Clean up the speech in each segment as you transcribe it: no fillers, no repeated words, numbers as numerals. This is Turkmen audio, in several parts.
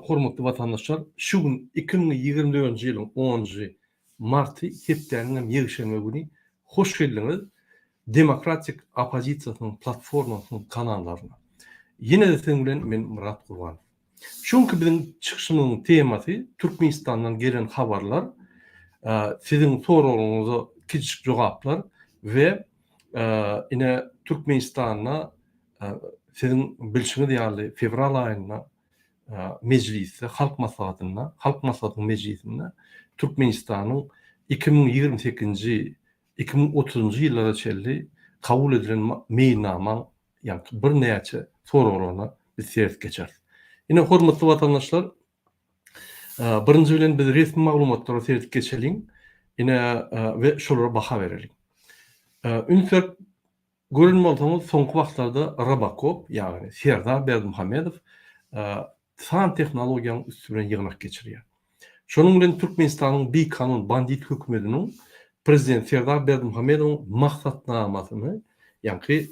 Hormatly watandaşlar, şu gün 2024-nji ýylyň onunjy marty, hepdäniň hem ýekşenbe güni. Hoş geldiňiz Demokratik oppozisiýasynyň platformasynyň kanallaryna. Ýene-de siziň bilen men Myrat Gurbanow. Şu günki biziň çykyşymyzyň temasy Türkmenistandan gelen habarlar, siziň soraglaryňyza kiçijik jogaplar we ine Türkmenistanda Siziň bilşiňiz ýaly, fewral aýynda Mejlisde, Halk Maslahatynda, Halk Maslahatynyň mejlisinde Türkmenistanyň 2028-nji, 2030-njy ýyllara çenli kabul edilen meýilnamaň ýaňky birnäçe soraglaryna biz seret geçeris. Ine, hormatly watandaşlar, birinji bilen biz resmi maglumatlara seredip geçeliň, ine, we şolara baha bereliň. Üns berip Gören bolsaňyz soňky wagtlarda Robocop ýagny Serdar Berdimuhamedow san tehnologiýanyň üsti bilen ýygnak geçirýär. Şonuň bilen Türkmenistanyň bikanun bandit hökümediniň prezident Serdar Berdimuhamedowyň maksatnamasyny ýaňky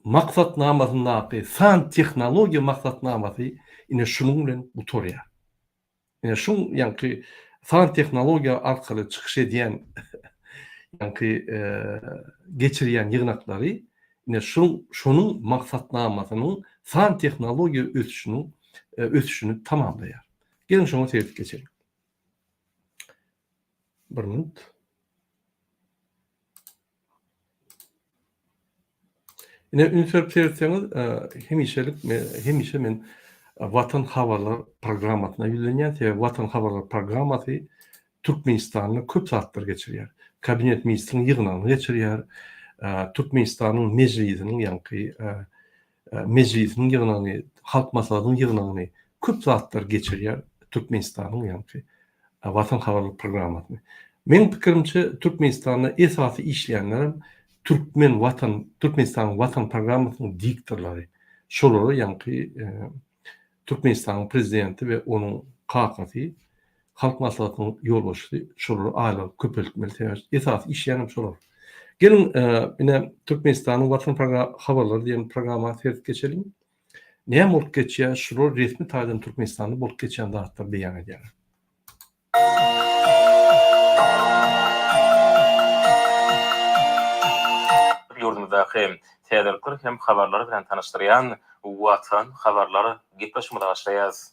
maksatnamasyndaky san tehnologiýa maksatnamasy ine şunuň bilen gutarýar. Ine şu ýaňky san tehnologiýa arkaly çykyş edýän ýaňky geçirýän ýygnaklary ine şu şonuň maksatnamasynyň san tehnologiýa ösüşiniň ösüşini tamamlaýar. Geliň şoňa seredip geçeliň. Bir minut. Ine üns berip seretseňiz, hemişelik hemişe men Watan habarlar programmasyna ýüzlenýän, sebäbi Watan habarlar programmasy Türkmenistanda köp zatlar geçirýär. Kabinet ministriň ýygnagyny geçirýär, Türkmenistanyň Mejlisiniň ýaňky Mejlisiniň ýygnagyny, Halk Maslahatynyň ýygnagyny köp zatlar geçirýär Türkmenistanyň ýaňky Watan habarlar programmasyny. Meň pikirimçe Türkmenistanda esasy işleýänlerem Türkmen Watan Türkmenistanyň Watan programmasynyň diktorlary. Şolara ýaňky Türkmenistanyň prezidenti we onuň kakasy Halk Maslahatynyň ýolbaşçysy şolary aýlygy köpeltmeli sebäbi esasy işleýänem şolar. Geliň ine Türkmenistanyň Watan habarlary diýen programma seredip geçeliň. Näme bolup geçýär şular resmi taýdan Türkmenistanda bolup geçýän zatlary beýan edýärler. Ýurdumyzdaky täzelikler hem habarlar bilen tanyşdyrýan Watan habarlar gepleşigimize başlaýarys.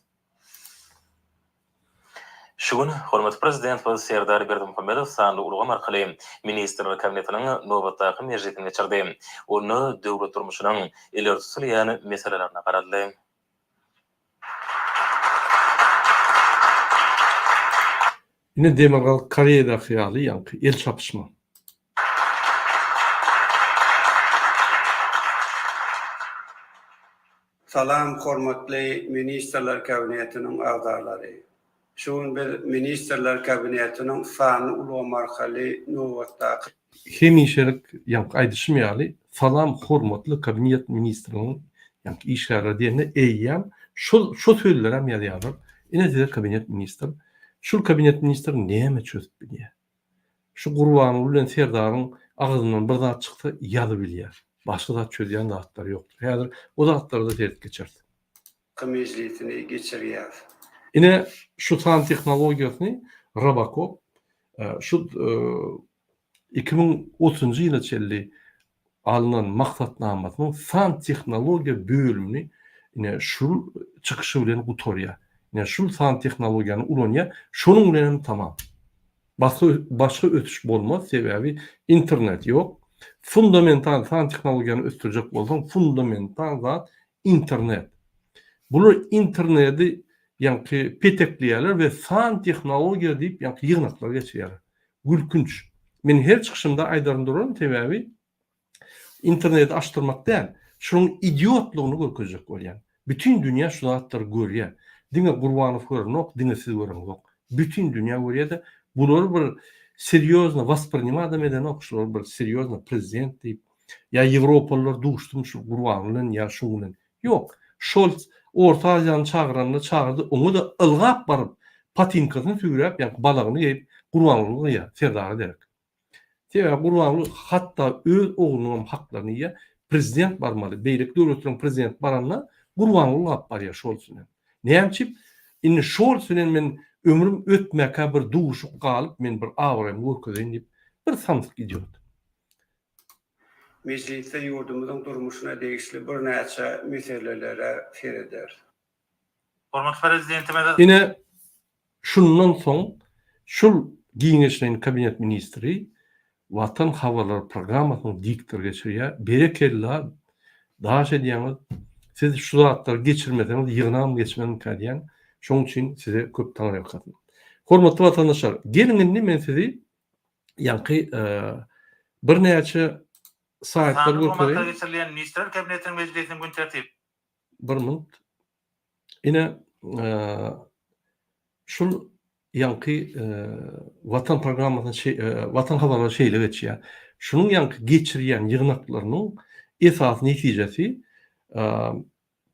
Şu gün hormatly Prezidentimiz Serdar Berdimuhamedow sanly ulgam arkaly Ministrler Kabinetiniň nobatdaky mejlisini geçirdi. Onda döwlet durmuşynyň ileri tutulýan meselelerine garaldy. Ine Demirgazyk Koreýadaky ýaly ýaňky el çapyşma. Salam hormatly Ministrler Kabinetiniň agzalary. Şu gün biz Ministrler Kabinetiniň sanly ulgam arkaly nobatdaky. Hemişelik ýaňky aýdyşym ýaly Salam hormatly Kabinet ministriniň ýaňky işgärleri diýende eýýäm şol şo sözlerem ýazýarlar. Ine size kabinet ministr. Şul kabinet ministr näme çözüp bilýär? Şu Gurbanguly bilen Serdaryň agzyndan bir zat çyksa ýazybilýär. Başga zat çözýän zatlary ýokdur. Häzir o zatlara-da seredip geçeris. Mejlisini geçirýär. Ine şu san tehnologiýasyny Robocop şu 2030-njy ýyla çenli alnan maksatnamasynyň san tehnologiýa bölümini ine şul çykyşy bilen gutarýar. Ine şul san tehnologiýany ulanýar. Şonuň bilen hem tamam. Başga başga ösüş bolmaz, sebäbi internet ýok. Fundamental san tehnologiýany ösdürjek bolsaň, fundamental zat internet. Bular interneti ýaňky petekleýärler we san tehnologiýa diýip ýaňky ýygnaklar geçirýärler. Gülkünç. Men her çykyşymda aýdaryn duraryn, sebäbi interneti açdyrmak däl, şunuň idiotlygyny görkezjek bolýan. Bütin dünýä şu zatlary görýär. Diňe Gurbanow görenok, diňe siz göreňzok. Bütin dünýä görýär-de, bulary bir serýozno wasprinimadam edenok, şulary bir serýozno prezident diýip, ýa ýewropalylar duşdum şu Gurbanguly bilen ýa şuň bilen. Ýok. Şolz Orta Aziýany çagyranda çagyrdy, oňa-da ylgap baryp, patinkasyny süýräp, ýaňky balagyny geýip, Gurbangulyny gyýar, Serdara derek. Sebäbi Gurbanguly hatda öz oglunyňam haklaryny iýýär. Prezident barmaly. Beýleki döwletleriň prezidenti baranda Gurbanguly galyp barýar Şolz bilen. Näme üçin? Indi Şolz bilen men ömrüm ötmäkä bir duşup galyp men bir abraýymy görkezeýin diýip bir samsyk idiot. Mejlisde ýurdumyzyň durmuşyna degişli birnäçe meselelere serederis. Hormatly Prezidentimiz. Ine, şundan soň şul giňişleýin kabinet ministri Watan habarlary programmasynyň diktory geçirýär. Berekella, daş edýäňiz. Siz şu zatlary geçirmeseňiz ýygnagam geçmezmikä diýýän. Şonuň üçin size köp taňryýalkasyn. Hormatly watandaşlar, geliň indi men sizi ýaňky birnäçe saýtlar Sanly formatda görkezeýin. geçirilýän Ministrler Kabinetiniň mejlisiniň gün tertip. Bir minut. Ine, şul ýaňky Watan programmasyny Watan habarlary şeýle geçýär. Şunuň ýaňky geçirýän ýygnaklarynyň esasy netijesi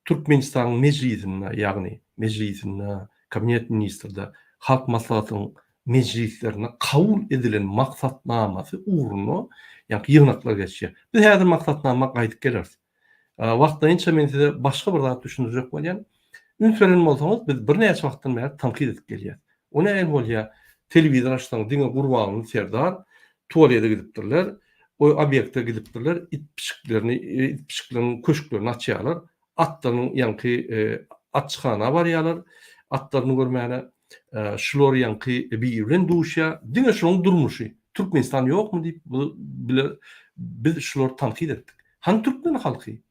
Türkmenistanyň Mejlisinde, ýagny Mejlisinde, Kabinet ministrde, Halk Maslahatynyň mejlislerinde kabul edilen maksatnamasy ugrunda ýaňky ýygnaklar geçýär. Biz häzir maksatnama gaýdyp geleris. Wagtlaýynça men size başga bir zat düşündirjek bolýan. Üns beren bolsaňyz, biz birnäçe wagtdan bäri tankyt edip gelýäs. O nähili bolýar? Telewizor açsaň diňe Gurbanguly Serdar tualete gidipdirler, o obýekte gidipdirler, it pişiklerini, it pişikleriň köşklerini açýarlar, atlarynyň ýaňky atçyhana barýarlar, atlaryny görmäne, şular ýaňky biri bilen duşýar, diňe şolaryň durmuşy. Türkmenistan ýokmy diýip bile biz şulary tankyt etdik. Hany türkmen halky?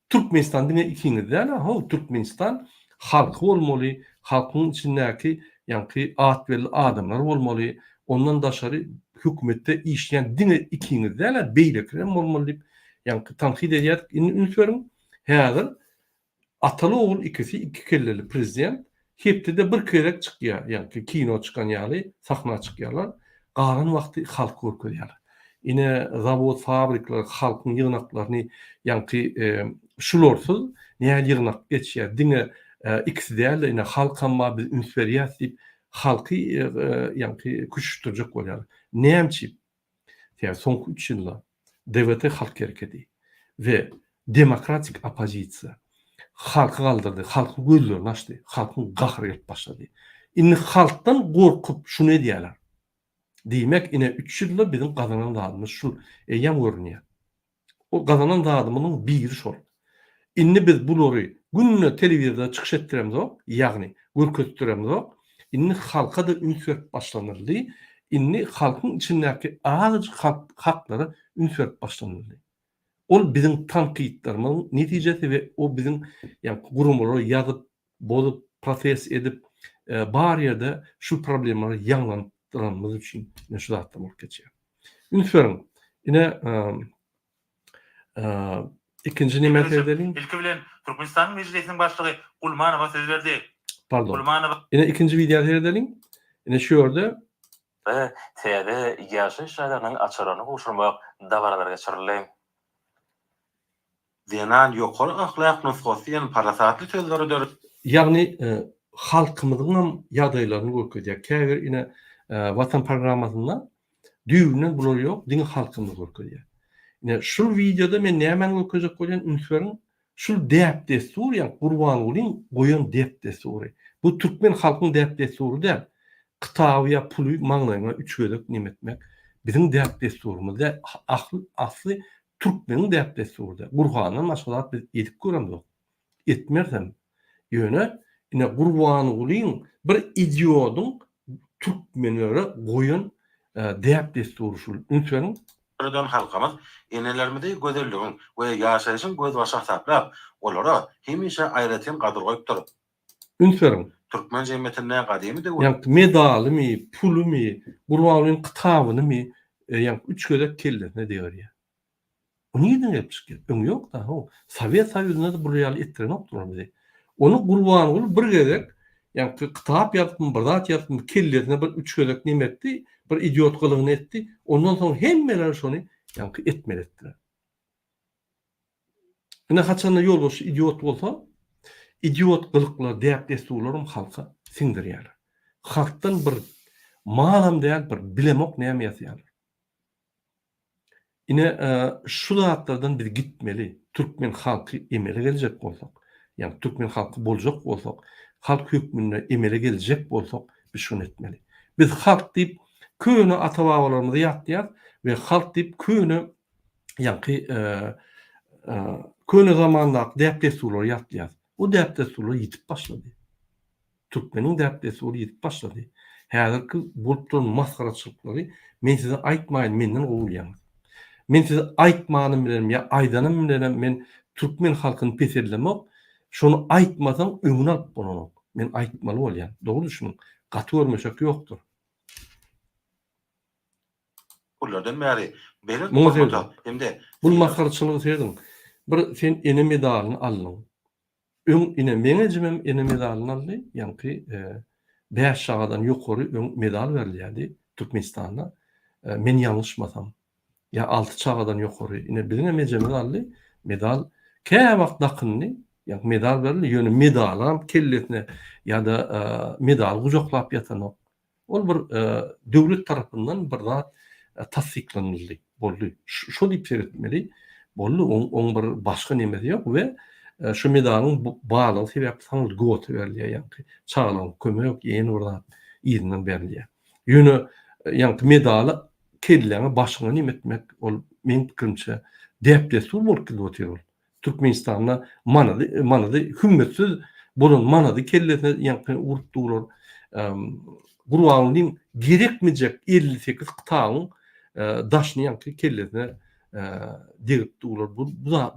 Türkmenistan diňe ikiňiz däl how Türkmenistan halky bolmaly halkyň içindäki ýaňky at belli adamlar bolmaly ondan daşary hökümetde işleýän diňe ikiňiz däl beýlekiler hem bolmaly diýip ýaňky tankyt edýärdik indi üns beriň häzir Ataly ogul ikisi iki kelleli prezident hepdede bir gezek çykýar ýaňky kino çykan ýaly sahna çykýarlar galan wagty halk görkezýärler ine zawod fabrikler halkyň ýygnaklaryny ýaňky şularsyz näl ýygnak geçýär diňe ikisi dälde ine halkam bar biz üns berýäs diýip halky ýaňky küşüşdirjek bolýarlar näme üçin Sebäbi soňky üç ýylda DWT halk hereketi we demokratik oppozisiýa halky galdyrdy, halkyň gözlerini açdy, halkyň gahary gelip başlady. Indi halkdan gorkup şuny edýärler. Diýmek, ine üç ýylda biziň gazanan zadymyz şul eýýäm görünýär. O gazanan zadymyzyň biri şol. Indi biz bulary günde telewizorda çykyş etdiremzok, ýagny görkezdiremzok. Indi halka-da üns berip başlanyldy. Indi halkyň içindäki azajyk halk haklara üns berip başlanyldy. Ol biziň tankytlarymyzyň netijesi we o biziň ýagny guramalara ýazyp, bozup, protest edip, bar ýerde şu problemalary ýaňlanyp duranymyz üçin ine şu zatlar bolup geçýär. Üns beriň. Ine ikinji neme seredeliň. Ilki bilen Türkmenistanyň Mejlisiniň Başlygy Gulmanowa söz berdi. Pardon. Gulmanowa. Ine ikinji wideo seredeliň. Ine şu ýerde. Täze ýaşaýyş jaýlarynyň açarlaryny gowşurmak dabaralary geçirildi. Zenan ýokary ahlak nusgasy diýen parasatly sözleri döredip. Ýagny halkymyzyňam ýagdaýlaryny görkezýär. Käbir ine Watan programmasynda düýbünden bular ýok, diňe halkymyzy görkezýär. Ine şul wideoda men nämäni görkezjek bolýan üns beriň, şul däp-dessur ýagny Gurbangulyň goýan däp-dessury. Bu türkmen halkyň däp-dessury däl. Kitaby ýa puly maňlaýyňa üç gezek neme etmek biziň däp-dessurymyz däl. Asly Türkmeniň däp-dessury-da. Gurhandan başga zat biz edip göremzok. Etmerisem. Ýöne, ine, Gurbangulyň bir idiodyň türkmenlere goýan däp-dessury şul. Üns beriň. Döreden halkymyz enelerimizi gözelligiň we ýaşaýşyň gözbaşy hasaplap, olara hemişe aýratyn gadyr goýupdyr. Üns beriň. Türkmen jemgyýetinde gadymy döwür. Ýaňky medalymy, pulumy, Gurbangulyň kitabynymy ýaňky üç gezek kellesine degirýär. O nireden gelip çykýar? Öň ýok-da, how. Sowet Soýuzynda-da bular ýaly etdirenokdylar bizi. Ony Gurbanguly bir gezek ýaňky kitap ýazypmy, bir zat ýazypmy, kellesine bir üç gezek neme etdi, bir idiot gylygyny etdi. Ondan soň hemmeler şony ýaňky etmeli etdiler. Ine haçanda ýolbaşçy idiot bolsa, idiot gylyklar, däp-dessurlaram halka siňdirýärler. Halkdan bir malam däl, bir bilemok näme ýasaýarlar. Ine, şu zatlardan biz gitmeli. Türkmen halky emele geljek bolsak, ýagny türkmen halky boljak bolsak, halk hökmünde emele geljek bolsak, biz şuny etmeli. Biz halk diýip köne ata-babalarymyzy ýatlaýarys we halk diýip köne ýaňky köne zamandaky däp-dessurlary ýatlaýarys. O däp-dessurlar ýitip başlady. Türkmeniň däp-dessury ýitip başlady. Häzirki bolup duran masgaraçylyklary men size aýtmaýyn menden gowy bilýäňiz. Men size aýtmanym bilenem ýa aýdanym bilenem men türkmen halkyny peseldemok. Şony aýtmasaň öňüni alyp bolanok. Men aýtmaly bolýan. Dogry düşüniň. Gaty görmeşek ýokdur. Gurlardan bäri belent Muňa hormata serediň. hem-de Bul sylaga masgaraçylyga serediň. Bir sen ene medalyny aldyň. Öň ine meň ejemem ene medalyny aldy, ýaňky bäş çagadan ýokary öň medal berilýärdi Türkmenistanda, men ýalňyşmasam, ýa alty çagadan ýokary, ine biziňem ejemiz aldy medal, käwagt dakyndy, ýaňky medal berildi, ýöne medalam kellesine ýa-da medaly gujaklap ýatanok. Ol bir döwlet tarapyndan bir zat tassyklanyldy, boldy. Şo diýip seretmeli, boldy, oň oň bir başga nemesi ýok we şu medalyň barlygy sebäpli saňa lgota berilýär, ýaňky çagalaryň kömek, ýene bir zat yzyndan berilýär. Ýöne ýaňky medaly kelläňe, başyňa neme etmek, ol meň pikirimçe däp-dessur bolup gidip otyr ol. Türkmenistanda manady manady hümmetsiz bolan manady kellesine ýaňky urup durlar. Gurbangulyň gerekmejek 58 kitabyň daşyny ýaňky kellesine degip durlar. Bu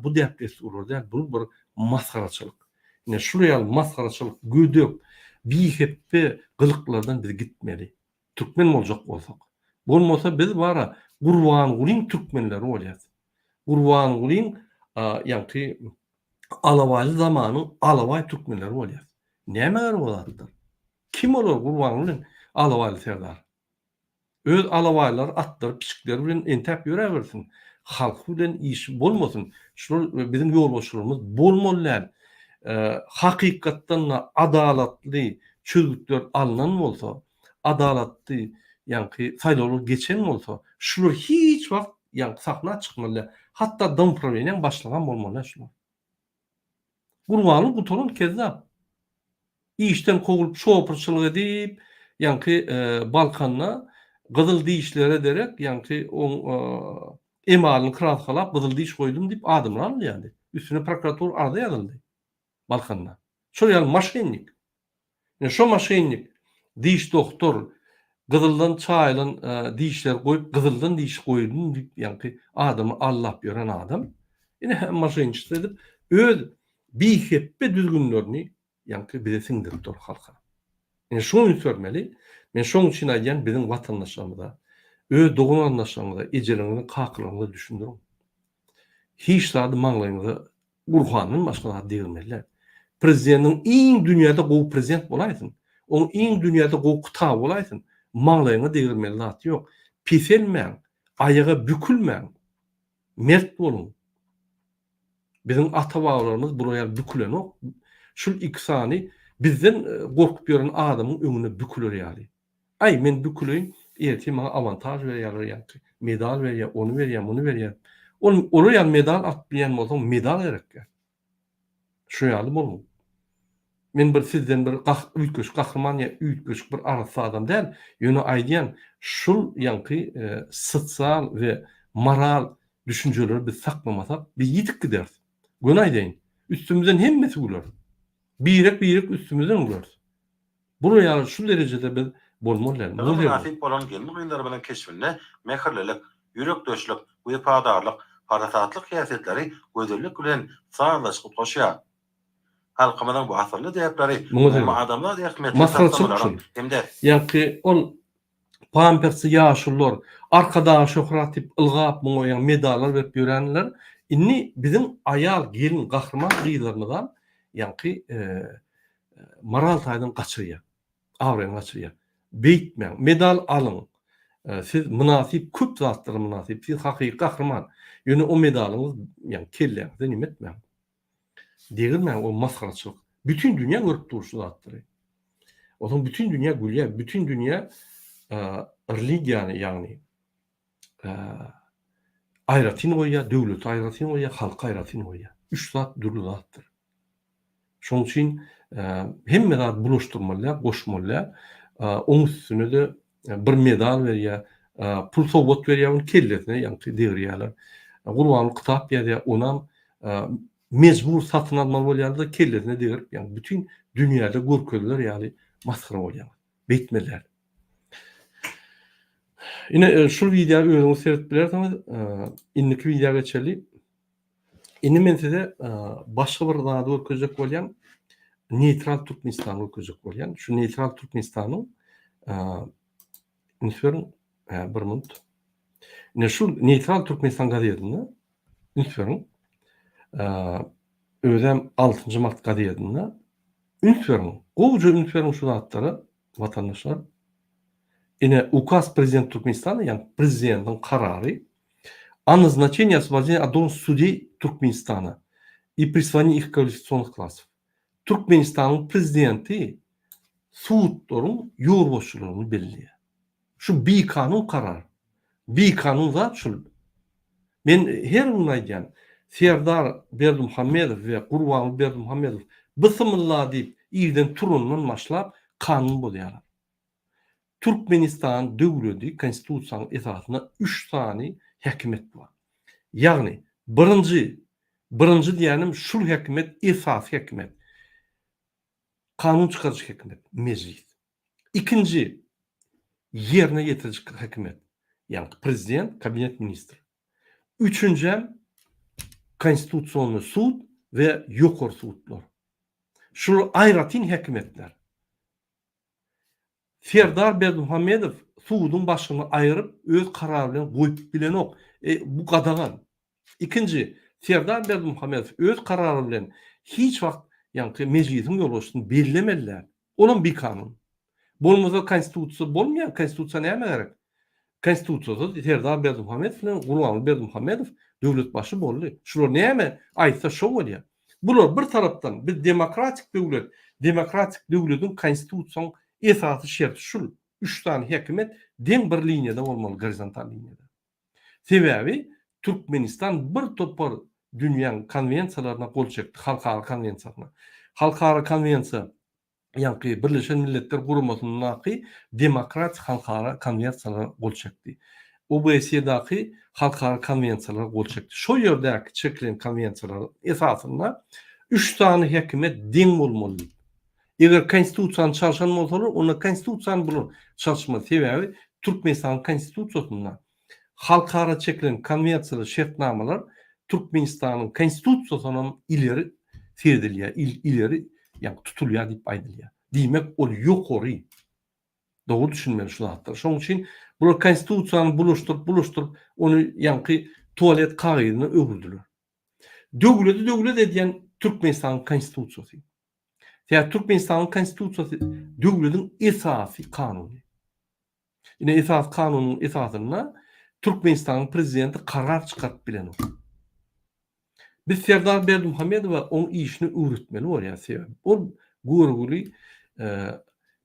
bu däp-dessurlar däl, bu bir masgaraçylyk. Ine şular ýaly masgaraçylyk, gödek, bihepbe gylyklardan biz gitmeli. Türkmen boljak bolsak. Bolmasa biz bara Gurbangulyň türkmenleri bolýas. Gurbangulyň ýaňky alabaýly zamanyň alabaý türkmenleri bolýas. Nämä gerek o zatlar? Kim olar Gurbanguly bilen Alabaýly serdar? Öz alabaýlary, atlary, pişikleri bilen entäp ýöräbersin. Halky bilen işi bolmasyn. Şular biziň ýolbaşçylarymyz bolmaly däl. Hakykatdan-da adalatly çözgütler alnan bolsa, adalatly ýaňky saýlawlar geçen bolsa, şular hiç wagt ýaňky sahna çykmaly däl. Hatda domuprawleniýaň başlygam bolmaly däl şular. Gurbanguly gutaran kezzap. Işden kowulyp şopurçylyk edip, ýaňky Balkanda gyzyl dişlere derek ýaňky oň emalyny kraskalap gyzyl diş goýdum diýip adamlar alynýardy. Üstüne prokuratura arza ýazyldy Balkanda. Şol ýaly maşennik. Ine şo maşennik diş dogtor gyzyldan çaýylan dişleri goýup gyzyldan diş goýdum diýip ýaňky adamy aldap ýören adam ine maşenniçestvo edip öz bihepbe düzgünlerini ýaňky bize siňdirip dur halka. Ine şuňa üns bermeli. Men şoň üçin aýdýan biziň watandaşlarymyza, öz dogan-garyndaşlaryňyza, ejeleriňize, kakalaryňyza düşündiriň. Hiç zady maňlaýyňyza Gurhandan başga zat degirmeli däl. Prezidentiň iň dünýäde gowy prezident bolaýsyn, oň iň dünýäde gowy kitaby bolaýsyn, maňlaýyňa degirmeli zat ýok. Peselmäň, aýaga bükülmäň. Mert boluň. Biziň ata-babalarymyz bular ýaly bükülenok. Şul iki sany bizden gorkup ýören adamyň öňünde büküler ýaly. Aý, men büküleýin, ertir maňa awantaž berýärler ýaňky, medal berýär, ony berýär, muny berýär. Ol olar ýaly medal alyp bilýän bolsaň, medal gerekýär. Şu ýaly boluň. Men bir sizden bir gah üýtgeşik gahryman ýa üýtgeşik bir arassa adam däl, ýöne aýdýan, şul ýaňky sosial we moral düşünjeleri biz saklamasak, biz ýitip gideris. Göni aýdaýyn, üstümizden hemmesi güler. Birek-birek üstümizden güleris. Bular ýaly şu derejede biz bolmaly däl. Muňa mynasyp bolan gelin-gyzlarymyzyň keşbinde mähirlilik, ýürekdeşlik, wepadarlyk, parasatlyk häsiýetleri gözellik bilen sazlaşyk utgaşýar. Halkymyzyň bu asylly däpleri Muňa serediň. umumadamzat ähmiýetli Masgaraçylyk taslamalaryň şul. hem-de Ýaňky ol pampersli ýaşulular, Arkadaga şöhrat diýip ylgap muňa ýaňy medallar berip ýörenler, indi biziň aýal, gelin, gahryman gyzlarymyzam ýaňky moral taýdan gaçyrýar. Abraýyny gaçyrýar. Beýtmäň, medal alyň. Siz mynasyp köp zatlara mynasyp. Siz hakyky gahryman. Ýöne o medalyňyz ýagny kelläňizde neme etmäň. Degirmäň o masgaraçylyk. Bütin dünýä görüp dur şu zatlary. Onsoň bütin dünýä gülýär. Bütin dünýä religiýany ýagny. aýratyn goýýar, döwleti aýratyn goýýar, halky aýratyn goýýar. Üç zat dürli zatdyr. Şonuň üçin hemme zady bulaşdyrmaly däl, goşmaly däl. Oň üstüne-de bir medal berýär, pul sowgat berýär, ony kellesine ýaňky degirýärler. Gurbanguly kitap ýazýar, onam mejbur satyn almaly bolýarlar-da, kellesine degirip, ýagny bütin dünýäde görkeziler ýaly masgara bolýar. Beýtmeli däl. Ine, şul wideo özüňiz seredip bilersiňiz. Indiki wideo geçeli. Indi men size başga bir zady görkezjek bolýan. Neýtral Türkmenistany görkezjek bolýan. Şu neýtral Türkmenistanyň üns beriň, bir minut. Ine şu neýtral Türkmenistan gazetinde üns beriň. Özem 6-njy mart gazetinde üns beriň. Gowuja üns beriň şu zatlara watandaşlar. Ine ukaz prezident Türkmenistana, ýagny prezidentiň karary O назначении освобождения от должности судей Türkmenistana и присвоении их квалификационных классов. Türkmenistanyň prezidenti sudlaryň ýolbaşçylaryny belleýär. Şu bikanun karar. Bikanun zat şul. Men her gün aýdýan, Serdar Berdimuhamedow we Gurbanguly Berdimuhamedow bysymylla diýip irden turandan başlap kanun bozýarlar. Türkmenistan döwledi konstitusiýanyň esasynda üç sany häkimet bar. Ýagny birinji birinji diýýänim şul häkimet esasy häkimet. Kanun çykaryjy häkimet, mejlis. Ikinji ýerine ýetiriji häkimet, ýagny prezident, kabinet ministr. Üçünjem konstitusionny sud we ýokary sudlar. Şular aýratyn häkimetler. Serdar Berdimuhamedow suduň başlygyny aýyryp, öz karary bilen goýup bilenok. E, bu gadagan. Ikinji, Serdar Berdimuhamedow öz karary bilen hiç wagt ýaňky mejlisiň ýolbaşçysyny bellemeli däl. Olam bikanun. Bolmasa konstitusiýa bolmaýar, konstitusiýa nämä gerek? Konstitusiýasyz Serdar Berdimuhamedow bilen Gurbanguly Berdimuhamedow döwlet başy boldy. Şular näme aýtsa şo bolýar. Bular bir tarapdan biz demokratik döwlet, demokratik döwlediň konstitusiýaň esasy şerti şul, üç sany häkimiýet deň bir liniýada bolmaly gorizontal liniýada. Sebäbi Türkmenistan bir topar dünýäň konwensiýalaryna gol çekdi, halkara konwensiýasyna. Halkara konwensiýa ýaňky Birleşen Milletler Guramasyndaky demokratik halkara konwensiýalara gol çekdi. OBSE-daky halkara konwensiýalara gol çekdi. Şo ýerdäki çekilen konwensiýalaryň esasynda üç sany häkimiýet deň bolmaly diýip. Eger konstitusiýany çalşan bolsalar, onda konstitusiýany bular çalşmaly. Sebäbi Türkmenistanyň konstitusiýasynda Halkara çekilen konwensiýalar, şertnamalar Türkmenistanyň Konstitusiýasyndan ileri seredilýär, ileri ýagny tutulýar diýip aýdylýar. Diýmek, ol ýokary. Dogry düşünmeli şu zatlara. Şonuň üçin bular Konstitusiýany bulaşdyryp, bulaşdyryp, ony ýaňky tualet kagyzyna öwürdiler. Döwleti döwlet edýän Türkmenistanyň Konstitusiýasy. Sebäbi Türkmenistanyň Konstitusiýasy döwletiň esasy kanuny. Ine esasy kanunyň esasynda Türkmenistanyň prezidenti karar çykaryp bilenok. Biz Serdar Berdimuhamedowa oň işini öwretmeli bolýar sebäbi ol görgüli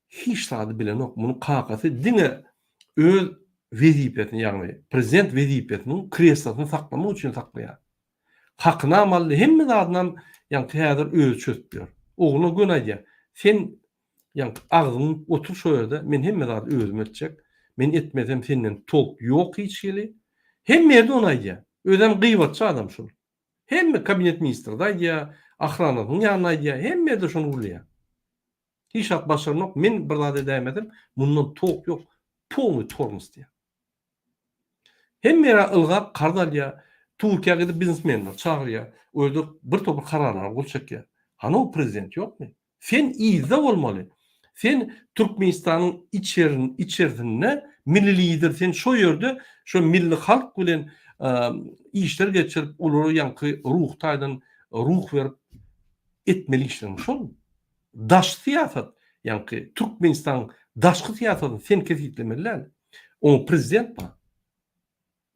hiç zady bilenok. Munuň kakasy diňe öz wezipesini ýagny prezident wezipesiniň kreslosyny saklamak üçin saklaýar. Hakynam aldy hemme zadynam ýaňky häzir özi çözüp ýör. Ogluna göni aýdýar. Sen Ýaňky agzyňy otur şo ýerde, men hemme zady özüm etjek. Men etmesem senden tolk ýok hiç hili. Hemme ýerde ony aýdýar. Özem gyýbatçy adam şol. Hemme kabinet ministrde aýdýar, ahranasynyň ýanynda aýdýar, hemme ýerde şony gürleýär. Hiç zat başaranok, men bir zat edäýmesem mundan tolk ýok, polnyý tormos diýýär. Hemme ýere ylgap karz alýar, Türkiýä gidip biznesmenleri çagyrýar, o ýerde bir topar kararlara gol çekýär. Hany o prezident ýokmy? Sen yzda bolmaly. Sen Türkmenistanyň içerin içerisinde milli lider sen şo ýerde şo milli halk bilen işler geçirip olara ýaňky ruh taýdan ruh berip etmeli işleriň şol. Daş syýasat ýaňky Türkmenistanyň daşky syýasatyny sen kesgitlemeli däl. Oňa prezident bar.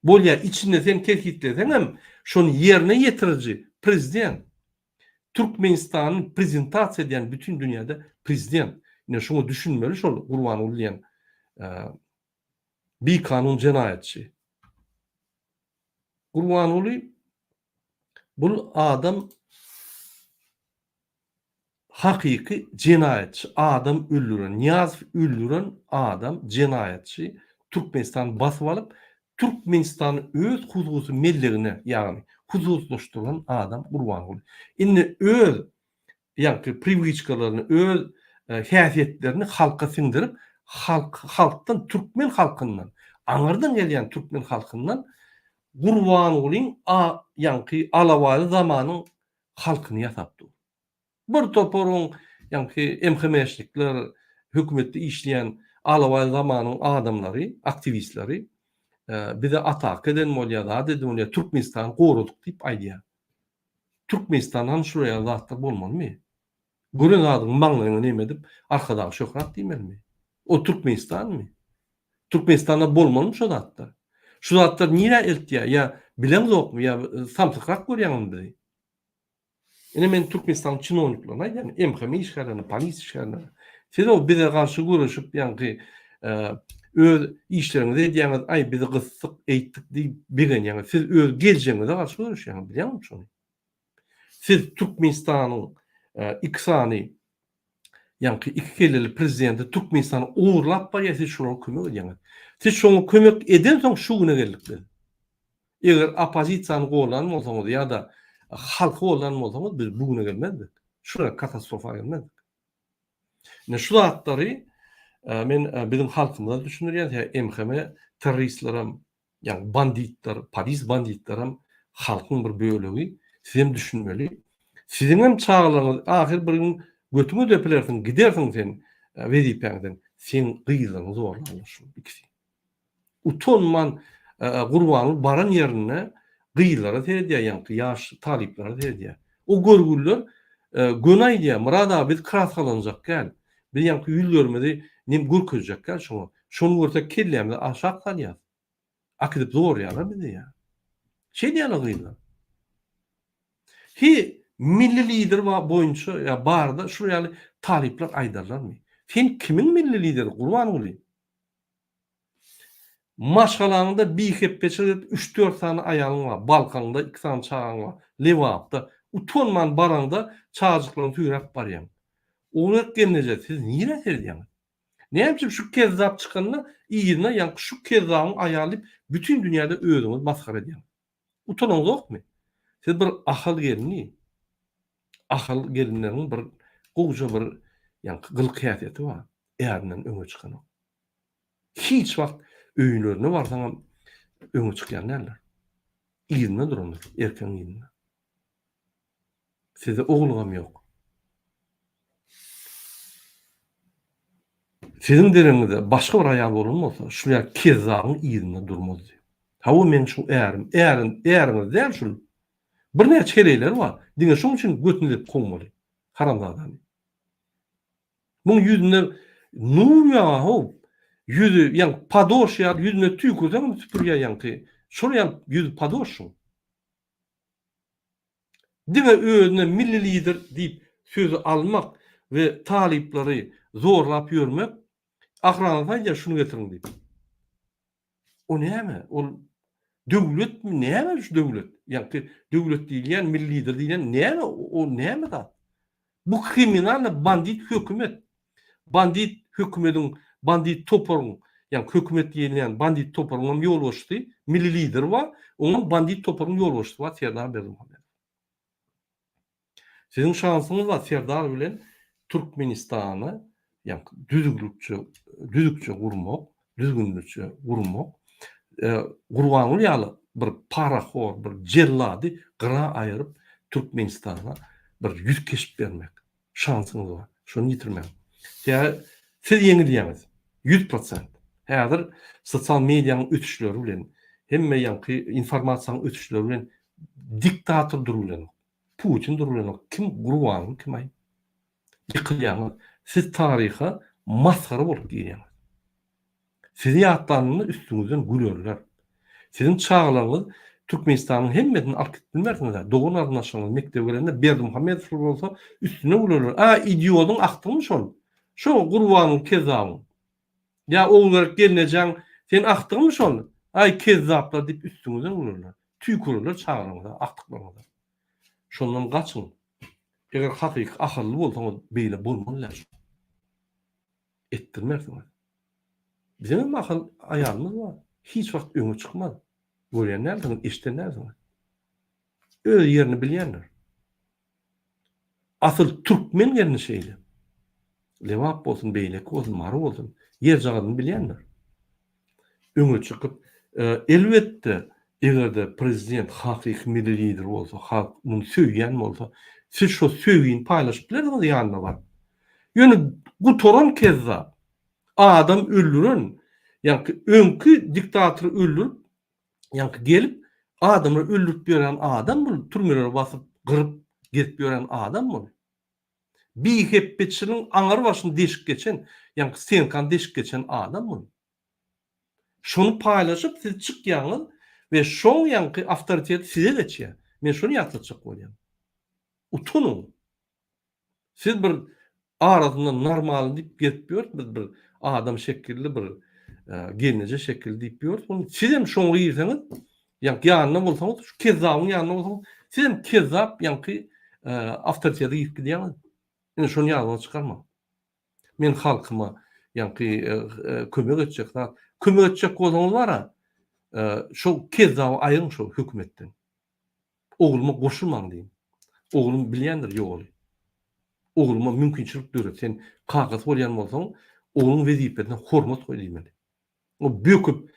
Bolýar içinde sen kesgitleseňem şony ýerine ýetiriji prezident. Türkmenistany prezentasiýa edýän bütin dünýäde prezident. Ine şuňa düşünmeli şol Gurbanguly diýen bikanun jenaýatçy. Gurbanguly bul adam hakyky jenaýatçy, adam öldüren, Nyýazowy öldüren adam, jenaýatçy, Türkmenistany basyp alyp, Türkmenistany öz hususy mellegine, ýagny hususlaşdyran adam Gurbanguly. Indi öz ýaňky priwiçkalaryny, öz häsiýetlerini halka siňdirip, halk halkdan, türkmen halkyndan, aňyrdan gelýän türkmen halkyndan Gurbangulyň a ýaňky alabaýly zamanyň halkyny ýasap dur. Bir toparyň ýaňky MHM-şnikler, hökümetde işleýän alabaýly zamanyň adamlary, aktiwistleri bize ataka eden bolýar, zat eden bolýar, Türkmenistany goradyk diýip aýdýar. Türkmenistanda hem şular ýaly zatlar bolmalymy? Gören zadyňy maňlaýyňa neme edip, Arkadag şöhrat diýmelimi? O Türkmenistanmy? Türkmenistanda bolmalymy şo zatlar? Şu zatlar nirä eltýär? Ýa bileňzokmy? Ýa samsykrak görýäňizmi bizi? Ine men Türkmenistanyň çinowniklerine aýdýan, MHM işgärlerine, polis işgärlerine. Siz o bize garşy göreşip, ýaňky öz işleriňizi edýäňiz, aý bizi gysdyk, eýtdik diýip begenýäňiz. Siz öz geljegiňize garşy göreşýäňiz, bilýäňizmi şony? Siz Türkmenistanyň iki sany ýaňky iki kelleli prezidenti Türkmenistany ogurlap barýar, siz şolara kömek edýäňiz. Siz şoňa kömek edensoň şu güne geldik biz. Eger oppozisiýany goldan bolsaňyz ýa-da halky goldan bolsaňyz biz bu güne gelmezdik. Şular katastrofa gelmezdik. Ine şu zatlary men biziň halkymyza düşündirýän, sebäbi MHM terroristlerem, ýagny banditler, polis banditlerem halkyň bir bölegi. Sizem düşünmeli. Siziňem çagalaryňyz ahyr bir gün götüňe depilersiň, gidersiň sen wezipäňden. Seň gyzlaryňy zorlarlar şu ikisi. Utanman Gurbanguly baran ýerinde gyzlara seredýär ýaňky ýaş talyplara seredýär. O görgüliler göni aýdýar Myrat aga biz kraskalanjak däl. Biz ýaňky ýüzlerimizi nem görkezjek däl şoňa. Şony görsek kellämizi aşak salýas. Akidip zorlaýarlar bizi ýa. Şeýdýärler gyzlar. Hi milli lider boýunça ýa barada şul ýaly talyplar aýdarlarmy? Sen kimiň milli lideri Gurbanguly? Maşgalaňda bihepbeçilik edip üç-dört sany aýalyň bar, Balkanda iki sany çagaň bar, Lebapda. Utanman baraňda çagajyklaryňy süýräp barýaň. Ogulgerek gelneje siz nirä seredýäňiz? Näme üçin şu kezzap çykanda yzyna ýaňky şu kezzabyň aýaly diýip bütin dünýäde özüňizi masgara edýäňiz. Utanaňzokmy? Siz bir Ahal gelni. Ahal gelinleriniň bir gowja bir ýaňky gylyk-häsiýeti bar. Ärinden öňe çykanok. Hiç wagt öýlerine barsaňam öňe çykýan däldir. Yzynda durandyr, erkegiň yzynda. Sizde ogulgam ýok. Siziň deregiňizde başga bir aýal bolan bolsa, şul ýaly kezzabyň yzynda durmazdy. Hawa meň şu ärim, ärim, äriňiz däl şul. Birnäçe heleýleri bar. Diňe şoň üçin götüni depip kowmaly. Haramzadany. Muň ýüzünde nur ýaňa how. Ýüzi ýaňky padoş ýaly ýüzüne tüýkürseňem süpürýär ýaňky. Şol ýaly ýüzi padoş şuň. Diňe özüne milli lider diýip sözi almak we talyplary zorlap ýörmek ahranasy aýdýar şuny getiriň diýip. O näme? Ol döwletmi? Näme şu döwlet? Ýaňky döwlet diýilýän, milli lider diýilýän näme? O näme zat? Bu kriminalny bandit hökümet. Bandit hökümediň, bandit toparyň, ýagny hökümet diýilýän bandit toparyň hem ýolbaşçysy, milli lider bar, oňam bandit toparyň ýolbaşçysy bar Serdar Berdimuhamedow. Siziň şansyňyz bar Serdar bilen Türkmenistany ýagny düzüklükçe, düzükçe gurmak, düzgünliçe gurmak, Gurbanguly ýaly bir parahor, bir jellady gyra aýyryp Türkmenistana bir ýüz keşp bermek şansyňyz bar. Şony ýitirmäň. Sebäbi siz ýeňilýäňiz. 100%. Häzir sosial medianyň ösüşleri bilen, hemme ýaňky informasiýanyň ösüşleri bilen diktator durubilenok. Putin durubilenok. Kim Gurbanguly kim aý? Ýykylýaňyz. Siz taryha masgara bolup girýäňiz. Sizi ýatlanynda üstüňizden gülerler. Siziň çagalaryňyz Türkmenistanyň hemmesini alyp gidip bilmersiňiz-ä. Dogan-garyndaşlaryňyz mekdebe gelende Berdimuhamedowly bolsa üstüne gülerler. A, idiodyň akdygymy şol? Şo Gurbanguly kezzabyň. Ýa Ogulgerek gelnejäň sen akdygymy şol? Aý, kezzaplar diýip üstüňizden gülerler. Tüýkürerler çagalaryňyza, agtyklaryňyza. Şondan gaçyň. Eger hakyky ahally bolsaňyz beýle bolmaly däl. Etdirmersiňiz. Biziň hem ahal aýalymyz bar. Hiç wagt öňe çykmaz. Görýän dälsiňiz, eşiden dälsiňiz. Öz ýerini bilýändir. Asyl türkmen gelni şeýle. Lebap bolsun, beýleki bolsun, Mary bolsun, ýerjagazyny bilýändir. Öňe çykyp, elbetde, eger-de prezident hakyky milli lider bolsa, halk muny söýýän bolsa, siz şo söýgini paýlaşyp bilersiňiz ýanyna baryp. Ýöne gutaran kezzap, adam öldüren, ýaňky öňki diktatory öldürip, ýaňky gelip adamlary öldürip ýören adam bul, türmelere basyp, gyryp gezip ýören adam bul. Bihepbeçiligiň aňar başyny deşip geçen, ýaňky stenkany deşip geçen adam bul. Şony paýlaşyp siz çykýaňyz we şoň ýaňky awtoriteti size geçýär. Men şony ýatlatjak bolýan. Utanyň. Siz bir arasynda normalny diýip gezip ýörüs biz bir adam şekilli bir gelneje şekilli diýip ýörüs. Ony sizem şoňa girseňiz, ýaňky ýanynda bolsaňyz, şu kezzabyň ýanynda bolsaňyz, sizem kezzap ýaňky awtoritete girip gidýäňiz. Indi şony ýadyňyzdan çykarmaň. Men halkyma ýaňky kömek etjek zat. Kömek etjek bolsaňyz bara, şo kezzaby aýyryň şo hökümetden. Ogluma goşulmaň diýiň. Oglum bilýändir ýoly. Ogluma mümkinçilik döret. Sen kakasy bolýan bolsaň, ogluň wezipesine hormat goý diýmeli. O böküp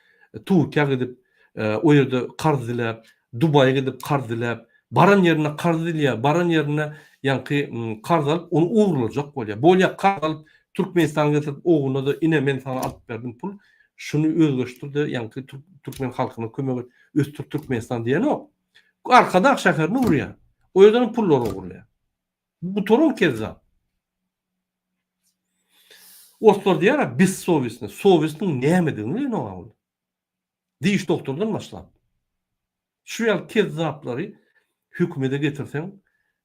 Türkiýä gidip, o ýerde karz diläp, Dubaýa gidip karz diläp, baran ýerinde karz dilýär, baran ýerinde ýaňky karz alyp, ony ogurlajak bolýar. Bolýar karz alyp Türkmenistana getirip ogluna-da ine men saňa alyp berdim pul, şuny özleşdir-de ýaňky türkmen halkyna kömek et, ösdür Türkmenistan diýenok. Arkadag şäherini urýar. O ýerden hem pullary ogurlaýar. Bu gutaran kezzap. Orslar diýýär-ä bessowestny, sowestniň nämedigini bilenok-a ol. Diş doktordan başlap. Şu ýaly kezzaplary hökümede getirseň,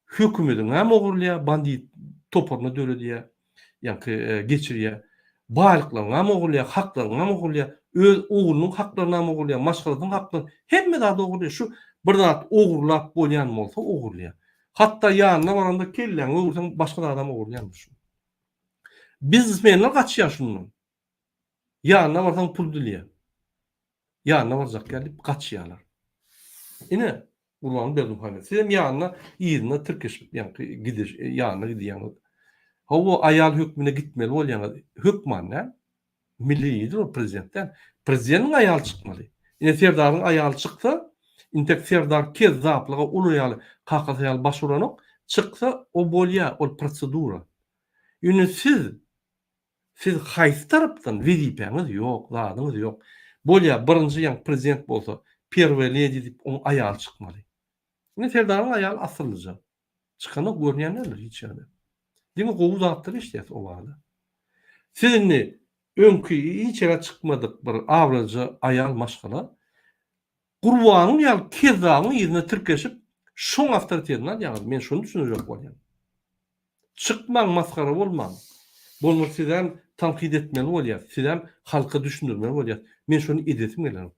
hökümediňem ogurlaýar, bandit toparyny döredýär, ýaňky geçirýär. Baýlyklaryňam ogurlaýar, haklaryňam ogurlaýar, öz oglunyň haklarynam ogurlaýar, maşgalasynyň haklaryny, hemme zady ogurlaýar. Şu bir zat ogurlap bolýan bolsa ogurlaýar. Hatda ýanyna baranda kelläňi öwürseň başga zadam ogurlaýandyr şu. Biznesmenler gaçýar şundan. Ýanyna barsaň pul dileýär. Ýanyna barjak ýaly diýip gaçýarlar. Ine, Gurbanguly Berdimuhamedow. Sizem ýanyna yzyna tirkeşip ýaňky gidiş ýanyna gidýäňiz. Hawa, aýal hökmünde gitmeli bolýaňyz. Hökman däl. Milli lider ol prezident däl. Prezidentiň aýaly çykmaly. Ine Serdaryň aýaly çyksa, intek Serdar kezzaplyga uly ýaly kakasy ýaly baş uranok, çyksa o bolýa, ol prosedura. Ýöne siz Siz haýsy tarapdan wezipäňiz ýok, zadyňyz ýok. Bolýa birinji ýaňky prezident bolsa perwaýa ledi diýip oň aýaly çykmaly. Indi Serdaryň aýaly asyllyja. Çykanok görünýän däldir hiç ýerde. Diňe gowy zatlar eşidýäs o barada. Siz indi öňki hiç ýere çykmadyk bir abraýlyja aýal maşgala Gurbanyň ýaly kezzabyň yzyna tirkeşip şoň awtoritetini alýaňyz. Men şony düşündirjek bolýan. Çykmaň masgara bolmaň. Bolmasa sizem tankyt etmeli bolýas, sizem halka düşündirmeli bolýas. Men şony edesim gelenok.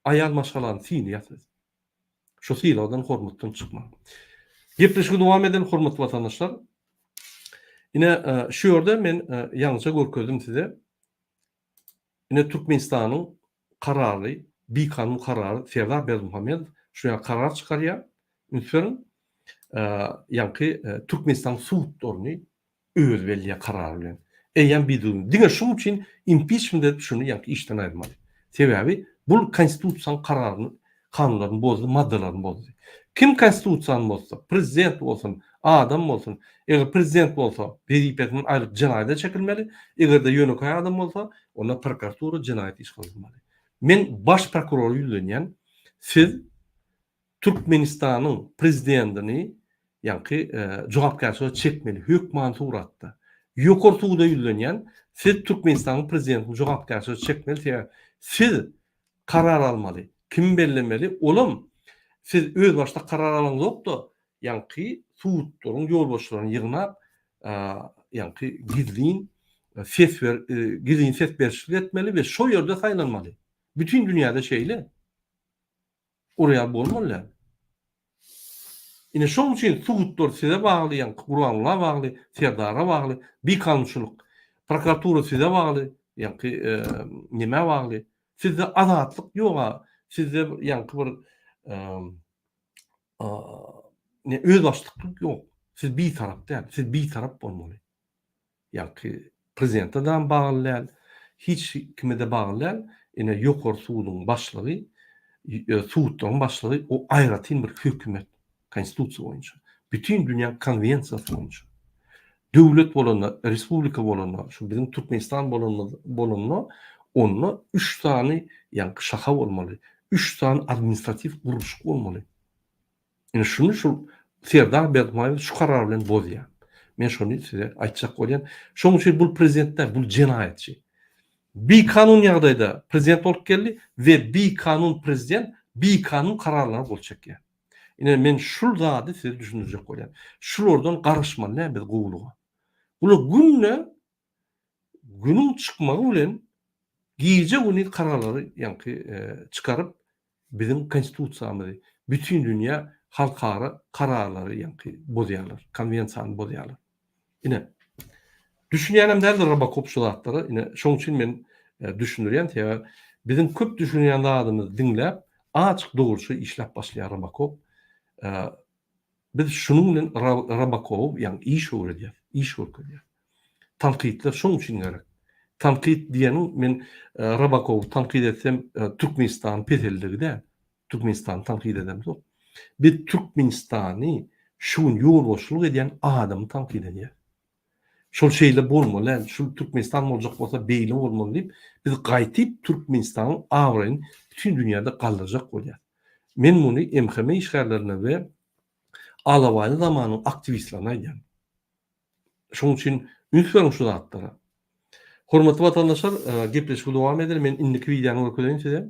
Aýal maşgalany sylaýas biz. Şo sylagdan hormatdan çykmaň. Gepleşigi dowam edeli hormatly watandaşlar. Ine şu ýerde men ýaňyja görkezdim size. Ine Türkmenistanyň karary, bikanun karary Serdar Berdimuhamedow şu ýaly karar çykarýar. Üns beriň. Ýaňky Türkmenistanyň sudlaryny özi belleýär karary bilen. Eýýäm bidüzgün. Diňe şuň üçin impiçment edip şuny ýaňky işden aýyrmaly. Sebäbi bul konstitusiýanyň kararyny, kanunlaryny bozdy, maddalaryny bozdy. Kim konstitusiýany bozsa, prezident bolsun, adam bolsun, eger prezident bolsa wezipesinden aýryp jenaýata çekilmeli, eger-de ýönekeý adam bolsa, onda prokuratura jenaýat iş galdyrmaly. Men baş prokurora ýüzlenýän, siz Türkmenistanyň prezidentini ýaňky jogapkärçilige çekmeli hökmany suratda. Ýokary suda ýüzlenýän, siz Türkmenistanyň prezidentini jogapkärçilige çekmeli, sebäbi siz karar almaly, kimi bellemeli, olam siz özbaşdak karar alaňzok-da, ýaňky sudlaryň ýolbaşçylaryny ýygnap, ýaňky gizlin ses ber, gizlin ses berişlik etmeli we şo ýerde saýlanmaly. Bütin dünýäde şeýle. Oraya bolmaly däl. Ine şoň üçin sudlar size bagly, ýaňky Gurbangulla bagly, Serdara bagly, bikanunçylyk. Prokuratura size bagly, ýaňky nämä bagly. Sizde azatlyk ýog-a, sizde ýaňky bir ne özbaşdaklyk ýok. Siz bitarap däl, siz bitarap bolmaly. Ýaňky prezidente dam bagly däl, hiç kime-de bagly däl. Ine ýokary suduň başlygy, sudlaryň başlygy o aýratyn bir hökümet konstitusiýa boýunça. Bütin dünýäň konwensiýasy boýunça. Döwlet bolanda, respublika bolanda, şu biziň Türkmenistan bolanymyz bolanda onda üç sany ýaňky şaha bolmaly, üç sany administratiw gurluşyk bolmaly. Ine şuny şul Serdar Berdimuhamedow şu karar bilen bozýar. Men şony size aýtjak bolýan. Şonuň üçin bul prezident däl, bul jenaýatçy. Bikanun ýagdaýda prezident bolup geldi we bikanun prezident bikanun kararlara gol çekýär. Ine men şul zady size düşündirjek bolýan. Şulardan garaşmaly däl biz gowulyga. Bular günde günüň çykmagy bilen gije güni kararlary ýaňky çykaryp biziň konstitusiýamyzy bütin dünýä halkara kararlary ýaňky bozýarlar, konwensiýany bozýarlar. Ine düşünýänem däldir Robokop şu zatlara. Ine şoň üçin men düşündirýän sebäbi biziň köp düşünýän zadymyzy diňläp açyk dogruçy işläp başlaýar Robokop. Biz şunuň bilen Robokowy ýagny iş öwredýäs, iş görkezýäs. Tankytlar şoň üçin gerek. Tankyt diýeniň men Robokowy tankyt etsem Türkmenistanyň peseldigi däl. Türkmenistany tankyt edemzok. Biz Türkmenistany şu gün ýolbaşçylyk edýän adamy tankyt edýäs. Şol şeýle bolmaly däl, şul Türkmenistan boljak bolsa beýle bolmaly diýip, biz gaýtyp Türkmenistanyň abraýyny bütin dünýäde galdyrjak bolýas. Men muny MHM işgärlerine we Alabaýly zamanyň aktiwistlerine aýdýan. Şonuň üçin üns beriň şu zatlara. Hormatly watandaşlar, gepleşigi dowam edeli. Men indiki wideony görkezeýin size.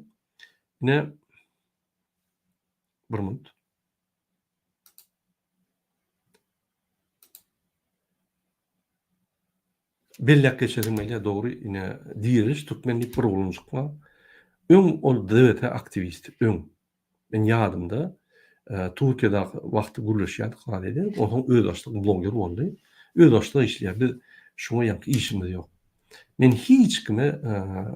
Ine bir minut. Belläp geçesim gelýär, dogry, ine, Diriliş Türkmen diýip bir oglanjyk bar. Öň ol DWT aktiwisti, öň. Men ýadymda, Türkiýedäki wagty gürleşýärdik, zat edýärdik. Onsoň özbaşdak bloger boldy. Özbaşdak işleýär. Biz şuňa ýaňky işimiz ýok. Men hiç kime,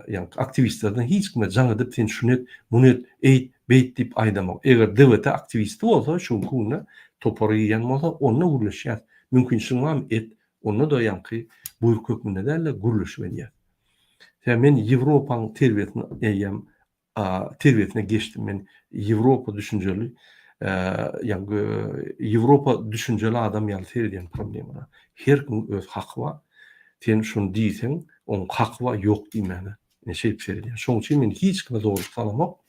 ýaňky aktiwistlerden hiç kime jaň edip sen şuny et, muny et, eýt, beýt diýip aýdamok. Eger DWT aktiwisti bolsa, şu günki günde topara girýän bolsa, onda gürleşýäs. Mümkinçiligiň barmy, et. Onda-da ýaňky buýruk hökmünde däl-de, gürleşip edýäs. Sebäbi men Ýewropaň terbiýesini eýýäm terbiýesine geçdim. Men Ýewropa düşünjeli, ýaňky Ýewropa düşünjeli adam ýaly seredýän problemada. Her kimiň öz haky bar. Sen şuny diýseň, oň haky bar, ýok diýmäne. Men şeýdip seredýän. Şonuň üçin men hiç kime zorluk salamok.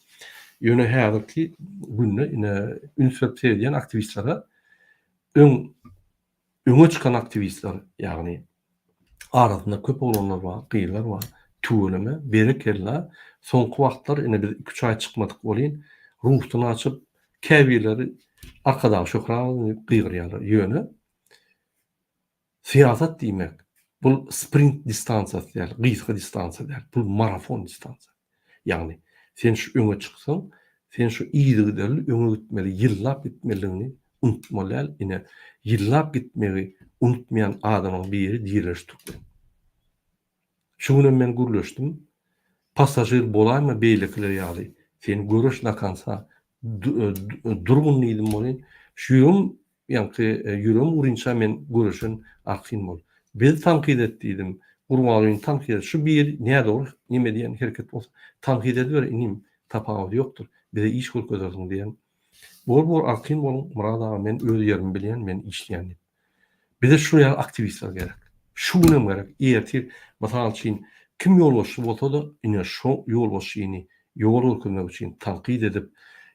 Ýöne häzirki günde ine üns berip seredýän aktiwistlere öň Öňe çykan aktiwistler, ýagny arasynda köp oglanlar bar, gyzlar bar. Tüweleme, berekella. Soňky wagtlar ine biz iki-üç aý çykmadyk welin, ruhdan gaçyp, käbirleri Arkadag şöhrat olsun diýip gygyrýarlar. Ýöne syýasat diýmek, bul sprint distansiýasy däl, gysga distansiýa däl, bul marafon distansiýa. Ýagny, sen şu öňe çyksaň, sen şu yzygiderli öňe gitmeli, ýyllap gitmelidigini unutmaly däl. Ine, ýyllap gitmegi unutmaýan adamyň biri Diriliş Türkmen. Şu günem men gürleşdim. Passažir bolaýma beýlekiler ýaly. Sen göreş do konca. Durgun diýdim welin, şu ýüregim Ýaňky ýüregim urynça men göreşen arkaýyn bol. Bizi tankyt et diýdim. Gurbangulyny tankyt et. Şu bir nädogry neme diýen hereket bolsa tankyt ediber inim tapawudy ýokdur. Bize iş görkezersiň diýen. Bor bor arkaýyn boluň Myrat aga men öz ýerimi bilýän men işleýän diýip. Bize şu ýaly aktiwistler gerek. Şu günem gerek ertir mysal üçin kim ýolbaşçy bolsada ine şo ýolbaşçyny ýol görkezmek üçin, tankyt edip,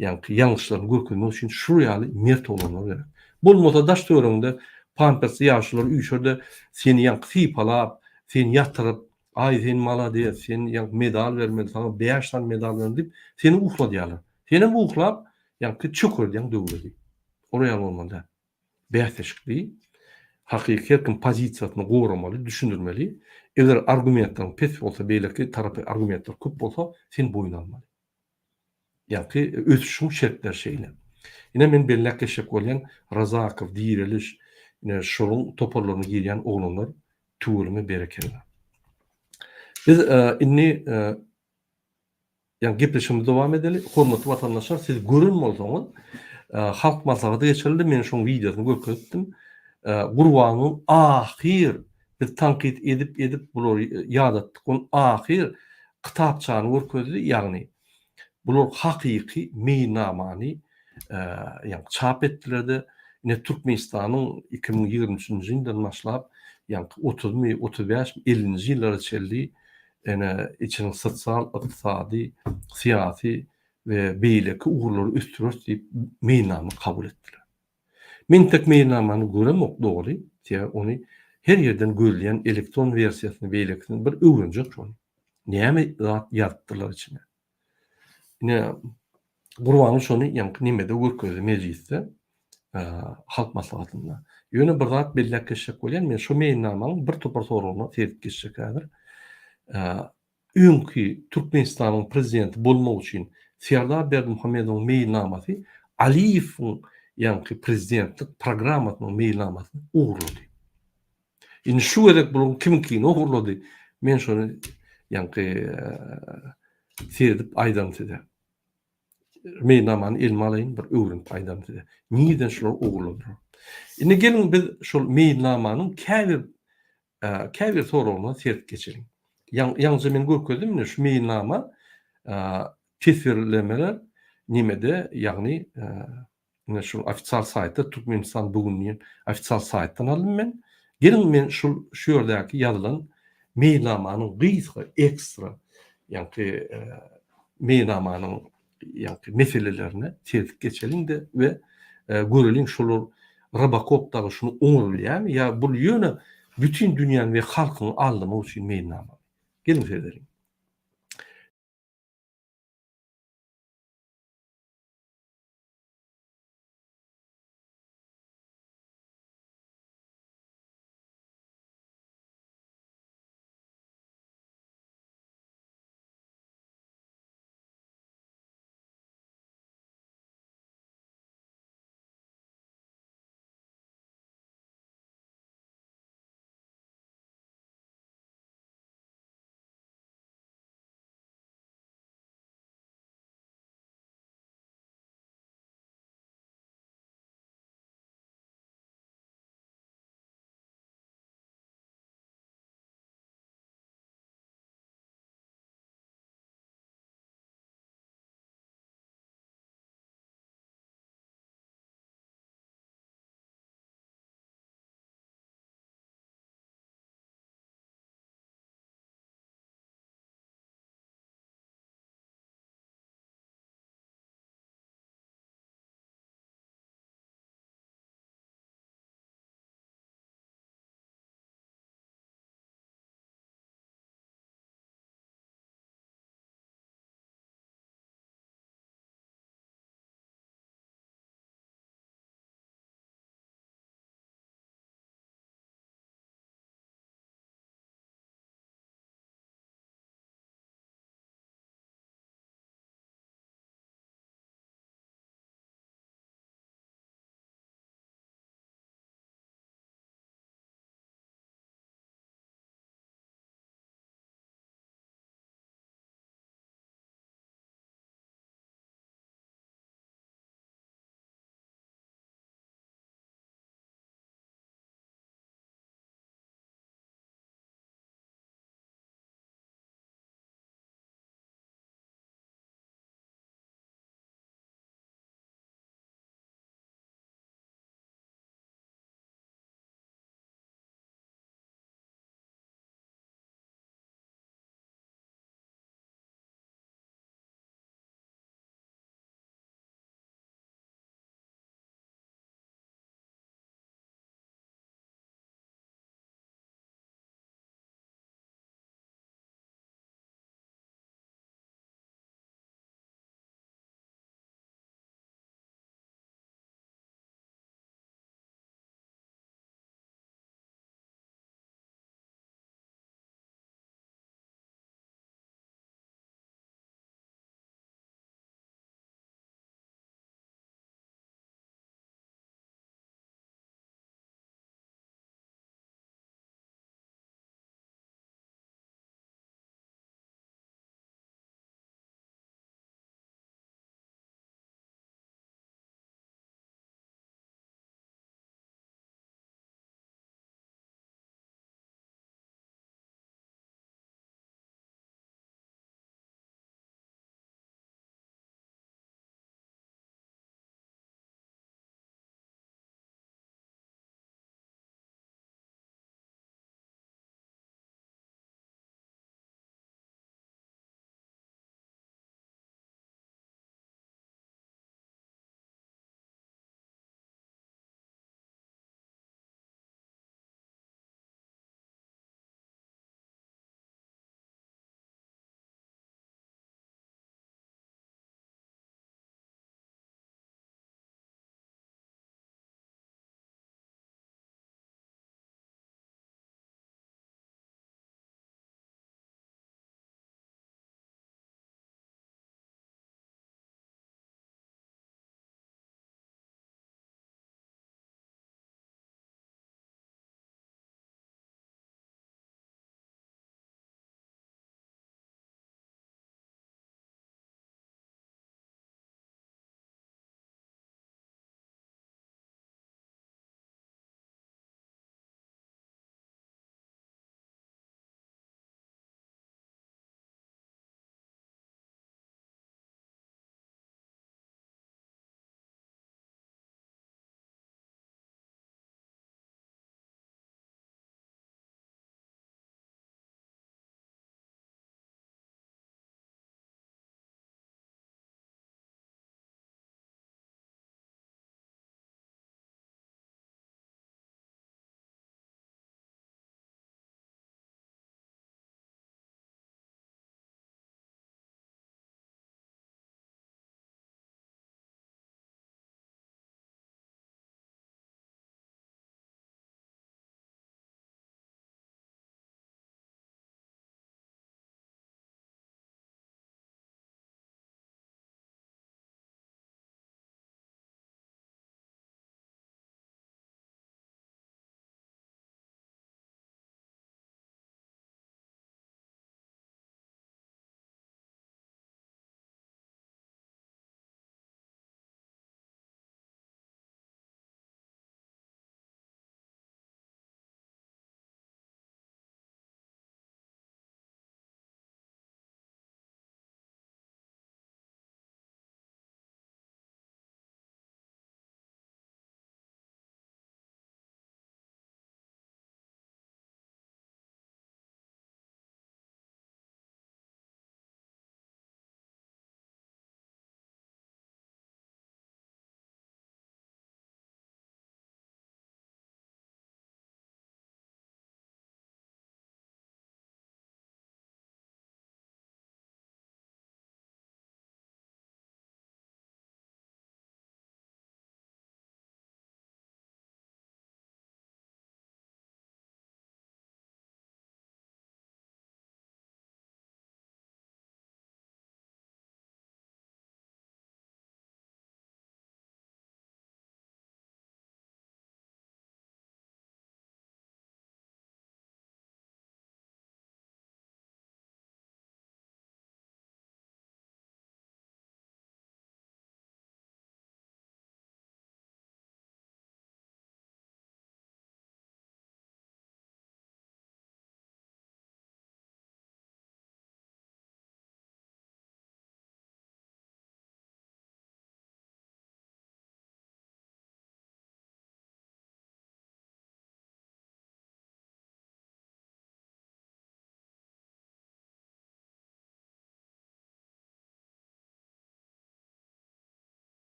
ýaňky ýalňyşlaryny görkezmek üçin şul ýaly mert oglanlar gerek. Bolmasa daş-töweregiňde pampersli ýaşulular üýşer-de, seni ýaňky sypalap, seni ýatyryp, Aý, sen malades, sen ýaňky medal bermeli, saňa bäş sany medal bermeli diýip, seni uhladýarlar. Senem uhlap, ýaňky çökerdýäň döwledi. Olar ýaly bolmaly däl. Bäsleşikli, hakyky her kim pozisiýasyny goramaly, düşündirmeli. Eger argumentleriň pes bolsa, beýleki tarapy argumentler köp bolsa, sen boýun almaly. Ýaňky ösüşiň şertleri şeýle. Ine men belläp geçjek bolýan Razakow, Direliş, ine şolaň toparlaryna girýän oglanlar tüweleme berekella. Biz indi ýaňky gepleşigimizi dowam edeli. Hormatly watandaşlar siz gören bolsaňyz Halk maslahaty geçirildi men şoň wideosyny görkezipdim. Gurbanyň ahyr biz tankyt edip edip bulary ýadatdyk ony ahyr kitapçany görkezdi ýagny Bular hakyky meýilnamany ýaňky çap etdiler-de, ine Türkmenistanyň 2023-nji ýyldan başlap, ýaňky otuzmy, 35 mi, ellinji ýyllara çenli ene içiniň sosial, ykdysady, syýasy we beýleki ugurlary ösdüreris diýip meýilnama kabul etdiler. Men entek meýilnamany göremok dogry, sebäbi ony her ýerden gözleýän elektron wersiýasyny beýlekisini bir öwrenjek şony. Näme zat ýazypdyrlar içine. Ine Gurbanguly şony ýaňky nemede görkezdi mejlisde halk maslahatynda. Ýöne bir zat belläp geçjek bolýan men şo meýilnamanyň bir topar soragyna seredip geçjek häzir. Öňki Türkmenistanyň prezidenti bolmak üçin Serdar Berdimuhamedowyň meýilnamasy Aliýewiň ýaňky prezidentlik programmasynyň meýilnamasyny ogurlady. Indi şu gezek bularyň kimiňkini ogurlady, men şony ýaňky seredip aýdaryn size. Meýilnamany elime alaýyn, bir öwrenip aýdaryn size. Nirden şular ogurladylar? Indi geliň biz şol meýilnamanyň käbir Käbir soragyna seret geçeliň. Ýaňyja men görkezdim ine şu meýilnama teswirlemeler nemede ýagny ine şu ofitsial saýtda Türkmenistan bu gün diýen ofitsial saýtdan aldym men. Geliň men şul şu ýerdäki ýazylan meýilnamanyň gysga ekstra ýaňky meýilnamanyň ýaňky meselelerine seredip geçeliň-de we göreliň şolar Robocop dagy şuny oňarylýarmy ýa bul ýöne bütin dünýäni we halkyňy aldamak üçin meýilnamamy? Geliň seredeliň.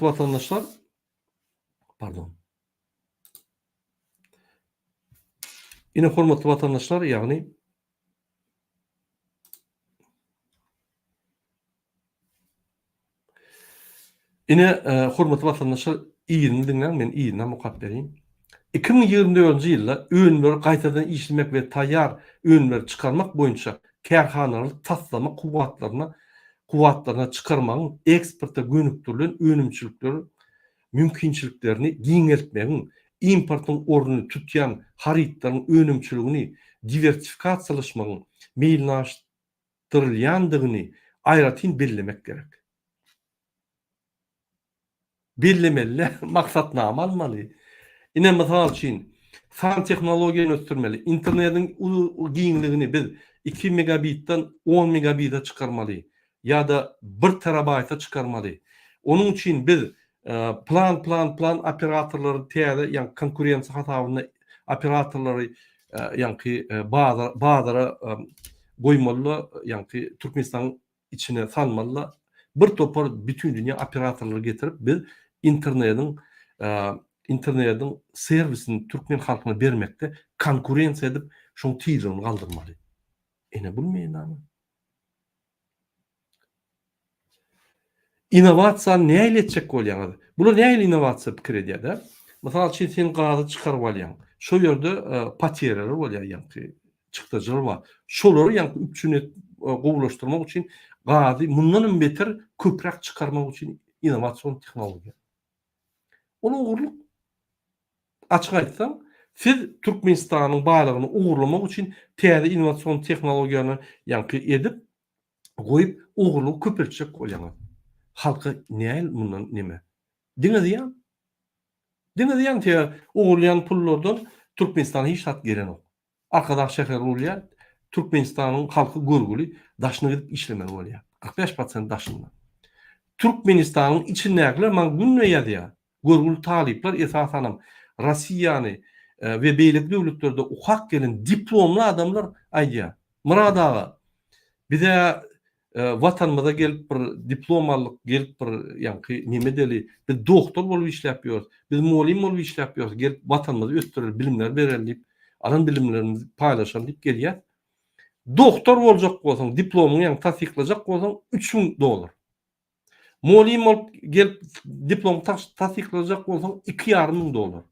hormatly watandaşlar, pardon. Ine hormatly watandaşlar, ýagny Ine, hormatly watandaşlar, yzyny diňläň, men yzynam okap bereýin. 2024-nji ýylda önümleri gaýtadan işlemek we taýýar önümleri çykarmak boýunça kärhanalary taslama kuwwatlaryna kuwwatlaryna çykarmagyň eksporta gönükdirilen önümçilikleri mümkinçiliklerini giňeltmegiň, importyň ornuny tutýan harytlaryň önümçiligini diwersifikasiýalaşmagyň meýilnaşdyrylýandygyny aýratyn bellemek gerek. Bellemeli-dä, maksatnama almaly. Ine, mysal üçin, san tehnologiýany ösdürmeli, internetiň giňligini biz iki megabitden on megabite çykarmaly ýa-da bir terabaýta çykarmaly. Onuň üçin biz plan plan plan operatorlary täze ýaňky konkurensiýa hasabynda operatorlary ýaňky bazar bazara goýmalyda ýaňky Türkmenistanyň içine salmalyda bir topar bütindünýä operatorlary getirip biz internediň internediň serwisini türkmen halkyna bermekde konkurensiýa edip şoň tizligini galdyrmaly. Ine bu meýilnama. Innowasiýany nähili etjek bolýaňyz? Bular nähili innowasiýa pikir edýär-de? Mysal üçin, sen gazy çykaryp alýaň. Şo ýerde poterýalar bolýar, ýaňky çykdajylar bar. Şolary ýaňky üpjün et, gowulaşdyrmak üçin gazy mundan hem beter köpräk çykarmak üçin innowasion tehnologiýa. Ol ogurlyk. Açyk aýtsaň, siz Türkmenistanyň baýlygyny ogurlamak üçin täze innowasion tehnologiýany ýaňky edip, goýup ogurlygy köpeltjek bolýaňyz. Halka näl mundan neme? Diňe zyýan. Diňe zyýan sebäbi ogurlaýan pullardan Türkmenistana hiç zat gelenok. Arkadag şäheri gurulýar, Türkmenistanyň halky görgüli daşyna gidip işlemeli bolýar. 45 prosent daşynda. Türkmenistanyň içindäkiler maňa günde ýazýar. Görgüli talyplar esasanam Rossiýany we beýleki döwletlerde okap gelen diplomly adamlar aýdýar. Myrat aga, bizä Watanymyza gelip bir diplom aldyk, gelip bir ýaňky neme edeli, biz doktor bolup işläp ýörüs, biz mugallym bolup işläp ýörüs, gelip Watanymyzy ösdüreli, bilimler bereli diýip, alan bilimlerimizi paýlaşaly diýip gelýäs. Doktor boljak bolsaň, diplomyňy ýaňky tassyklajak bolsaň, 3000 dollar. Mugallym bolup gelip diplomyňy tassyklajak bolsaň, iki ýarym müň dollar.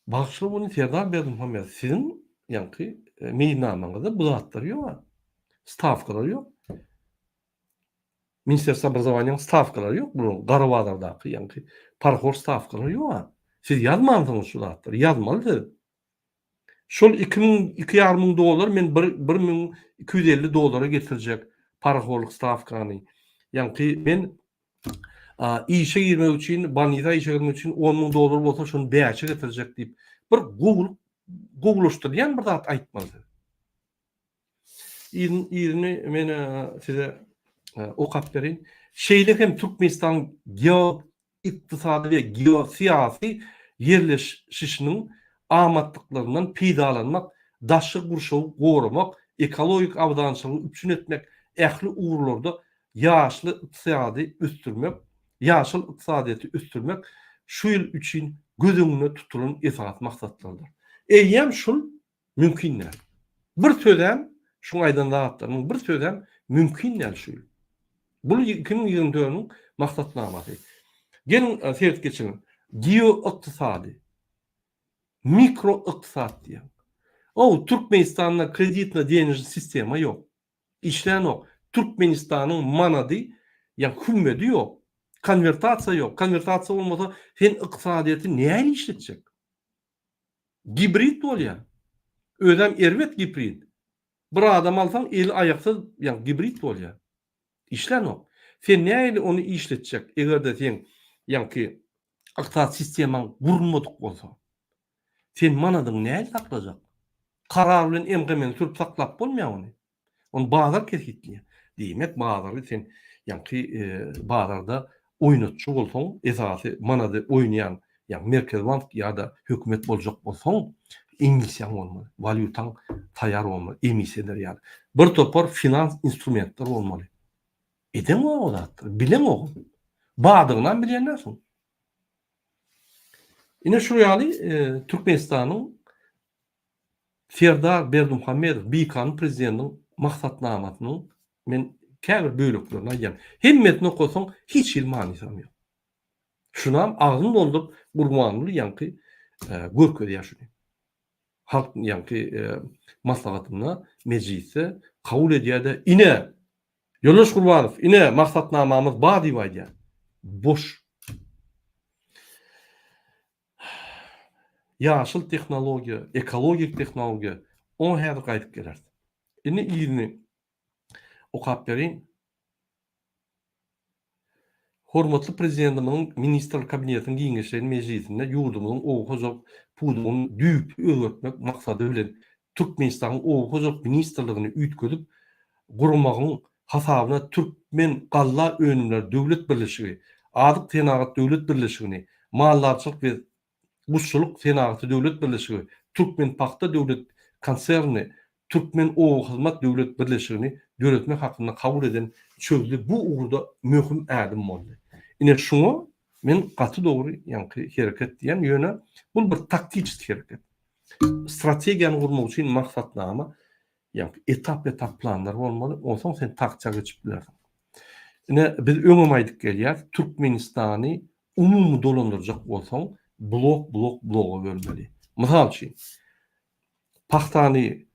Bagyşla muny Serdar Berdimuhamedow siziň ýaňky meýilnamaňyzda bu zatlar ýok. Stawkalar ýok. Ministerstwo obrazowaniýanyň stawkalary ýok bularyň gara bazardaky ýaňky parhor stawkalary ýok. Siz ýazmansyňyz şu zatlary ýazmaly siz. Şol 2000 2,5 müň dollar men bir 1250 dollara getirjek parahorlyk stawkany. Ýaňky men işe girmek üçin, bolnisa işe girmek üçin 10 müň dollar bolsa şony bäşe getirjek diýip bir gowulyk gowulaşdyrýan bir zat aýtmaly. Yzyny yzyny men size okap bereýin. Şeýle hem Türkmenistanyň geo ykdysady we geosyýasy ýerleşişiniň amatlyklaryndan peýdalanmak, daşky gurşawy goramak, ekologik abadançylygy üpjün etmek, ähli ugurlarda ýaşly ykdysady ösdürmek, ýaşyl ykdysadyýeti ösdürmek şu ýyl üçin göz öňünde tutulan esasy maksatlardyr. Eýýäm şul mümkin däl. Bir sözem, şuň aýdan zatlarynyň bir sözem mümkin däl şu ýyl. Bu 2024-niň maksatnamasy. Geliň seredip geçeliň. Geoykdysady, mikroykdysat diýýär. Ow, Türkmenistanda kreditno-denežny sistema ýok. Işlänok. Türkmenistanyň manady ýa hümmedi ýok. Konwertasiýa ýok. Konwertasiýa bolmasa sen ykdysadyýeti nähili işletjek? Gibrid bolýar. Özem erbet gibrid. Bir adam alsaň eli aýaksyz ýa gibrid bolýar. Işlänok. Sen nähili ony işletjek egerde seň ýaňky ykdysady sistemaň gurulmadyk bolsa. Sen manadyňy nähili saklajak? Karar bilen MGM-ni sürüp saklap bolmaýar ony. Ony bazar kesgitleýär. Diýmek, bazary sen ýaňky bazarda oýnatçy bolsaň, esasy manady oýnaýan, ýagny Merkezi bank ýa-da hökümet boljak bolsaň, emissiýaň bolmaly, walýutaň taýýar bolmaly, emissiýa eder ýaly. Bir topar finans instrumentler bolmaly. Edeňok o zatlary, bileňok. Bardygynam bilýän dälsiň. Ine şu ýaly Türkmenistanyň Serdar Berdimuhamedow bikanun prezidentiň maksatnamasynyň men käbir böleklerini aýdýan. Hemmesini okasaň hiç hili manysam ýok. Şunam agzyny dolduryp Gurbanguly ýaňky görkezýär şuny. Halk ýaňky maslahatynda mejlisde kabul edýär-de ine Ýoldaş Gurbanow ine maksatnamamyz bar diýip aýdýar. Boş. Ýaşyl tehnologiýa, ekologik tehnologiýa, oňa häzir gaýdyp geleris. Indi yzyny okap bereýin. Hormatly Prezidentimiziň Ministrler Kabinetiniň giňişleýin mejlisinde ýurdumyzyň oba hojalyk pudagyny düýpli özgertmek maksady bilen Türkmenistanyň Oba hojalyk ministrligini üýtgedip gurmagyň hasabyna Türkmengalla önümleri döwlet birleşigi, Azyk senagat döwlet birleşigini, Maldarçylyk we guşçulyk senagaty döwlet birleşigi, Türkmenpagta döwlet konsernini, Türkmenobahyzmat döwlet birleşigini döretmek hakynda kabul eden çözgüdi bu ugurda möhüm ädim boldy. Ine şuňa men gaty dogry ýaňky hereket diýýän, ýöne bul bir taktiçeski hereket. Strategiýany gurmak üçin maksatnama, ýaňky etap-etap planlar bolmaly, onsoň sen taktika geçip bilersiň. Ine biz öňem aýdyp gelýäs, Türkmenistany umumy dolandyrjak bolsaň blok blok bloga bölmeli. Mysal üçin, pagtany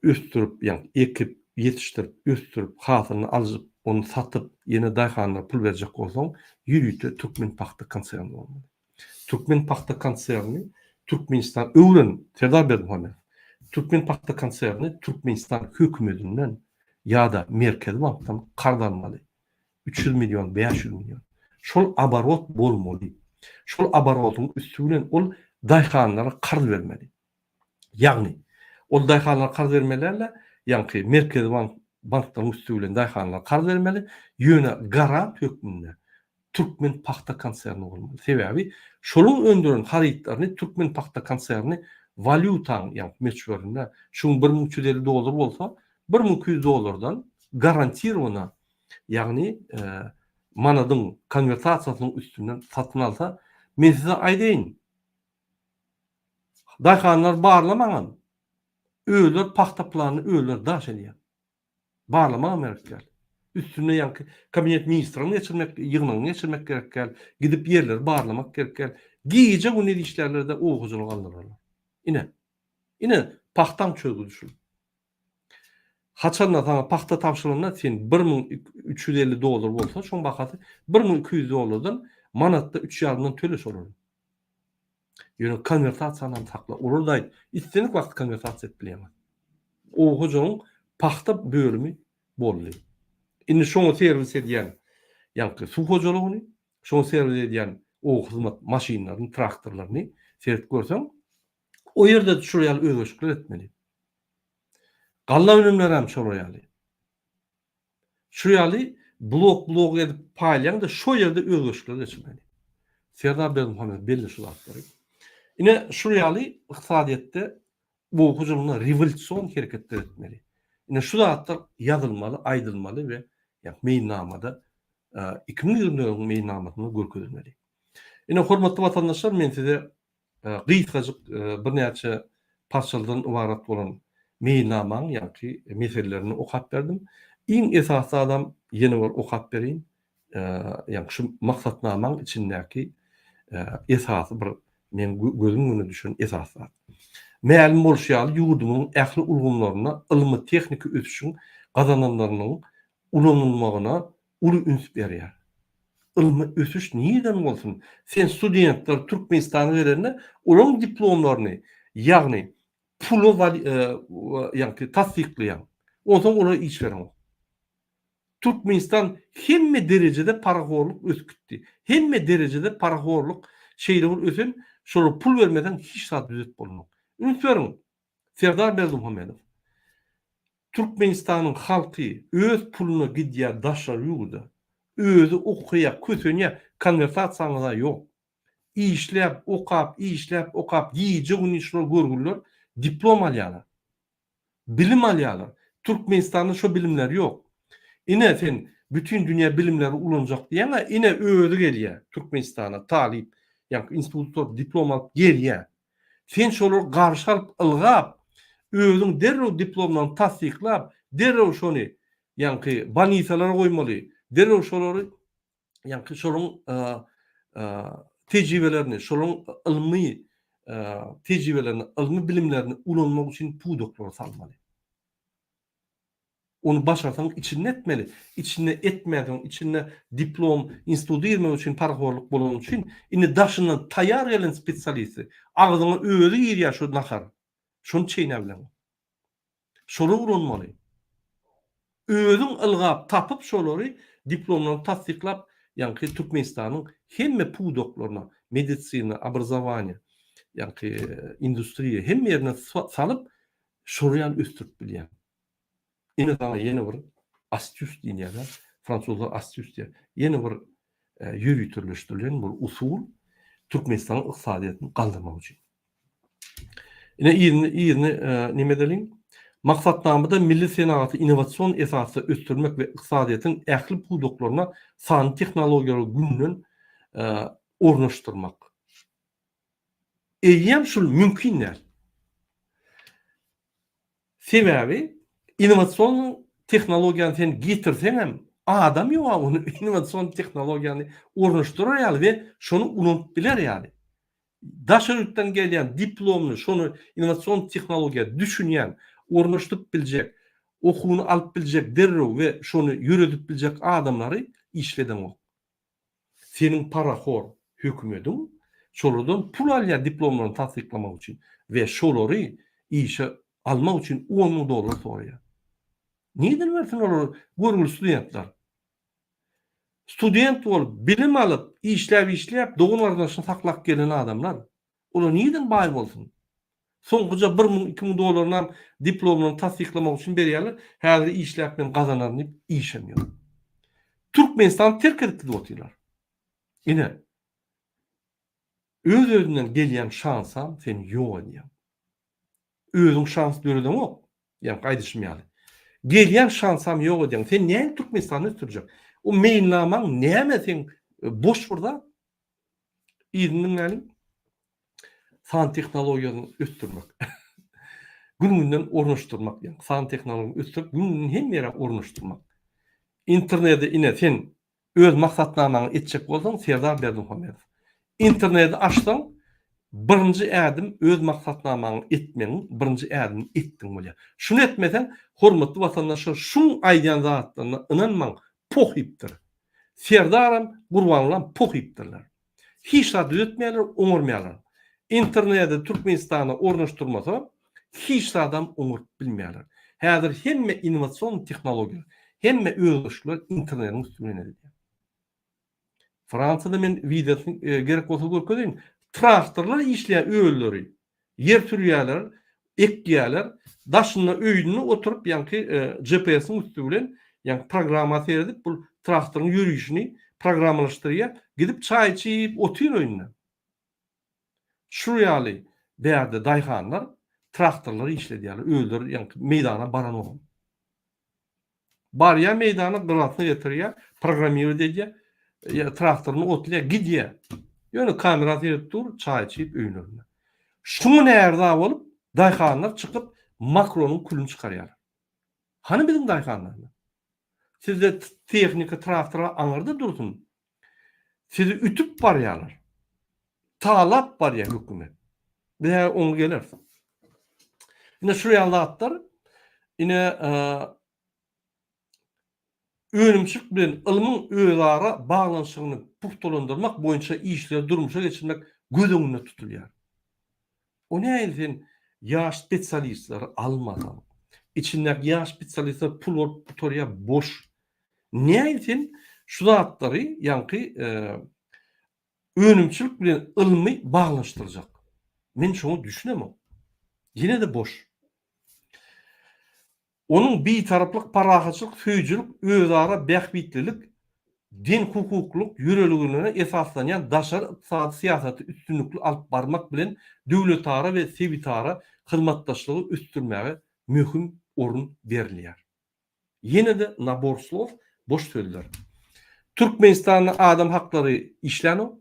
ösdürip, ýagny ekip, ýetişdirip, ösdürip, hasylyny alyp, ony satyp, ýene daýhanlara pul berjek bolsaň, ýörite Türkmenpagta konserni bolmaly. Türkmenpagta konserni Türkmenistan öwren, Serdar Berdimuhamedow, Türkmenpagta konserni Türkmenistan hökümetinden ýa-da Merkezi bankdan karz almaly. 300 million, 500 million. Şol aborot bolmaly. Şol aborotyň üsti bilen ol daýhanlara karz bermeli. Ýagny, ol daýhanlara karz bermeli däl-de, ýaňky Merkezi bank banklaryň üsti bilen daýhanlara karz bermeli, ýöne garant hökmünde Türkmen pagta konserni bolmaly. Sebäbi şolaryň öndüren harytlaryny Türkmen pagta konserni walýutaň ýaňky möçberinde, şu gün 1350 dollar bolsa, 1200 dollardan garantirowano ýagny manadyň konwertasiýasynyň üstünden satyn alsa, men size aýdaýyn, daýhanlar barlamaňam, özleri pagta planyny özleri daş edýär. Barlamagam gerek däl. Üstünde ýaňky kabinet ministrligini geçirmek, ýygnagyny geçirmek gerek däl, gidip ýerleri barlamak gerek däl. Gije-gündiz işlärler-de oba hojalygy aldyrarlar. Ine, ine pagtaň çözgüdi şul. Haçanda saňa pagta tabşyrylanda sen 1350 dollar bolsa şoň bahasy 1200 dollardan manatda üç ýarymdan töle şolary. Ýöne konwertasiýany hem sakla. Olar da aýt, islendik wagt konwertasiýa edip bilýäňiz. Oba hojalygyň pagta bölümi boldy. Indi şoňa serwis edýän ýaňky suw hojalygyny, şoňa serwis edýän oba hyzmat maşynlaryny, traktorlaryny seredip görseň, o ýerde şular ýaly özgerişikler etmeli. Galla önümleri hem şolar ýaly. Şu ýaly blok-blok edip paýlaýaň-da şo ýerde özgerişikler geçirmeli. Serdar Berdimuhamedow belli şu zatlary. Ine şu ýaly ykdysadyýetde oba hojalygynda rewolýusion hereketler etmeli. Ine şu zatlar ýazylmaly, aýdylmaly we ýa meýilnamada 2024-iň meýilnamasynda görkezilmeli. Ine hormatly watandaşlar men size gysgajyk birnäçe parçalardan ybarat bolan meýilnamaň ýaňky meselelerini okap berdim. Iň esasy zadam ýene bir okap bereýin. Ýaňky şu maksatnamaň içindäki esasy bir meň gözüm öňüne düşen esasy zat. Mälim bolşy ýaly, ýurdumyzyň ähli ulgamlarynda ylmy-tehniki ösüşiň gazananlarynyň ulanylmagyna uly üns berýär. Ylmy ösüş nirden bolsun? Sen studentler Türkmenistana gelende olaryň diplomlaryny, ýagny pula ýagny tassyklaýaň. Onsoň olara iş bereňok. Türkmenistan hemme derejede parahorluk ösüp gitdi. Hemme derejede parahorluk şeýle bir ösen, şolara pul bermeseň hiç zat düzet bolmok. Üns beriň, Serdar Berdimuhamedow. Türkmenistanyň halky öz puluna gidýär daşary ýurda. Özi okaýar, kösenýär, konwertasiýaňyza ýok. Işläp, okap, işläp, okap, gije-gündiz şular görgüliler diplom alýarlar. Bilim alýarlar. Türkmenistanda şo bilimler ýok. Ine sen. Bütin dünýä bilimleri ulanjak diýýäň-ä, ine özi gelýär Türkmenistana talyp, ýaňky institut gutaryp diplom alyp gelýär. Sen şolary garşy alyp ylgap, özüň derrew diplomlaryny tassyklap, derrew şony ýaňky bolnisalara goýmaly, derrew şolary ýaňky şolaryň tejribelerini, şolaryň ylmy tejribelerini, ylmy bilimlerini ulanmak üçin pudaklara salmaly. Ony başarsaň içinde etmeli. Içinde etmänsoň, içinde diplom, instituta girmek üçin parahorluk bolany üçin, indi daşyndan taýýar gelen spesialisti, agzyňa özi girýär şu nahar. Şony çeýnäbileňok. Şolary ulanmaly. Özüň ylgap tapyp şolary diplomlaryny tassyklap, ýaňky Türkmenistanyň hemme pudaklaryna, medisina, obrazowaniýe, ýaňky industriýa hemme ýerine salyp, şolar ýaly ösdürip bilýäň. Ine saňa ýene bir astuce diýilýär-ä, fransuzlar astuce diýýär. Ýene bir ýöriteleşdirilen bir usul Türkmenistanyň ykdysadyýetini galdyrmak üçin. Ine yzyny yzyny neme edeliň. Maksatnamada milli senagaty innowasion esasda ösdürmek we ykdysadyýetiň ähli pudaklaryna sanly tehnologiýalary günden ornaşdyrmak. Eýýäm şul mümkin däl. Sebäbi innowasion tehnologiýany sen getirseňem adam ýok-a ony innowasion tehnologiýany ornaşdyrar ýaly we şony ulanyp biler ýaly. Daşary ýurtdan gelýän diplomly şony innowasion tehnologiýa düşünýän, ornaşdyryp biljek, okuwyny alyp biljek derrew we şony ýöredip biljek adamlary işledeňok. Seniň parahor hökümediň şolardan pul alýar diplomlaryny tassyklamak üçin we şolary işe almak üçin 10 müň dollar soraýar. Nirden bersin olary görgüli studentler? Student bolup, bilim alyp, işläp-işläp, dogan-garyndaşyny saklap gelen adamlar. Olar nirden baý bolsun? Soňkuja bir müň, 2000 dollarynam diplomlaryny tassyklamak üçin berýärler. Häzir işläp men gazanaryn diýip işem ýok. Türkmenistany terk edip gidip otyrlar. Ine, öz-özünden gelýän şansam sen ýok edýäň. Özüň şans döredeňok. Ýaňky aýdyşym ýaly. Gelýän şansam ýok edýäň. Sen näme Türkmenistany ösdürjek? O meýilnamaň näme seň boş bir zat. Yzyny diňläliň. San tehnologiýasyny ösdürmek. Gün-günden ornaşdyrmak ýaňky san tehnologiýasyny ösdürip gün-günden hemme ýere ornaşdyrmak. Internede ine sen Öz maksatnamaňy etjek bolsaň Serdar Berdimuhamedow. Internedi açsaň birinji ädim öz maksatnamaňy etmegiň birinji ädimini etdiň bolýar. Şuny etmeseň hormatly watandaşlar şuň aýdýan zatlaryna ynanmaň pohypdyr. Serdaram Gurbangulam pohypdyrlar. Hiç zat düzetmeýärler oňarmaýarlar. Internedi Türkmenistana ornaşdyrmasa hiç zadam oňaryp bilmeýärler. Häzir hemme innowasion tehnologiýalar, hemme özgerişlikler internetiň üsti bilen edilýär. Fransiýada men wideosyny gerek bolsa görkezeýin. Traktorlar işleýär özleri. Ýer sürýärler, ekýärler. Daşynda öýünde oturyp ýaňky GPS-iň üsti bilen ýaňky programma seredip bu traktoryň ýörişini programmalaşdyrýar. Gidip çaý içip otyr öýünde. Şu ýaly bärde daýhanlar traktorlary işledýärler, özleri ýaňky meýdana baranogam. Barýar meýdana gyrasyna getirýär, programmirowat edýär, traktoryny otlaýar, gidýär. Ýöne kamera seredip dur, çaý içip öýlerinde. Şuňa närza bolup daýhanlar çykyp Makronyň külüni çykarýarlar. Hany biziň daýhanlarymyz? Sizde tehnika traktor aňyrda dursun. Sizi ütüp barýarlar. Talap barýar hökümet. Biz häzir oňa geleris. Ine şu ýaly zatlar ine önümçilik bilen ylmyň özara baglanyşygyny pugtalandyrmak boýunça işleri durmuşa geçirmek göz öňünde tutulýar. O nähili sen ýaş spesialistleri almasaň, içindäki ýaş spesialistler pul bolup gutarýar boş. Nähili sen şu zatlary ýaňky önümçilik bilen ylmy baglanyşdyrjak? Men şoňa düşünemok. Ýene-de boş. Onuň Bitaraplyk, parahatçylyk söýüjilik, özara bähbitlilik, deňhukuklylyk ýörelgelerine esaslanýan daşary ykdysady syýasaty üstünlikli alyp barmak bilen döwletara we sebitara hyzmatdaşlygy ösdürmäge möhüm orun berilýär. Ýene-de nabor slov. boş sözler. Türkmenistanda adam haklary işlänok.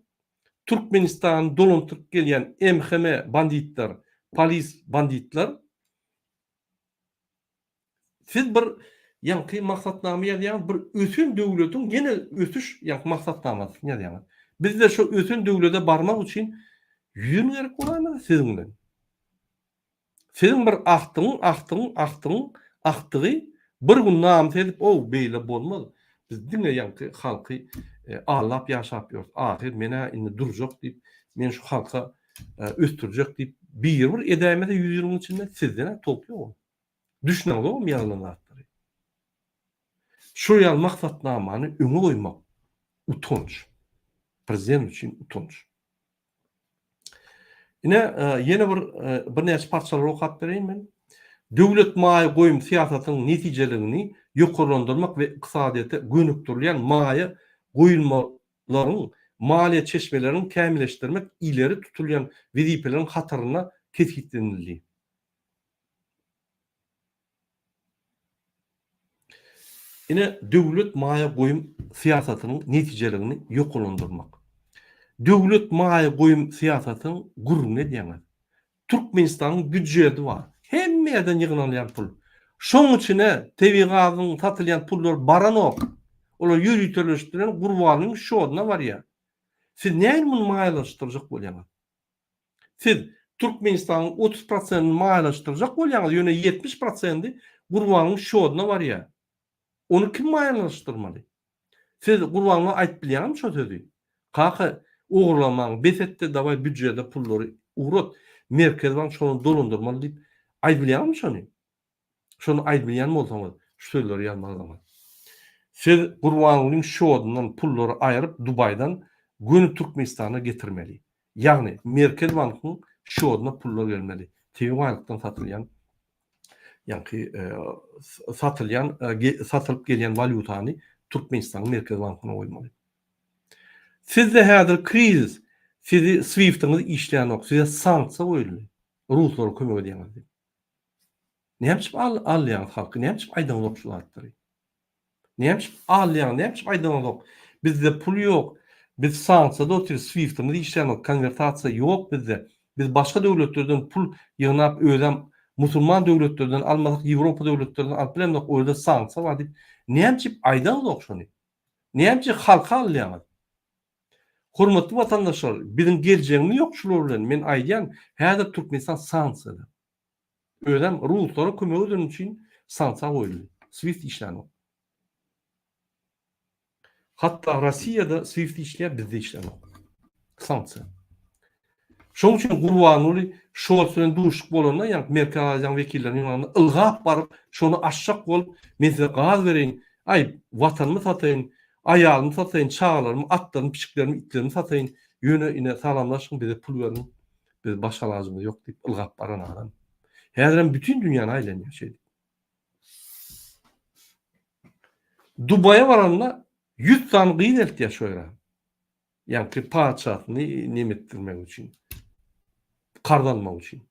Türkmenistany dolandyryp gelýän MHM banditler, polis banditler Siz bir ýaňky maksatnama ýazýaňyz, bir ösen döwletiň ýene ösüş ýaňky maksatnamasyny ýazýaňyz. Bizde şo ösen döwlete barmak üçin ýüz ýyl gerek bolaýmasa siziň bilen. Siziň bir agtygyň, agtygyň, agtygyň agtygy bir gün namys edip, ow, beýle bolmaz. Biz diňe ýaňky halky aldap ýaşap ýörüs. Ahyr men-ä indi durjak diýip, men şu halka ösdürjek diýip, biri bir edäýmese ýüz ýylyň içinde sizden-ä towuk ýok. Düşüneňzogam ýazylan zatlary. Şol ýaly maksatnamany öňe goýmak utanç. Prezident üçin utanç. Ine, ýene bir birnäçe parçalary okap bereýin men. Döwlet maýa goýum syýasatynyň netijeligini ýokarlandyrmak we ykdysadyýete gönükdirilýän maýa goýulmalaryň maliýe çeşmelerini kämilleşdirmek ileri tutulýan wezipeleriň hatarynda kesgitlenildi. Ine, döwlet maýa goýum syýasatynyň netijeligini ýokarlandyrmak. Döwlet maýa goýum syýasatynyň gürrüňini edýäňiz. Türkmenistanyň býudjeti bar. Hemme ýerden ýygnalýan pul. Şoň içine tebigy gazyň satylýan pullar baranok. Olar ýöriteleşdirilen Gurbanyň şodyna barýar. Siz nähili muny maýalaşdyrjak bolýaňyz? Siz Türkmenistanyň 30 prosentini maýalaşdyrjak bolýaňyz, ýöne 70 prosendi Gurbanyň şodyna barýar. Ony kim maýalaşdyrmaly? Siz Gurbanga aýdyp bilýäňizmi şo sözi? Kaka, ogurlamaňy bes et-de, dawaý býudjede pullary ugrat, Merkezi bank şony dolandyrmaly diýip aýdyp bilýäňizmi şony? Şony aýdylýan bolsaňyz, şu sözleri ýazmazdyňyz. Siz Gurbangulyň şodundan pullary aýryp Dubaýdan göni Türkmenistana getirmeli. Ýagny Merkez bankyň şoduna pullar gelmeli. Tebigy baýlykdan satylýan ýaňky satylýan satylyp gelýän walýutany Türkmenistanyň Merkez bankyna goýmaly. Sizde häzir krizis, sizi swiftiňiz işlänok, size sanksiýa goýuldy. Ruslara kömek edýäňiz diýip. Näme üçin alýaňyz halky? Näme üçin aýdaňyzok şu zatlary? Näme üçin alýaňyz? Näme üçin aýdaňyzok? Bizde pul ýok. Biz sanksiýada otyrys, swiftimiz işlänok, konwertasiýa ýok bizde. Biz başga döwletlerden pul ýygnap özem musulman döwletlerden almasak Ýewropa döwletlerinden alyp bilemzok, o ýerde sanksiýa bar diýip näme üçin aýdaňyzok şony? Näme üçin halky alýaňyz? Hormatly watandaşlar, biziň geljegimiz ýok şular bilen. Men aýdýan, häzir Türkmenistan sanksiýada. Özem ruslara kömek edeni üçin sanksiýa goýuldy. Swift işlänok. Hatda Rossiýada Swift işleýär, bizde işlänok. Sanksiýa. Şonuň üçin Gurbanguly Şolz bilen duşuşyk bolanda, ýagny Merkezi Aziýanyň wekilleriniň ýanynda ylgap baryp, şony açjak bolup, men size gaz bereýin, aý, watanymy sataýyn, aýalymy sataýyn, çagalarymy, atlarymy, pişiklerimi, itlerimi sataýyn, ýöne ine salamlaşyň, bize pul beriň, biz başga alajymyz ýok diýip ylgap baran adam. Häzirem bütin dünýäni aýlanýar şeýdip. Dubaýa baranda 100 sany gyz eltýär şo ýere. Ýaňky patyşasyny neme etdirmek üçin. Karz almak üçin.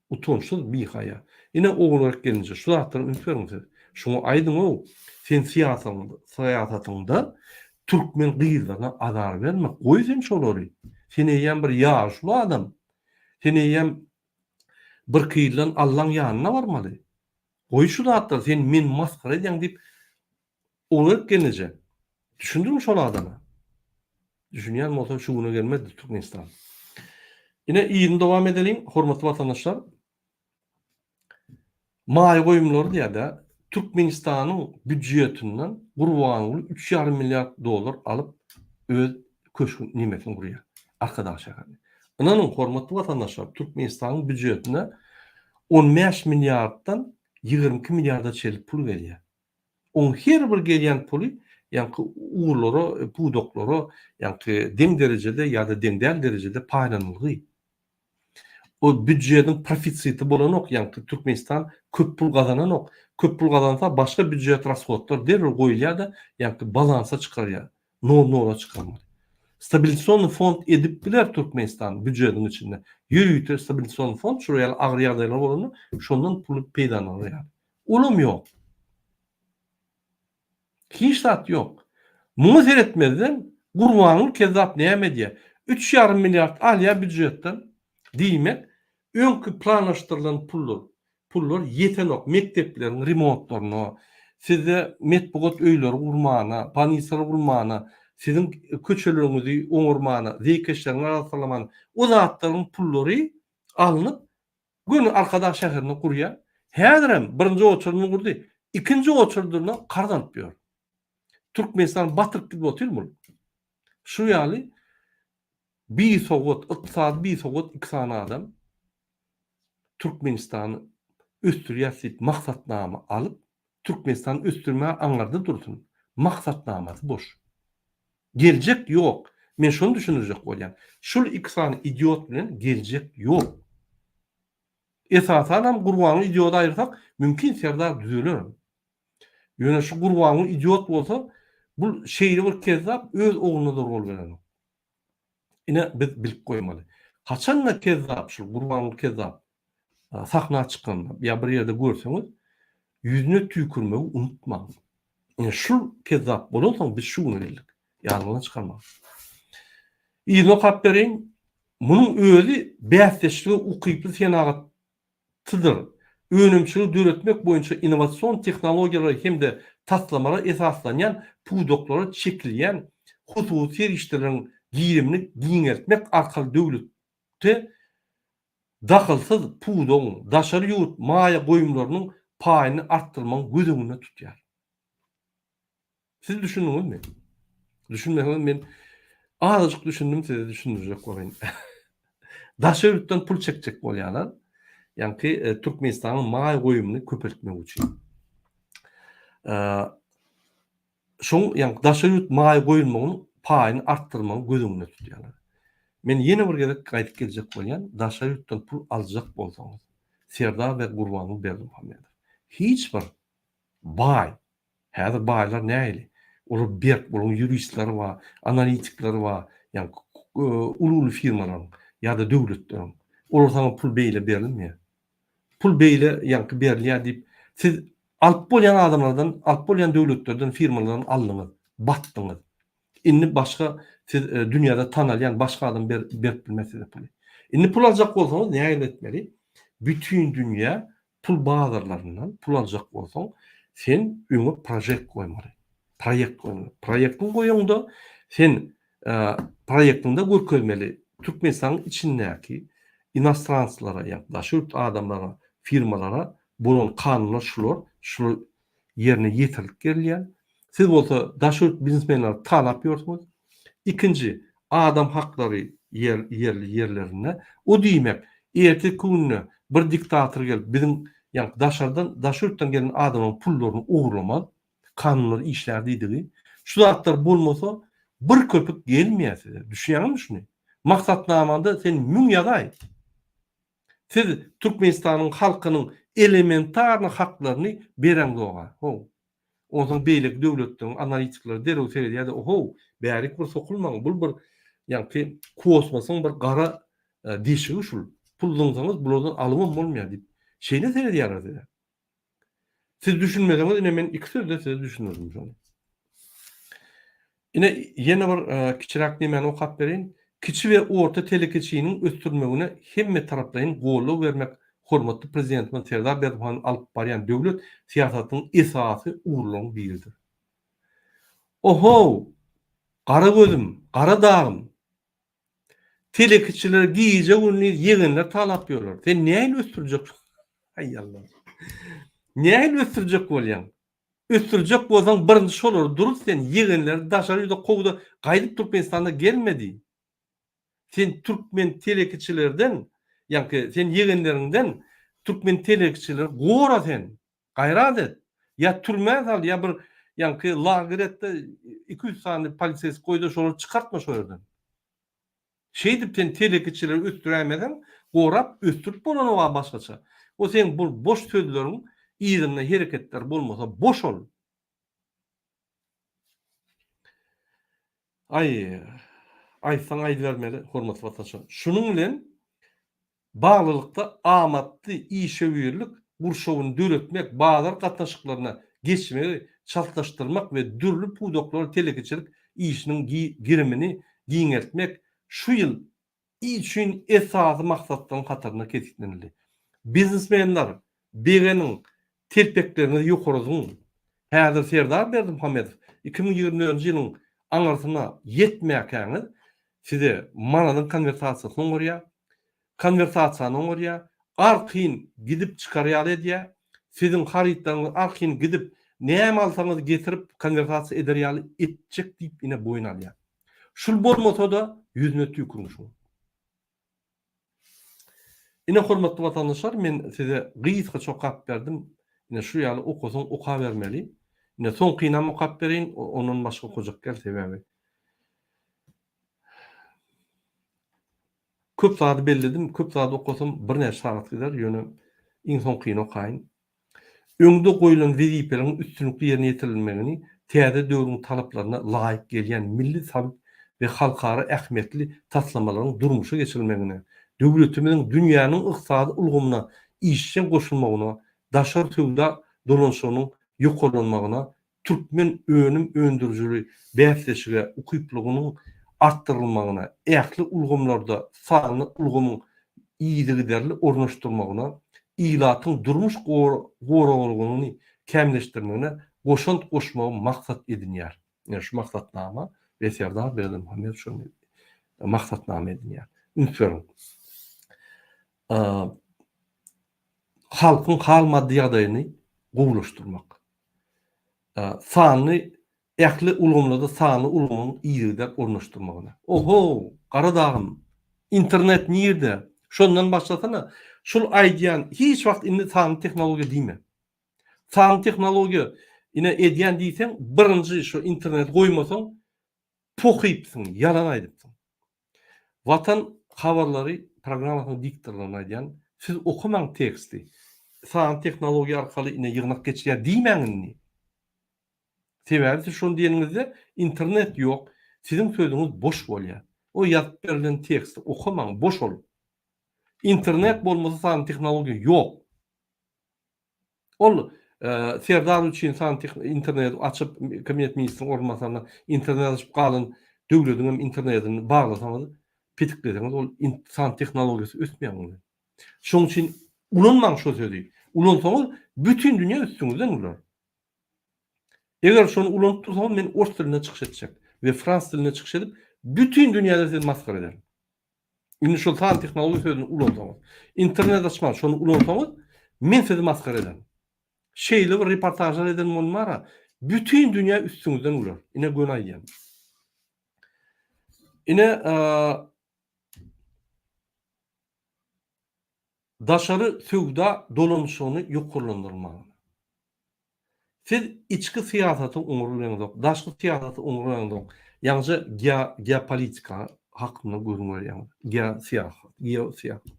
Utançsyz bihaýa. Ine Ogulgerek gelinje şu zatlara üns beriň siz. Şuňa aýdyň-ow, sen syýasatyňda türkmen gyzlaryna azar berme, goý sen şolary. Sen eýýäm bir ýaşuly adam. Sen eýýäm birki ýyldan Allaň ýanyna barmaly. Goý şu zatlary, sen meni masgara edýäň diýip Ogulgerek gelneje, düşündiriň şol adama. Düşünýän bolsa şu güne gelmezdi Türkmenistan. Ine yzyny dowam edeliň, hormatly watandaşlar. Maýa goýumlary diýýär-de, Türkmenistanyň býudjetinden Gurbanguly üç ýarym milliard dollar alyp öz köşgün nemesini gurýar. Arkadag şäherini. Ynanyň hormatly watandaşlar, Türkmenistanyň býudjetine 15 milliarddan 22 milliarda çenli pul gelýär. Oň her bir gelýän puly ýaňky ugurlara, pudaklara ýaňky deň derejede ýa-da deň däl derejede paýlanylgy. O býudjetiň profisiti bolanok, ýaňky Türkmenistan köp pul gazananok. Köp pul gazansa başga býudjet rashodlar derrew goýulýar-da, ýaňky balansa çykarýar, nol nola çykarmaly. Stabilisasionnyý fond edip biler Türkmenistan býudjetiň içinde. Ýörite stabilisasionnyý fond şular ýaly agyr ýagdaýlar bolanda şondan puly peýdalanylýar. Olam ýok. Hiç zat ýok. Muňa seretmezden Gurbanguly kezzap näme edýär? Üç ýarym milliard alýar býujetden. Diýmek, öňki planlaşdyrylan pullar, pullar ýetenok mekdepleriň remontlaryna, sizde metbugat öýleri gurmana, bolnisalar gurmana, siziň köçeleriňizi oňarmana, zeýkeşleriňi arassalamana, o zatlaryň pullary alnyp, göni Arkadag şäherinde gurýar. Häzirem birinji oçuryny gurdy, ikinji oçurdyna karz alyp ýör. Türkmenistan batyryp gidip otyr bul. Şu ýaly bisowat, ykdysady bisowat iki sany adam Türkmenistany ösdürýäs diýip maksatnama alyp, Türkmenistany ösdürmäge aňyrda dursun, maksatnamasy boş. Geljek ýok. Men şony düşündirjek bolýan. Şul iki sany idiot bilen geljek ýok. Esasanam Gurbanguly idiody aýyrsak, mümkin Serdar düzeler. Ýöne şu Gurbanguly idiot bolsa, bul şeýle bir kezzap öz ogluna-da rol berenok. Ine biz bilip goýmaly. Haçanda kezzap şul Gurbanguly kezzap sahna çykanda ýa bir ýerde görseňiz ýüzüne tüýkürmegi unutmaň. Ine şul kezzap bolansoň biz şu güne geldik. Ýadyňyzdan çykarmaň. Yzyny okap bereýin. Munuň özi bäsdeşlige ukyply senagat tydyr. Önümçiligi döretmek boýunça innowasion tehnologiýalara hem-de taslamalara esaslanýan pudaklara çekilýän hususy serişdeleriň girimini giňeltmek arkaly döwlete dahylsyz pudagyň daşary ýurt maýa goýumlarynyň paýyny artdyrmagy göz öňünde tutýar. Siz düşündiňizmi? Düşünmeseňiz men azajyk düşündim size düşündirjek bolaýyn. Daşary ýurtdan pul çekjek bolýarlar. Ýaňky e, Türkmenistanyň maýa goýumyny köpeltmek üçin. E, şoň ýaňky daşary ýurt maýa goýulmagynyň paýyny artdyrmagy göz öňünde tutýarlar. Men ýene bir gezek gaýdyp geljek bolýan, daşary ýurtdan pul aljak bolsaňyz, Serdar we Gurbanguly Berdimuhamedow hiç bir baý Häzir baýlar nähili? Olar berk, olaryň ýuristleri bar, analitikleri bar, ýagny uly-uly firmalaryň ýa-da döwletleriň. Olar saňa pul beýle berilmeýär. Pul beýle ýaňky berilýär diýip, siz alyp bolýan adamlardan, alyp bolýan döwletlerden, firmalardan aldyňyz, batdyňyz. Indi başga siz dünýäde tanalýan başga adam berip bilmez size puly. Indi pul aljak bolsaňyz nähili etmeli? Bütin dünýä Pul bazarlaryndan pul aljak bolsaň, sen öňe projekt goýmaly. Proýekt goýmaly. Proýektiňi goýaňda, sen proýektiňde görkezmeli Türkmenistanyň içindäki inostranslara, ýa daşary ýurt adamlara, firmalara bolan kanunlar şular, şular ýerine ýetirilip berilýär. Siz bolsa daşary ýurt biznesmenleri talap ýörsüňiz. Ikinji, adam haklary ýer ýerli ýerlerinde. O diýmek, erteki günde bir diktator gelip biziň ýaňky daşardan daşary ýurtdan gelen adamlaryň pullaryny ogurlamaz, kanunlar işlär diýdigi. Şu zatlar bolmasa bir köpük gelmeýär size. Düşünýäňizmi şuny? Maksatnamanda sen müň ýazaý. Siz Türkmenistanyň halkynyň elementarny haklaryny bereňzoga. How. Onsoň beýleki döwletleriň analitikleri derrew seredýär-de, ohow, bärik bir sokulmaň, bul bir ýaňky kosmosyň bir gara deşigi şul, pul zyňsaňyz bulardan alybam bolmaýar diýip, şeýle seredýärler size. Siz düşünmeseňiz ine men iki sözde size düşündirdim şony. Ine ýene bir kiçiräk nemäni okap bereýin. Kiçi we orta telekeçiniň ösdürilmegine hemmetaraplaýyn goldaw bermek hormatly Prezidentimiz Serdar Berdimuhamedowyň alyp barýan döwlet syýasatynyň esasy ugurlarynyň biridir. Ohow! Gara gözüm, gara dagym! Telekeçileri gije-gündiz ýegenler talap ýörler. Sen nähili ösdürjek? Aý Allah. Nähili ösdürjek bolýaň? Ösdürjek bolsaň birinji şolary duruz sen ýegenleri daşary ýurda kowda gaýdyp Türkmenistana gelme diý. Sen türkmen telekeçilerden ýaňky sen ýegenleriňden türkmen telekeçileri gora sen. Gaýrat et. Ýa türmä sal ýa bir ýaňky lager etde 200 sany poliseýski goýda şolary çykartma şo ýerden. Şeýdip sen telekeçileri ösdüräýmeseň, gorap ösdürip bolanok-a başgaça. O seň bul boş sözleriň yzynda hereketler bolmasa boş ol. Aý, aýtsaň aýdybermeli, hormatly watandaşlar. Şunuň bilen baglylykda amatly işewürlik gurşawyny döretmek, bazar gatnaşyklaryna geçmegi. çaltlaşdyrmak we dürli pudaklarda telekeçilik işiniň gerimini giňeltmek şu ýyl üçin esasy maksatlaryň hatarynda kesgitlenildi. Biznesmenler, begeniň, telpekleriňizi ýokary zyňyň. Häzir Serdar Berdimuhamedow 2024-nji ýylyň aňyrsyna ýetmäkäňiz size manadyň konwertasiýasyny oňarýar, konwertasiýany oňarýar, arkaýyn gidip çykar ýaly edýär, siziň harytlaryňyzy arkaýyn gidip näme alsaňyz getirip konwertasiýa eder ýaly etjek diýip ine boýun alýar. Şul bolmasa-da ýüzüne tüýküriň şuň. Ine hormatly watandaşlar men size gysgaça okap berdim. Ine şu ýaly okasaň okabermeli. Ine soňkynam okap bereýin ondan başga okajak däl sebäbi. Köp zady belledim, köp zady okasam birnäçe sagat gider, ýöne iň soňkyny okaýyn. Öňde goýlan wezipeleriň üstünlikli ýerine ýetirilmegini täze döwrüň talaplaryna laýyk gelýän milli sebit we halkara ähmiýetli taslamalaryň durmuşa geçirilmegine, döwletimiziň dünýäniň ykdysady ulgamyna işjeň goşulmagyna, daşary söwda dolanyşygynyň ýokarlanmagyna türkmen önüm öndürijili bäsleşige ukyplygynyň artdyrylmagyna, ähli ulgamlarda sanly ulgamyň yzygiderli ornaşdyrylmagyna, ilatyň durmuş goraglylygyny kämilleşdirmegine goşant goşmagy maksat edinýär. Ine, şu maksatnama we Serdar Berdimuhamedow şony maksatnama edinýär. Üns beriň. Halkyň hal-maddy ýagdaýyny gowulaşdyrmak. Sanly ähli ulgamlarda sanly ulgamyň yzygider ornaşdyrmagyna. Oho, gara dagym, internet nirde? Şondan başlasana. Şul aýdýan hiç wagt indi sanly tehnologiýa diýme. Sanly tehnologiýa ine edýän diýseň, birinji şu interneti goýmasaň, pohypsyň, ýalan aýdypsyň. Watan habarlary programmasynyň diktorlaryna aýdýan, siz okamaň teksti. Sanly tehnologiýa arkaly ine ýygnak geçirýär diýmäň indi. Sebäbi siz şony diýeniňizde internet ýok, siziň sözüňiz boş bolýar. O ýazyp berlen teksti okamaň, boş ol. Internet bolmasa sanly tehnologiýa ýok. Ol Serdar üçin san interneti açyp, kabinet ministriniň orunbasaryna internet açyp galan döwlediň hem internetini baglasaňyz, petikleseňiz ol san tehnologiýasy ösmeýär onuň bilen. Şonuň üçin ulanmaň şo sözi. Ulansaňyz bütin dünýä üstüňizden güler. Eger şony ulanyp dursaňyz men ors dilinde çykyş etjek we frans dilinde çykyş edip bütin dünýäde sizi masgara ederin. Indi şol san tehnologiýa sözüni ulansaňyz, internet açman şony ulansaňyz, men sizi masgara ederin. Şeýle bir reportažlar eden bolmara, bütin dünýä üstüňizden güler. Ine göni aýdýan. Ine daşary söwda dolanyşygyny ýokarlandyrmaga. Siz içki syýasaty oňurlaňzok, daşky syýasaty oňurlaňzok. Ýaňja geopolitika hakynda gürrüň berýäňiz. Geosyýasat, geosyýasat.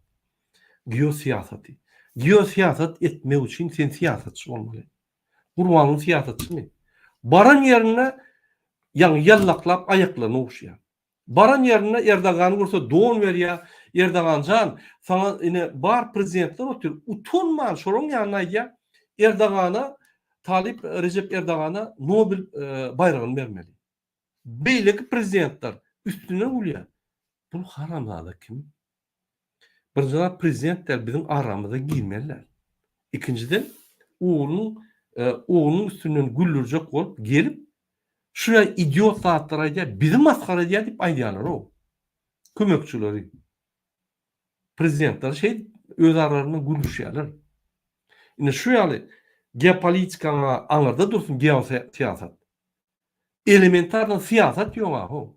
Geosyýasaty. Geosyýasat etmek üçin sen syýasatçy bolmaly. Gurbanguly syýasatçymy? Baran ýerinde ýaňy ýallaklap aýaklaryny ogşaýar. Baran ýerinde Erdogany görse don berýär, Erdogan jan, saňa ine bar prezidentler otyr, utanman şolaryň ýanynda aýdýar, Erdogana Talyp Rejep Erdogana Nobel baýragyny bermeli. Beýleki prezidentler üstünden gülýär. Bu haramzada kim? Birinji zat prezident däl biziň aramyza girmeli däl. Ikinjiden oglunyň oglunyň üstünden güldürjek bolup gelip şu idiot zatlar aýdýar bizi masgara edýär diýip aýdýarlar-ow. Kömekçileri. Prezidentler şeýdip öz aralarynda gülüşýärler. Indi şu ýaly geopolitikaňa aňyrda dursun geosyýasat. Elementarny syýasat ýok-a-how.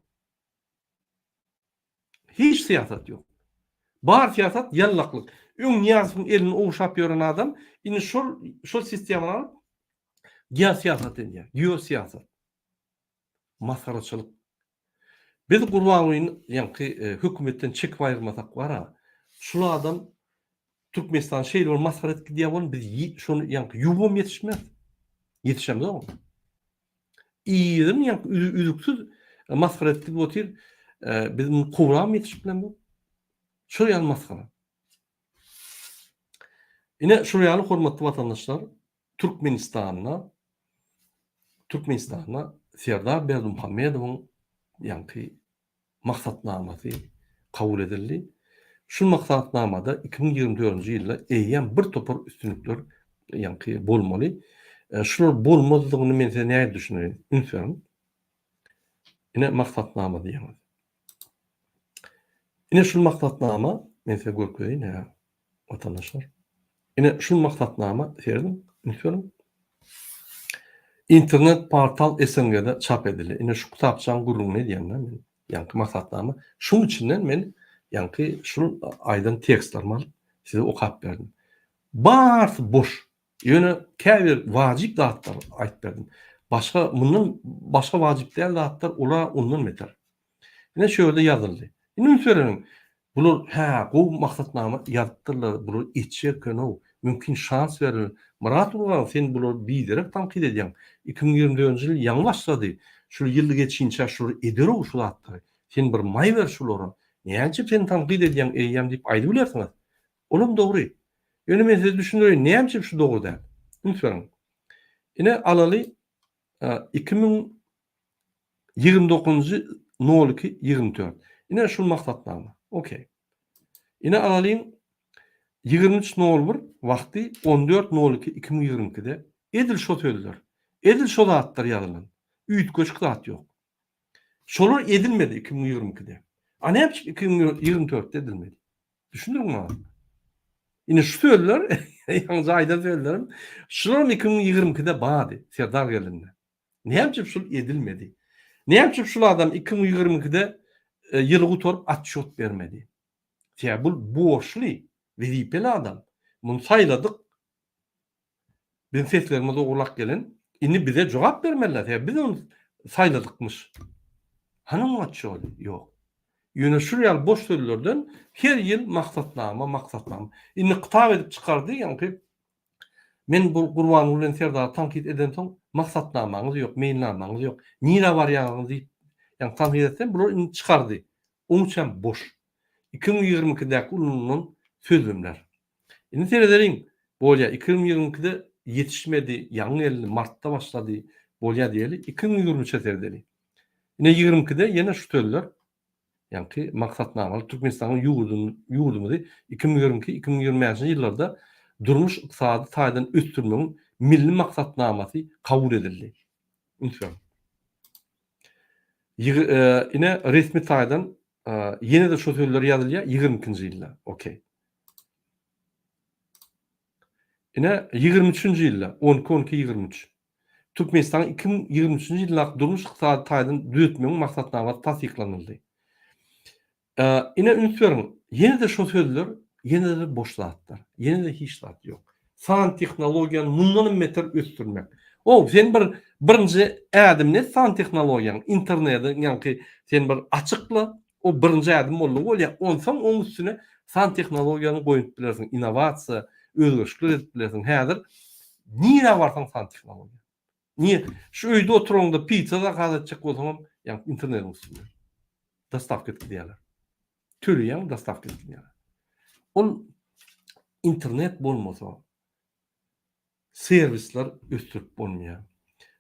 Hiç syýasat ýok. Bar syýasat ýallaklyk. Öň Nyýazowyň elini ogşap ýören adam indi şol şol sistemany alyp geosyýasat edýär. Geosyýasat. Masgaraçylyk. Biz Gurbangulyny ýaňky e, hökümetden çekip aýyrmasak bara, şul adam Türkmenistan şeýle bir masgara edip gidýär bolun biz şony ýaňky ýuwubam ýetişmez. Ýetişemzok. Yzyny ýaňky üzüksiz masgara edip otyr. Biz muny kowlabam ýetişip bilemzok. Şol ýaly masgara. Ine şol ýaly hormatly watandaşlar Türkmenistanda. Türkmenistanda Serdar Berdimuhamedowyň ýaňky maksatnamasy kabul edildi. Şu maksatnamada 2024-nji ýylda eýýäm bir topar üstünlikler ýaňky bolmaly. Şular bolmazlygyny men size nädip düşündireýin? Üns beriň. Ine maksatnama diýýäňiz. Ine şul maksatnama men size görkezeýin hä watandaşlar. Ine şul maksatnama serediň, üns beriň. Internet portal SNG-de çap edildi. Ine şu kitapçaň gürrüňini edýän-de men. Ýaňky maksatnama. Şuň içinden men ýaňky şul aýdan tekstlerimi alyp size okap berdim. Barsy boş. Ýöne käbir wajyp zatlary aýdyp berdim. Başga mundan başga wajyp däl zatlar olar ondan beter. Ine şu ýerde ýazyldy. Indi üns bereliň. Bular hä gowy maksatnama ýazypdyrlar, bular etjek eken-ow, mümkin şans berler. Myrat Gurban sen bulary biderek tankyt edýäň. 2024-nji ýyl ýaňy başlady. Şul ýyl geçinçä şular eder-ow şu zatlary. Sen bir maý ber şulara. Näçe sen tankyt edýäň eýýäm diýip aýdybilersiňiz. Olam dogry. Ýöne men size düşündireýin, näme üçin şu dogry däl. Üns beriň. Ine alaly 2029-njy 02 24. Ine şul maksatnama. Okey. Ine alalyň 23.01 wagty 14.02 2022-de edil şo sözler, edil şo zatlar ýazylan. Üýtgeşik zat ýok. Şolar edilmedi 2022-de. A näme üçin 2024-de edilmedi? Düşündiriň maňa. Ine şu sözler, ýaňyja aýdan sözlerim, şularam 2022-de bardy, Serdar gelende. Näme üçin şul edilmedi? Näme üçin şul adam 2022-de e, ýyly gutaryp atçot bermedi? Sebäbi bu borçly, wezipeli adam. Muny saýladyk. Biziň seslerimiz ogurlap gelen, indi bize jogap bermeliler, sebäbi biz ony saýladykmyş. Hany onuň otçody? Ýok. Ýöne şul ýaly boş sözlerden her ýyl maksatnama, maksatnama. Indi kitap edip çykardy, ýaňky men bu Gurbanguly bilen Serdary tankyt edensoň, maksatnamaňyz ýok, meýilnamaňyz ýok, nirä barýaňyz diýip, ýaňky tankyt etsem, bular indi çykardy. Oň üçem boş. 2022-däki ulanylan sözlemler. Indi seredeliň, bolýa, 2022-de ýetişmedi, ýaňy geldi, martda başlady, bolýa diýeli, 2023-e seredeliň. Ine 22-de ýene şu sözler, ýaňky maksatnamaly Türkmenistanyň ýurduny, ýurdumyzy 2022-2025-nji ýyllarda durmuş-ykdysady taýdan ösdürmegiň milli maksatnamasy kabul edildi. Üns beriň. Ine resmi taýdan ýene-de şu sözler ýazylýar 22-nji ýylda. Okey. Ine 23-nji ýylda 12 12 23. Türkmenistanyň 2023-nji ýyldaky durmuş-ykdysady taýdan düzetmegiň maksatnamasy tassyklanyldy. Ine üns beriň, ýene-de şo sözler, ýene-de boş zatlar. Ýene-de hiç zat ýok. San tehnologiýany mundanam beter ösdürmek. Ow, sen bir birinji ädim ne san tehnologiýaň, interneti ýaňky sen bir açykla, o birinji ädim boldy bolýar. Onsoň oň üstüne san tehnologiýany goýup bilersiň, innowasiýa, özgerişlikler edip bilersiň. Häzir nirä barsaň san tehnologiýa. Niye? Şu öýde oturaňda pizza zakaz etjek bolsaňam, ýa internetiň üstünde. Dostawka edip gidýärler. Töleýäň, dostawka edip gidýärler. Ol internet bolmasa serwisler ösdürip bolmaýar.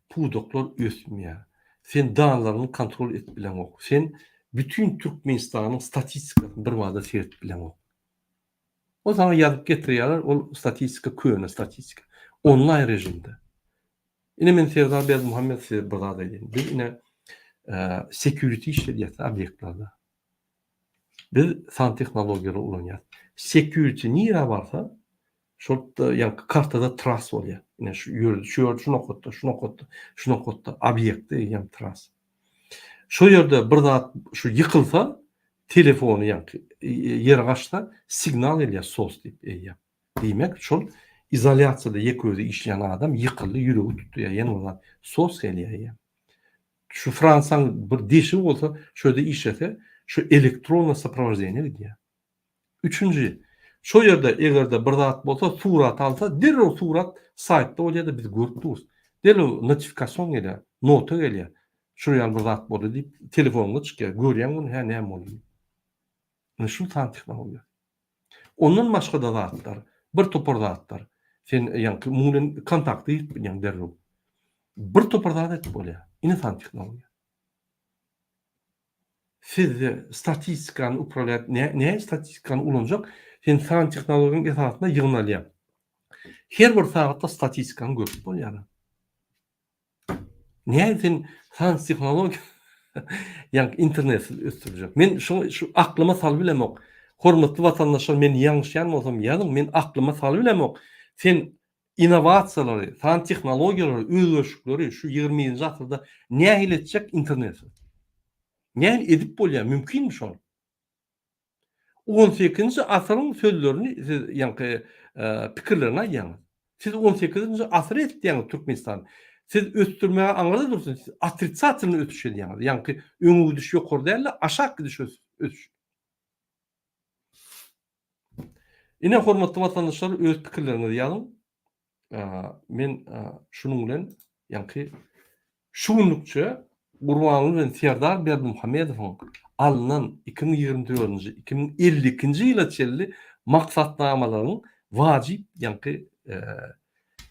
Pudaklar ösmeýär. Sen danlaryňy kontrol edip bileňok. Sen bütin Türkmenistanyň statistikasyny birbada seredip bileňok. Ol saňa ýazyp getirýärler, ol statistika köne statistika. Onlaýn režimde. Ine men Serdar Berdimuhamedow size bir zat aýdaýyn. Biz ine security işledýäs obýektlerde. Biz san tehnologiýalary ulanýas. Security nirä barsa, şol ýaňky kartada tras bolýar. Ine şu ýerde, şu ýerde, şu nokatda, şu nokatda, şu nokatda obýektde eýýäm tras. Şo ýerde bir zat şu ýykylsa, telefony ýaňky ýere gaçsa, signal gelýär sos diýip eýýäm. Diýmek, şol izolýasiýada ýeke özi işleýän adam ýykyldy, ýüregi tutdy ýa ýene bir zat, sos gelýär eýýäm. Şu Fransiýaň bir deşigi bolsa, şo ýerde işlese, şu elektronno soprowaždeniýe gidýär. Üçünji, şo ýerde eger-de bir zat bolsa, surat alsa, derrew surat saýtda bolýar-da, biz görüp durus. Derrew notifikasion gelýär, nota gelýär. Şular ýaly bir zat boldy diýip, telefonyňda çykýar. Görýäň muny, hä näme boldy diýip. Ine şul san tehnologiýasy. Ondan başga-da zatlar, bir topar zatlar. Sen ýaňky muň bilen kontakta girip bilýäň derrew. Bir topar zat edip bolýar. Ine sanly tehnologiýa. Sizde statistikany upravlýat nä nä statistikany ulanjak? Sen sanly tehnologiýanyň esasynda ýygnalýar. Her bir sagatda statistikany görüp bolýar. Näme sen sanly tehnologiýa ýa internetsiz ösdürjek? Men şu şu aklyma salyp bilemok. Hormatly watandaşlar men ýalňyşýan bolsam ýazyň men aklyma salyp bilemok. Sen innowasiýalary, sanly tehnologiýalary, özgerişikleri şu 21-nji asyrda nähili etjek internetsiz? Nähili edip bolýar? Mümkinmi şol? On sekizinji asyryň sözlerini siz ýaňky pikirlerini aýdýaňyz. Siz on sekizinji asyry eltýäňiz Türkmenistany. Siz ösdürmäge aňyrda dursun, siz otritsatelnyý ösüş edýäňiz. Ýaňky öňe gidiş ýokary däl-de, aşak gidiş ösüş. Ine hormatly watandaşlar öz pikirleriňizi ýazyň. Men şunuň bilen ýaňky şu günlükçe Gurbanguly bilen Serdar Berdimuhamedowyň alnan 2024-nji, 2052-nji ýyla çenli maksatnamalaryň wajyp ýaňky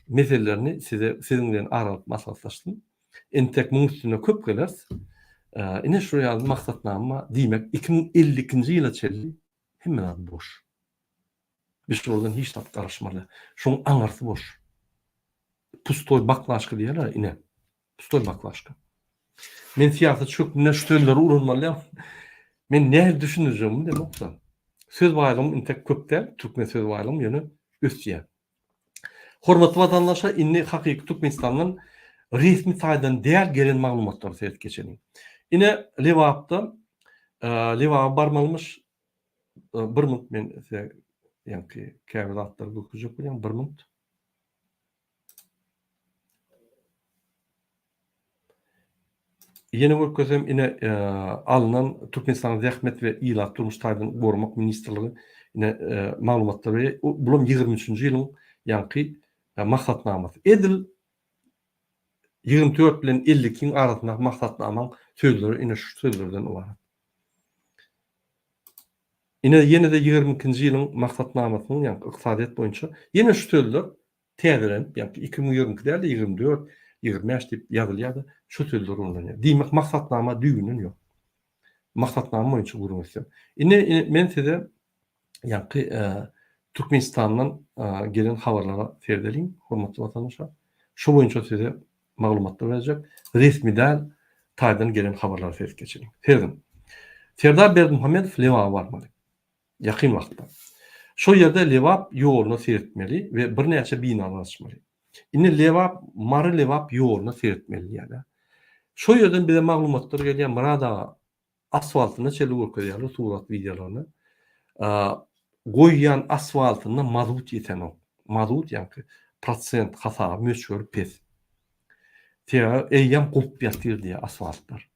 meselelerini size siziň bilen ara alyp maslahatlaşdym. Entek muň üstünde köp geleris. Ine şu ýaly maksatnama diýmek 2052-nji ýyla çenli hemme zat boş. Biz şolardan hiç zat garaşmaly. Şoň aňyrsy boş. Pustoý baklaşka diýýärler ine. Pustoý baklaşka. Men syýasatçy hökmünde şu sözleri ulanmaly. Men nähili düşündirjegimi bilemokda. Söz baýlygym intek köp däl, türkmen söz baýlygym ýöne ösýär. Hormatly watandaşlar, indi hakyky Türkmenistandan resmi taýdan däl gelen maglumatlara seredip geçeliň. Ine Lebapda Lebaba barmalymyş Bir minut men size ýaňky käbir zatlary görkezjek bolýan. Bir minut. Ýene görkezsem, ine e, alnan Türkmenistanyň Zähmet we ilat durmuş taýdan goramak ministrligi ine e, maglumatlar berýär. Bulam 23-nji ýylyň ýaňky e, maksatnamasy. Edil 24 bilen 52-iň arasyndaky maksatnamaň sözleri ine şu sözlerden ybarat. Ine ýene-de 22-nji ýylyň maksatnamasynyň ýagny ykdysadyýet boýunça ýene şu sözler täzelenip, ýagny 2022 däl-de 24, 25 diýip ýazylýar-da, şu sözler ulanylýar. Diýmek, maksatnama düýbünden ýok. Maksatnama boýunça gürrüň etsem. Indi men size ýaňky Türkmenistandan gelen habarlara seredeliň, hormatly watandaşlar. Şu boýunça size maglumatlar berjek. Resmi däl taýdan gelen habarlara seredip geçeliň. Serediň. Serdar Berdimuhamedow Lebaba barmaly. Ýakyn wagtda. Şo ýerde Lebap ýoluna seretmeli we birnäçe binalar açmaly. Indi Lebap, Mary-Lebap ýoluna seretmeli diýýärler. Şo ýerden bize maglumatlar gelýär, Myrat aga, asfaltyna çenli görkezýärler surat wideolaryny. Goýýan asfaltynda mazut ýetenok. Mazut ýaňky prosent hasaby möçberi pes. Sebäbi eýýäm gopup ýatyr diýýär asfaltlar.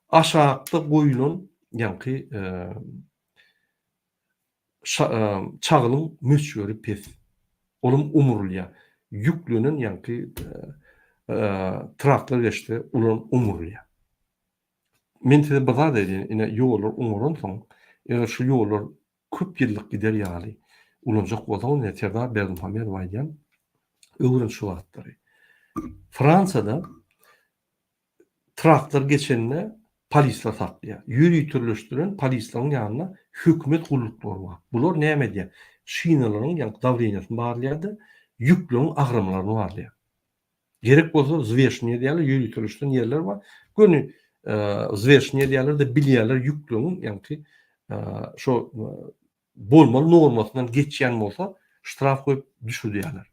Aşakda goýulan ýaňky çagylyň möçberi pes. Olam umrulýar. Ýüklenen ýaňky traktor geçse olam umrulýar. Men size bir zat aýdaýyn, ine ýollar oňaransoň, eger şu ýollar köp ýyllyk gider ýaly ulanjak bolsaňyz, ine Serdar Berdimuhamedow aýdýan, öwren şu zatlary. Fransiýada traktor geçende polisler saklaýar. Ýöriteleşdirilen polisleriň ýanynda hökümet gulluklary bar. Bular näme edýär? Şinalaryň ýa dawleniýasyny barlaýar-da, ýükleriň agramlaryny barlaýar. Gerek bolsa wzweşeniýe edýärler, ýöriteleşdirilen ýerler bar. Göni wzweşeniýe edýärler-de bilýärler ýüklügiň, ýagny şo bolmaly normasyndan geçýän bolsa ştraf goýup düşürdýärler.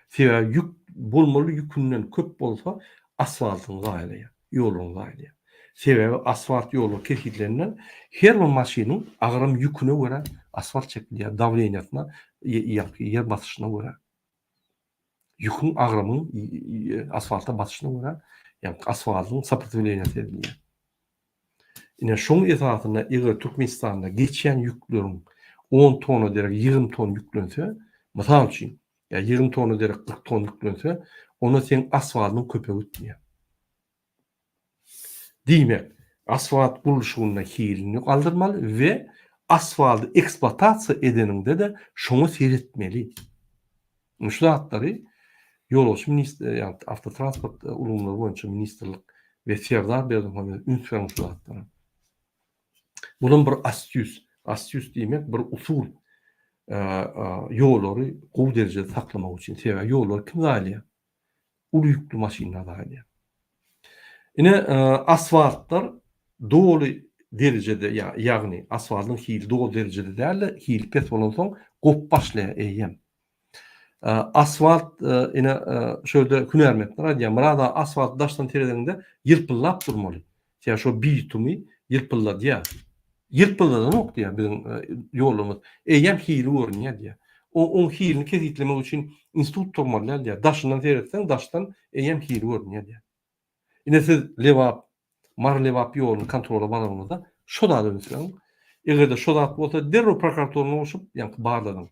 Sebäbi ýük bolmaly ýükünden köp bolsa asfaltyňy zaýalaýar, ýoluňy zaýalaýar. Sebäbi asfalt ýoly kesgitlenilen her bir maşynyň agram ýüküne görä asfalt çekilýär, dawleniýasyna, ýagny ýer basyşyna görä. Ýüküň agramynyň asfalta basyşyna görä, ýagny asfaltyň soprotewleniýasy edilýär. Ine şoň esasynda eger Türkmenistanda geçýän ýükleriň on tonna derek 20 ton ýüklense, mysal üçin, ýa 20 tonna derek 40 ton ýüklense, onda seň asfaltyň köpe gitmeýär. Diýmek, asfalt gurluşygynda hilini galdyrmaly we asfalty ekspluatasiýa edeniňde-de şoňa seretmeli. Şu zatlary. Ýolagçy ministr, ýagny awtotransport ulgamlary boýunça ministrlik we Serdar Berdimuhamedow üns beriň şu zatlara. Bulam bir astýus. Astýus diýmek bir usul. Ýollary gowy derejede saklamak üçin. Sebäbi ýollary kim zaýalaýar? Uly ýükli maşynlar zaýalaýar. Ine, asfaltlar doly derejede, ýagny asfaltyň hili doly derejede däl-de, hili pes bolansoň gopup başlaýar eýýäm. Asfalt ine şu ýerde hünärmentler aýdýar, Myrat aga asfalt daşdan seredeniňde ýylpyldap durmaly. Sebäbi şo bitumy ýylpylladýar. Ýylpyldadanok diýýär biziň ýollarymyz. Eýýäm hili görünýär diýýär. O oň hilini kesgitlemek üçin institut gurmaly däl diýýär. Daşyndan seretseň daşdan eýýäm hili görünýär diýýär. Ine siz Lebap, Mary-Lebap ýoluny kontrola baranyňyzda şo zada üns beriň. Eger-de şo zat bolsa derrew prokuraturany goşup ýaňky barladyň.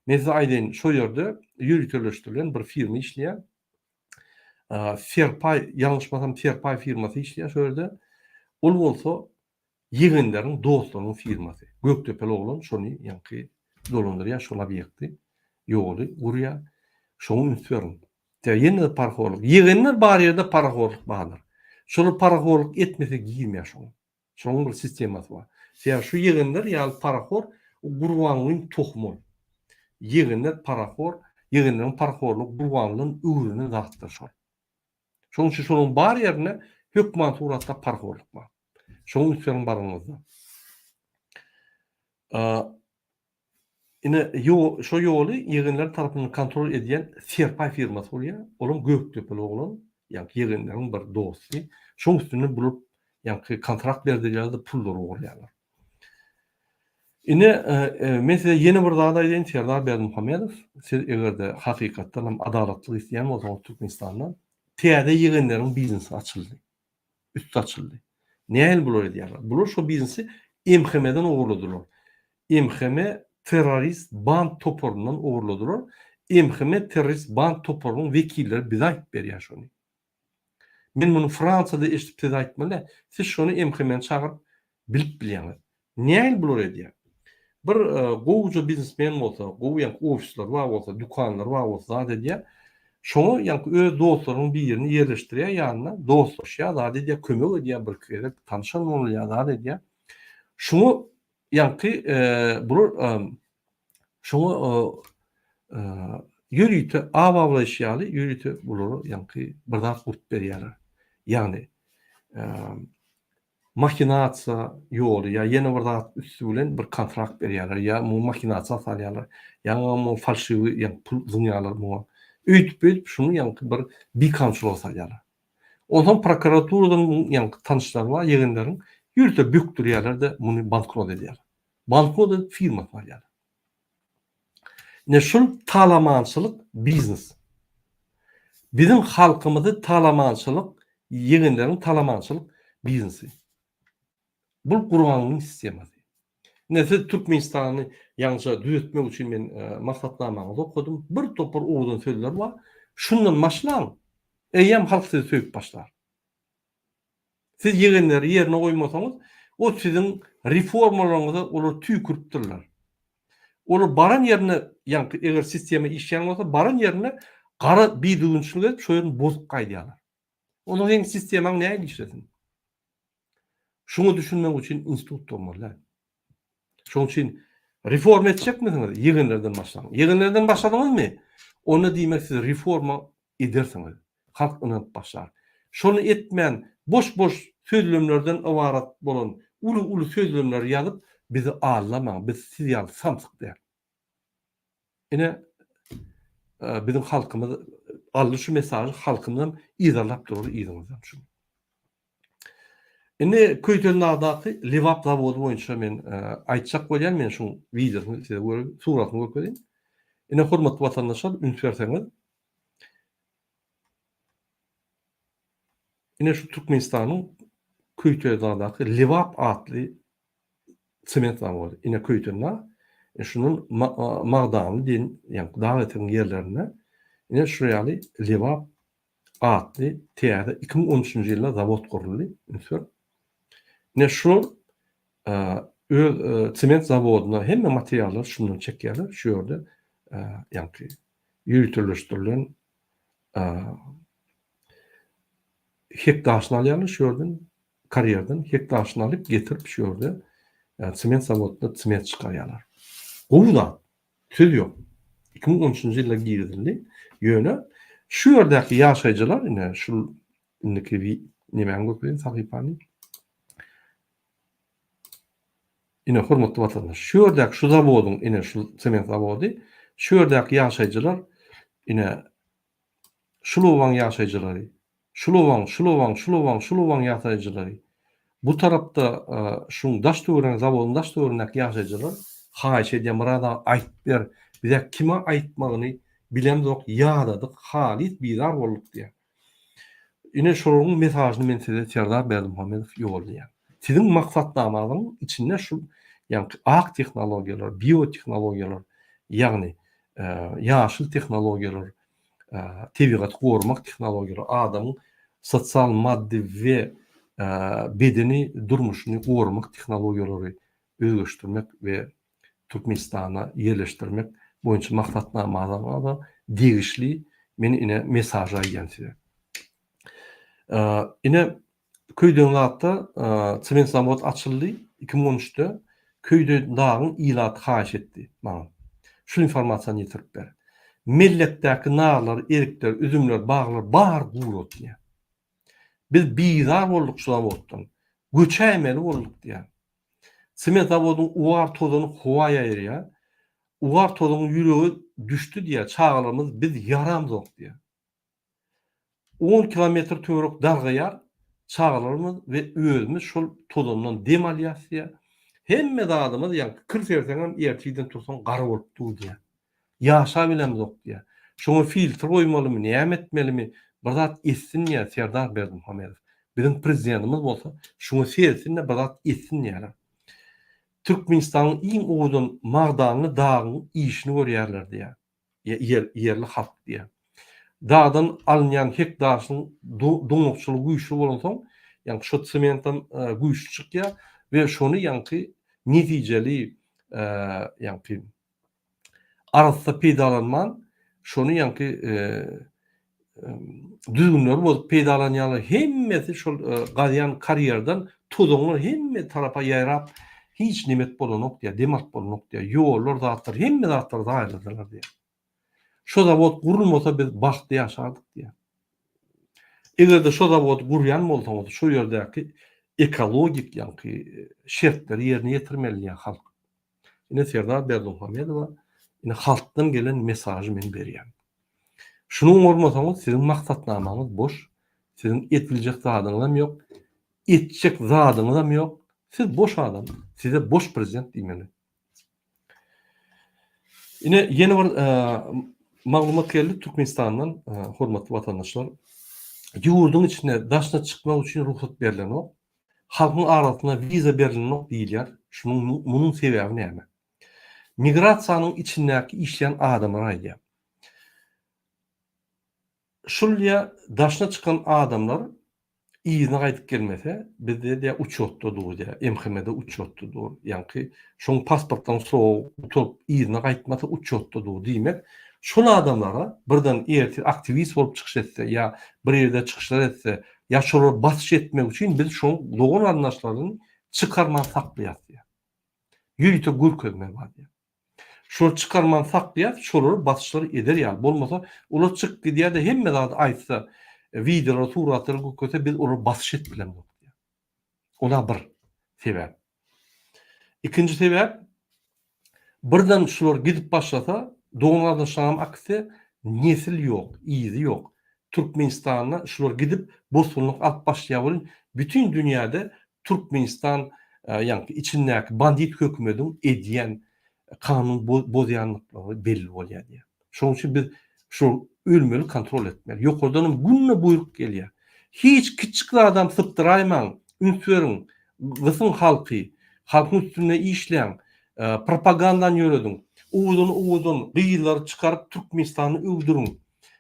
Men size aýdaýyn şo ýerde ýöriteleşdirilen bir firma işleýär. Serpaý, ýalňyşmasam Serpaý firmasy işleýär şo ýerde. Ol bolsa ýegenleriň dostlarynyň firmasy. Gökdepeli oglan şony ýaňky dolandyrýar şol obýekti, ýoly gurýar. Şoňa üns beriň. Tä ýene-de parahorluk. Ýegenler bar ýerde parahorluk bardyr. Şolar parahorluk etmese girmeýär şoňa. Şonuň bir sistemasy bar. Sebäbi şu ýegenler ýaly parahor Gurbangulyň tohumy ol. Ýegenler parahor, ýegenleriň parahorlugy Gurbangulydan öwrenen zatlar şol. Şonuň üçin şolaryň bar ýerinde hökman suratda parahorluk bar. Şoňa üns beriň baranyňyzda. Ine, şo ýoly ýegenler tarapyndan kontrol edýän Serpaý firmasy bolýar. Olam Gökdepeli oglan, ýaňky ýegenleriň bir dosty. Şoň üstünden bular ýaňky kontrakt berdirýärler-de pullary ogurlaýarlar. Ine, men size ýene bir zat aýdaýyn, Serdar Berdimuhamedow, siz eger-de hakykatdan hem adalatlylyk isleýän bolsaňyz Türkmenistanda täze ýegenleriň biznesi açyldy. üsti açyldy. Nähili bular edýärler? Bular şo biznesi MHM-den ogurladylar. MHM terrorist band toparyndan ogurladylar. MHM terrorist band toparynyň wekilleri bize aýdyp berýär şony. Men muny Fransiýada eşidip size aýtmaly däl. Siz şony MHM-ni çagyryp bilip bilýäňiz. Nähili bular edýär? Bir gowuja biznesmen bolsa, gowy ýaňky ofisleri bar bolsa, dükanlary bar bolsa zat edýär. Şoňa ýaňky öz dostlarynyň birini ýerleşdirýär ýanyna, dostlaşýar, zat edýär, kömek edýär birki gezek, tanyşan bolýar, zat edýär. Şoňa ýaňky bular şoňa ýörite aw awlaýyş ýaly ýörite bulara ýaňky bir zat gurup berýärler. Ýagny mahinasiýa ýoly ýa ýene bir zat üsti bilen bir kontrakt berýärler ýa muňa mahinasiýa salýarlar ýa muňa falşiwi ýa pul zyňýarlar muňa öýdüp-öýdüp şuny ýaňky bir bikanunçylyga salýarlar. Onsoň prokuraturadan muň ýaňky tanyşlary bar ýegenleriň ýörite bökdürýärler-de muny bankrot edýärler. Bankrot edip firmasyny alýarlar. Ine şul talamançylyk biznes. Biziň halkymyzy talamançylyk ýegenleriň talamançylyk biznesi. Bul Gurbangulyň sistemasy. Ine siz Türkmenistany ýaňyja düzetmek üçin men maksatnamaňyzy okadym. Bir topar owadan sözler bar. Şundan başlaň. Eýýäm halk sizi söýüp başlar. Siz ýegenleri ýerine goýmasaňyz, o siziň reformalaryňyza olar tüýküripdirler. Olar baran ýerine, ýaňky eger sistema işleýän bolsa, baran ýerine gara bidüzgünçilik edip, şo ýerini bozup gaýdýarlar. Onda seň sistemaň nähili işlesin? Şuňa düşünmek üçin institut bolmaly däl. Şonuň üçin reforma etjekmisiňiz? Ýegenlerden başlaň. Ýegenlerden başladyňyzmy? Onda diýmek siz reforma edersiňiz. Halk ynanyp başlar. Şony etmän boş-boş sözlemlerden ybarat bolan uly-uly sözlemleri ýazyp bizi aldamaň. Biz siz ýaly samsyk däl. Ine biziň halkymyz aldy şu mesažy halkymyzam yzarlap durar yzyňyzdan şuny. Indi Köýtendagdaky Lebap zawody boýunça men aýtjak bolýan, men şuň wideosyny size suratyny görkezeyim. Ine hormatly watandaşlar üns berseňiz Ine şu Türkmenistanyň Köýtendagdaky Lebap atly sement zawody. Ine Köýtendag, ine şundan Magdanly diýen ýaňky dag eteginiň ýerlerinde ine şu ýaly Lebap atly täze 2013-nji ýylda zawod guruldy. Üns ber. Ine şular öz sement zawodyna hemme materiallary şundan çekýärler. Şu ýerde ýaňky ýöriteleşdirilen. Hek daşyny alýarlar şu ýerden, karýerden hek daşyny alyp getirip şu ýerde sement zawodynda sement çykarýarlar. Gowy zat. Söz ýok. 2013-nji ýylda girizildi. Ýöne şu ýerdäki ýaşaýjylar ine şu indiki nemäni görkezýän sahypany. Ine hormatly watandaş, şu ýerdäki şu zawodyň ine şu sement zawody, şu ýerdäki ýaşaýjylar ine Şul obaň ýaşaýjylary, şul obaň, şul obaň, şul obaň, şul obaň ýasaýjylary, bu tarapda şuň daş-töwereginde, zawodyň daş-töweregindäki ýaşaýjylar haýyş edýär, Myrat aga aýdyp ber, bizä kime aýtmagyny bilemzok, ýadadyk, halys bizar bolduk diýýär. Ine şolaryň mesažyny men size Serdar Berdimuhamedow ýollaýan. Siziň maksatnamaňyzyň içinde şu ýaňky ak tehnologiýalar, biotehnologiýalar, ýagny ýaşyl tehnologiýalar, tebigaty goramak tehnologiýalary, adamyň sosial, maddy we bedeni durmuşyny goramak tehnologiýalary özleşdirmek we Türkmenistana ýerleşdirmek boýunça maksatnamalaryňyza degişli men ine mesaž aýdýan size. Ine Köýtenlakda sement zawod açyldy 2013-de Köýtendagyň ilaty haýyş etdi maňa. Şul informasiýany ýetirip ber. Mellekdäki narlar, erikler, üzümler, baglar bar gurat diýýär. Biz bizar bolduk şu zawoddan. Göçäýmeli bolduk diýýär. Sement zawodyň ugar tozany howa ýaýraýar. Ugar tozanyň ýürege düşdi diýýär, çagalarymyz biz ýaramzok diýýär. On kilometr töwerek dargaýar, çagalarymyz we özümiz şol tozandan dem alýas diýýär. Hemme zadymyz ýaňky kir serseňem ertirden tursaň gara bolup dur diýýär. Ýaşabilemzok diýýär. Şoňa filtr goýmalymy, näme etmelimi, bir zat etsin diýýär Serdar Berdimuhamedow. Biziň prezidentimiz bolsa şuňa seretsin-de bir zat etsin diýýärler. Türkmenistanyň iň owadan magdanly dagyň işini görýärler diýýär. ýerli halk diýýär. Dagdan alynýan hek daşynyň doňakçylygy güýçli bolansoň, ýaňky şo sementem güýçli çykýar we şony ýaňky netijeli ýaňky arassa peýdalanman, şony ýaňky düzgünleri bozup peýdalanýanlar hemmesi şol gazýan karýerden tozanlar hemme tarapa ýaýrap hiç nemet bolanok diýýär, dem alyp bolanok diýýär, ýollar zatlar hemme zatlary zaýaladylar diýýär. Şo zawod gurulmasa biz bagtly ýaşardyk diýýär. Eger-de şo zawody gurýan bolsaňyz şo ýerdäki ekologik ýaňky şertleri ýerine ýetirmeli diýýär halk. Ine Serdar Berdimuhamedowa ine halkdan gelen mesažy men berýän. Şuny oňarmasaňyz siziň maksatnamaňyz boş, siziň ediljek zadyňyzam ýok, etjek zadyňyzam ýok. Siz boş adam, size boş prezident diýmeli. Ine ýene bir e, maglumat geldi Türkmenistandan e, hormatly watandaşlar. Ýurduň içine daşyna çykmak üçin rugsat berlenok. Halkyň arasyna wiza berilenok diýilýär. Şunuň munuň sebäbi näme? Migrasiýanyň içindäki işleýän adamlar aýdýar. Şul diýýär, daşyna çykan adamlar yzyna gaýdyp gelmese, bizde diýýär uçýotda dur diýýär, MHM-de uçýotda dur. Ýaňky şoň pasportlaryň srogy gutaryp yzyna gaýtmasa uçýotda dur diýmek, şol adamlara birden ertir aktiwist bolup çykyş etse ýa bir ýerde çykyşlar etse ýa şolara basyş etmek üçin biz şoň dogan garyndaşlaryny çykarman saklaýas diýýär. Ýörite görkezme bar diýýär. Şolary çykarman saklaýas, şolary basyşlar eder ýaly. Bolmasa olar çykyp gidýär-de hemme zady aýtsa, wideolary, suratlary görkezse biz olara basyş edip bilemzok diýýär. Ola bir sebäp. Ikinji sebäp birden şular gidip başlasa, dogan-garyndaşlaram akse nesil ýok, yzy ýok. Türkmenistanda şular gidip bosgunlyk alyp başlaýar welin bütin dünýäde Türkmenistan ýaňky içindäki bandit hökümediň edýän kanun bozýanlyklary belli bolýar diýýär. Şonuň üçin biz şu ölmeli kontrol etmeli. Ýokardanam günde buýruk gelýär. Hiç kiçjik zadam sypdyraýmaň, üns beriň, gysyň halky, halkyň üstünde işläň, propagandany ýörediň. Owadan-owadan gyzlary çykaryp Türkmenistany öwdüriň.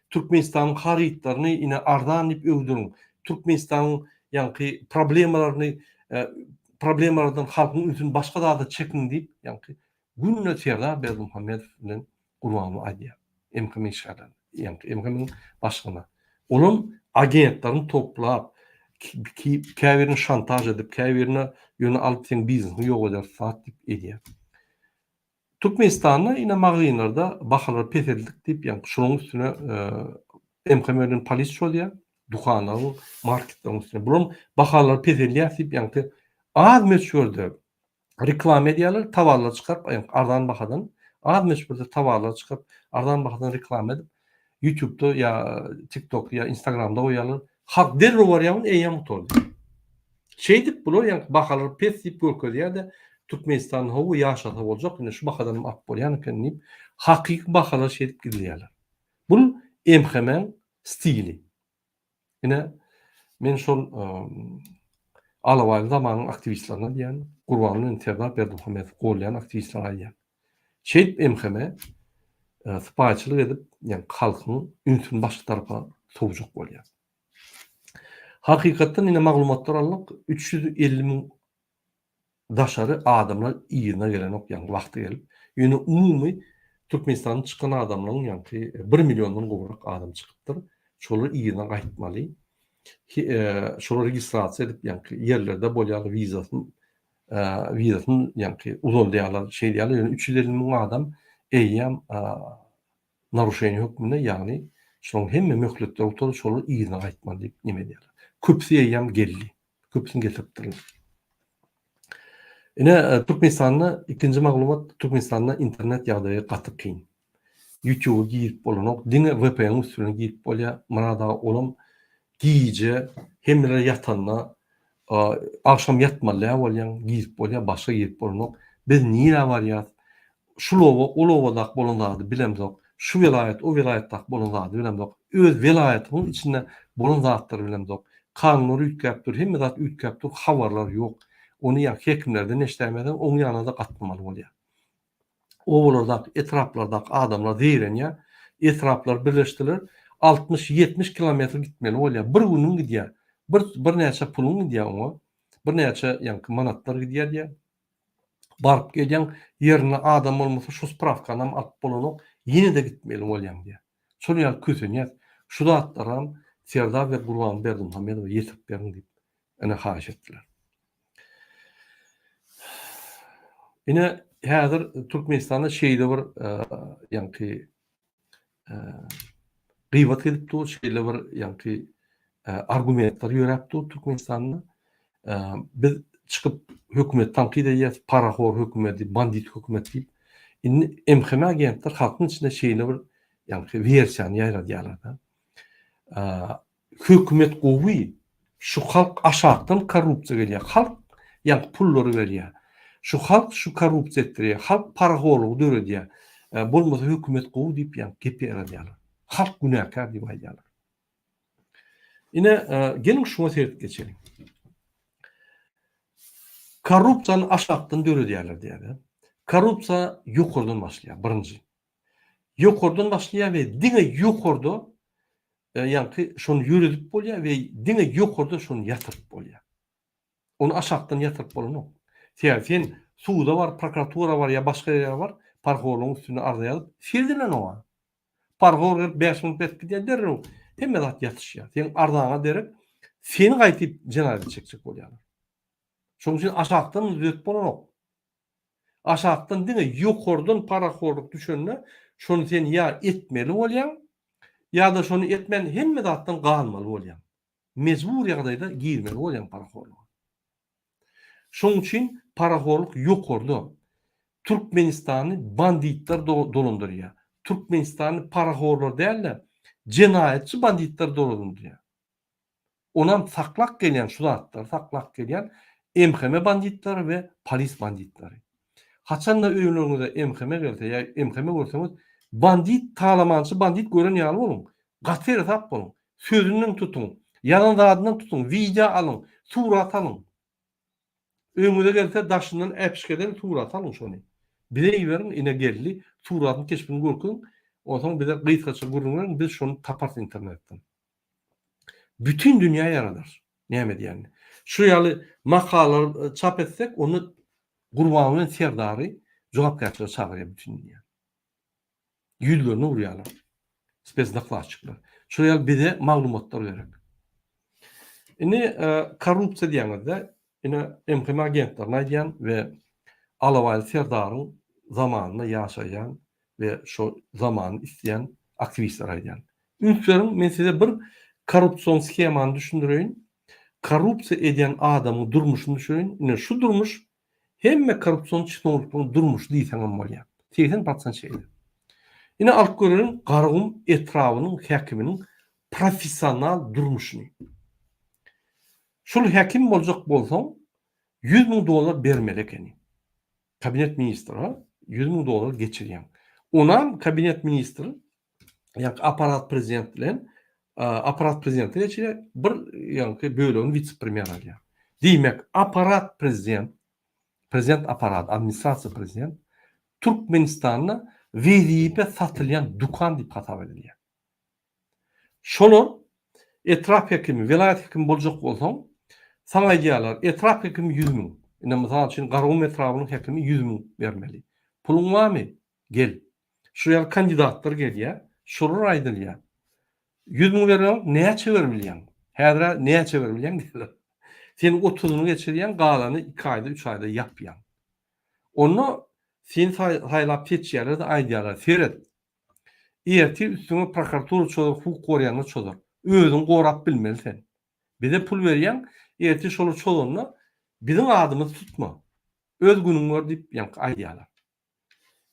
Türkmenistanyň harytlaryny ine arzan diýip öwdüriň. Türkmenistanyň ýaňky problemalaryny problemalardan halkyň ünsüni başga zada çekiň diýip ýaňky günde Serdar Berdimuhamedow bilen Gurbanguly aýdýar. MHM işgärlerine. Ýaňky MHM-iň başlygyna. Olam agentlerini toplap, käbirini şantaž edip, käbirine ýöne alyp seň biznesiňi ýok ederis zat diýip edýär. Türkmenistanda ine magazynlarda bahalar peseldik diýip, ýaňky şolaryň üstüne MHM bilen polis çozýar, dükanlaryň, marketleriň üstüne. Bularyň bahalary peselýär diýip, ýaňky az möçberde reklama edýärler, towarlary çykaryp, ýaňky arzan bahadan, az möçberde towarlary çykaryp, arzan bahadan reklama edip, YouTube-da ýa TikTok ýa Instagramda goýýarlar. Halk derrew barýar, ony eýýäm gutardy. Şeýdip bular ýaňky bahalary pes diýip görkezýär-de, Türkmenistanda hawa ýaşasa boljak, ine şu bahadan hem alyp bolýan eken diýip, hakyky bahalary şeýdip gizleýärler. Bul MHM-iň stili. Ine, men şol Alabaýly zamanyň aktiwistlerine diýýän, Gurbanguly bilen Serdar Berdimuhamedowy goldaýan aktiwistlere aýdýan. Şeýdip MHM sypaýyçylyk edip, ýagny halkyň ünsüni başga tarapa sowjak bolýar. Hakykatdan ine maglumatlar aldyk, 350 müň daşary adamlar yzyna gelenok ýagny wagty gelip. Ýöne umumy Türkmenistandan çykan adamlaryň ýaňky bir milliondan gowrak adam çykypdyr. Şolar yzyna gaýtmaly. Şolar registrasiýa edip ýaňky ýerlerde bolýarlar wizasyny wizasyny ýaňky uzaldýarlar şeýdýärler ýöne 350 müň adam eýýäm naruşeniýe hökmünde ýagny şolaryň hemme möhletleri gutardy şolar yzyna gaýtmaly diýip neme edýärler. Köpüsi eýýäm geldi. Köpüsini getiripdirler. Ine, e, Türkmenistanda ikinji maglumat, Türkmenistanda internet ýagdaýy gaty kyn. YouTube-a girip bolanok, diňe VPN-iň üsti bilen girip bolýar. Myrat aga olam gije hemmeler ýatanda, agşam ýatmaly däl bolýaň, girip bolýar, başga girip bolanok. Biz nirä barýas? Şul oba, ol obadaky bolan zady bilemzok. Şu welaýat, o welaýatdaky bolan zady bilemzok. Öz welaýatymyň içinde bolan zatlary bilemzok. Kanunlar üýtgäp dur, hemme zat üýtgäp dur, habarlar ýok. Ony ýa hekimlerden eşidäýmeseň, oň ýanyna-da gatnamaly bolýar. Obalardaky, etraplardaky adamlar zeýrenýär. Etraplar birleşdiler. 60, 70 kilometr gitmeli bolýar. Bir günüň gidýär. Bir, birnäçe puluň gidýär oňa. Birnäçe ýaňky manatlar gidýär diýýär. Baryp gelýäň, ýerinde adam bolmasa şu sprawkanam alyp bolanok, ýene-de gitmeli bolýaň diýýär. Şol ýaly kösenýäs. Şu zatlaram Serdar we Gurban Berdimuhamedowa ýetirip beriň diýip, ine haýyş etdiler. Ine häzir Türkmenistanda şeýle bir ýaňky gybat edip dur, şeýle bir ýaňky argumentler ýöräp dur Türkmenistanda. Biz çykyp hökümet tankyt edýäs, parahor hökümeti, bandit hökümet diýip. Indi MHM agentler halkyň içinde şeýle bir ýaňky wersiýany ýaýradýarlar-da. Hökümet gowy, şu halk aşakdan korrupsiýa gelýär, halk ýaňky pullary berýär. Şu halk şu korrupsiýa etdirýär, halk parahorlugy döredýär. Bolmasa hökümet gowy diýip ýaňky gep ýaradýarlar. Halk günäkär diýip aýdýarlar. Ine, geliň şuňa seredip geçeliň. Korrupsiýany aşakdan döredýärler diýýärler. Korrupsiýa ýokardan başlaýar, birinji. Ýokardan başlaýar we diňe ýokarda ýaňky şony ýöredip bolýar we diňe ýokarda şony ýatyryp bolýar. Ony aşakdan ýatyryp bolanok. Sebäbi sen suda bar, prokuratura bar ýa başga ýere bar, parhorlygyň üstünde arza ýazyp, seredilenok. Parhor gelip 5 minut berip gidýär derrew hemme zat ýatyşýar. Seň arzaňa derek seni gaýtyp jenaýata çekjek bolýarlar. Şonuň üçin aşakdan düzetip bolanok. Aşakdan diňe ýokardan parahorluk düşende şony sen ýa etmeli bolýaň, ýa-da şony etmän hemme zatdan galmaly bolýaň. Mejbur ýagdaýda girmeli bolýaň parahorluga. Şoň üçin parahorluk ýokarda. Türkmenistany banditler dolandyrýar. Türkmenistany parahorlar däl-de, jenaýatçy banditler dolandyrýar. Onam saklap gelýän şu zatlary saklap gelýän MHM banditleri we polis banditleri. Haçanda öýleriňize MHM gelse ýa MHM görseňiz bandit talamançy bandit gören ýaly boluň. Gaty seresap boluň. Sözünden tutuň. Ýazan zadyndan tutuň. Wideo alyň. Surat alyň. Öňüňize gelse daşyndan äpişgeden surat alyň şony. Bize iberiň ine geldi. Suratyny keşbini görkeziň. Onsoň bize gysgaça gürrüň beriň biz şony taparys internetden. Bütin dünýä ýaradar. Näme diýenini. Şu ýaly makalalar e, çap etsek, onda Gurbanguly Serdary jogapkärçilige çagyrýar bütin dünýä. Ýüzlerine urýarlar. Spesdokladçikler. Şol ýaly bize maglumatlar gerek. Indi korrupsiýa diýeňizde, ine MHM agentlerine aýdýan we Alabaýly Serdaryň zamanynda ýaşaýan we şo zamany isleýän aktiwistlere aýdýan. Üns beriň, men size bir korrupsion shemany düşündireýin. Korrupsiýa edýän adamyň durmuşyny düşündireýin. Ine şu durmuş hemme korrupsion çinownikleriň durmuşy diýseňem bolýar. 80 prosent şeýle. Ine alyp göreliň Garagum etrabynyň häkiminiň professional durmuşyny. Şul häkim boljak bolsaň 100 müň dollar bermeli ekeni. Kabinet ministre 100 müň dollar geçirýäň. Onam kabinet ministri ýa aparat prezident bilen aparat prezidenti geçirýär, bir ýaňky bölegini wise-premýer alýar. Diýmek, aparat prezident, prezident aparat, administrasiýa prezident Türkmenistanda wezipe satylýan dükan diýip hasap edilýär. Şolar etrap hekimi, welaýat hekimi boljak bolsaň, saňa aýdýarlar, etrap hekimi 100 müň. Ine, mysal üçin, Garagum etrabynyň hekimi 100 müň bermeli. Puluň barmy? Gel. Şu ýaly kandidatlar gelýär, şolar aýdylýar. 100 müň berýäň, näçe berip bilýäň? Häzir-ä näçe berip bilýäň diýýärler. Sen otuzyny geçirýäň, galany iki aýda, üç aýda ýapýaň. Onda seni saýlap seçýärler-de aýdýarlar, seret, ertir üstüňe prokuratura çozar, hukuk goraýanlar çozar. Özüňi gorap bilmeli sen. Bize pul berýäň, ertir şolar çozanda biziň adymyzy tutma. Öz günüňi gör diýip ýaňky aýdýarlar.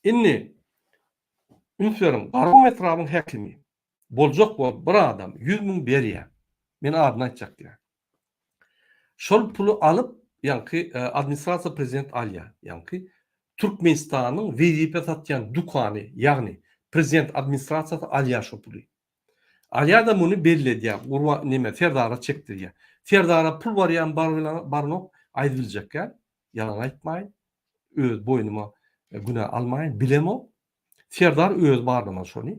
Indi üns beriň, Garagum etrabyň häkimi boljak bolup bir adam 100 müň berýär. Men adyny aýtjak däl. Şol puly alyp, ýaňky e, administrasiýa prezident alýar. Ýaňky Türkmenistanyň wezipe satýan dükany, ýagny prezident administrasiýasy alýar şo puly. Alýar-da muny belli edýär, Gurban neme Serdara çekdirýär. Serdara pul barýan bar baranok aýdyp biljek däl. Ýalan aýtmaýyn. Öz boýnuma günä almaýyn, bilemok. Serdar özi barlamaly şony.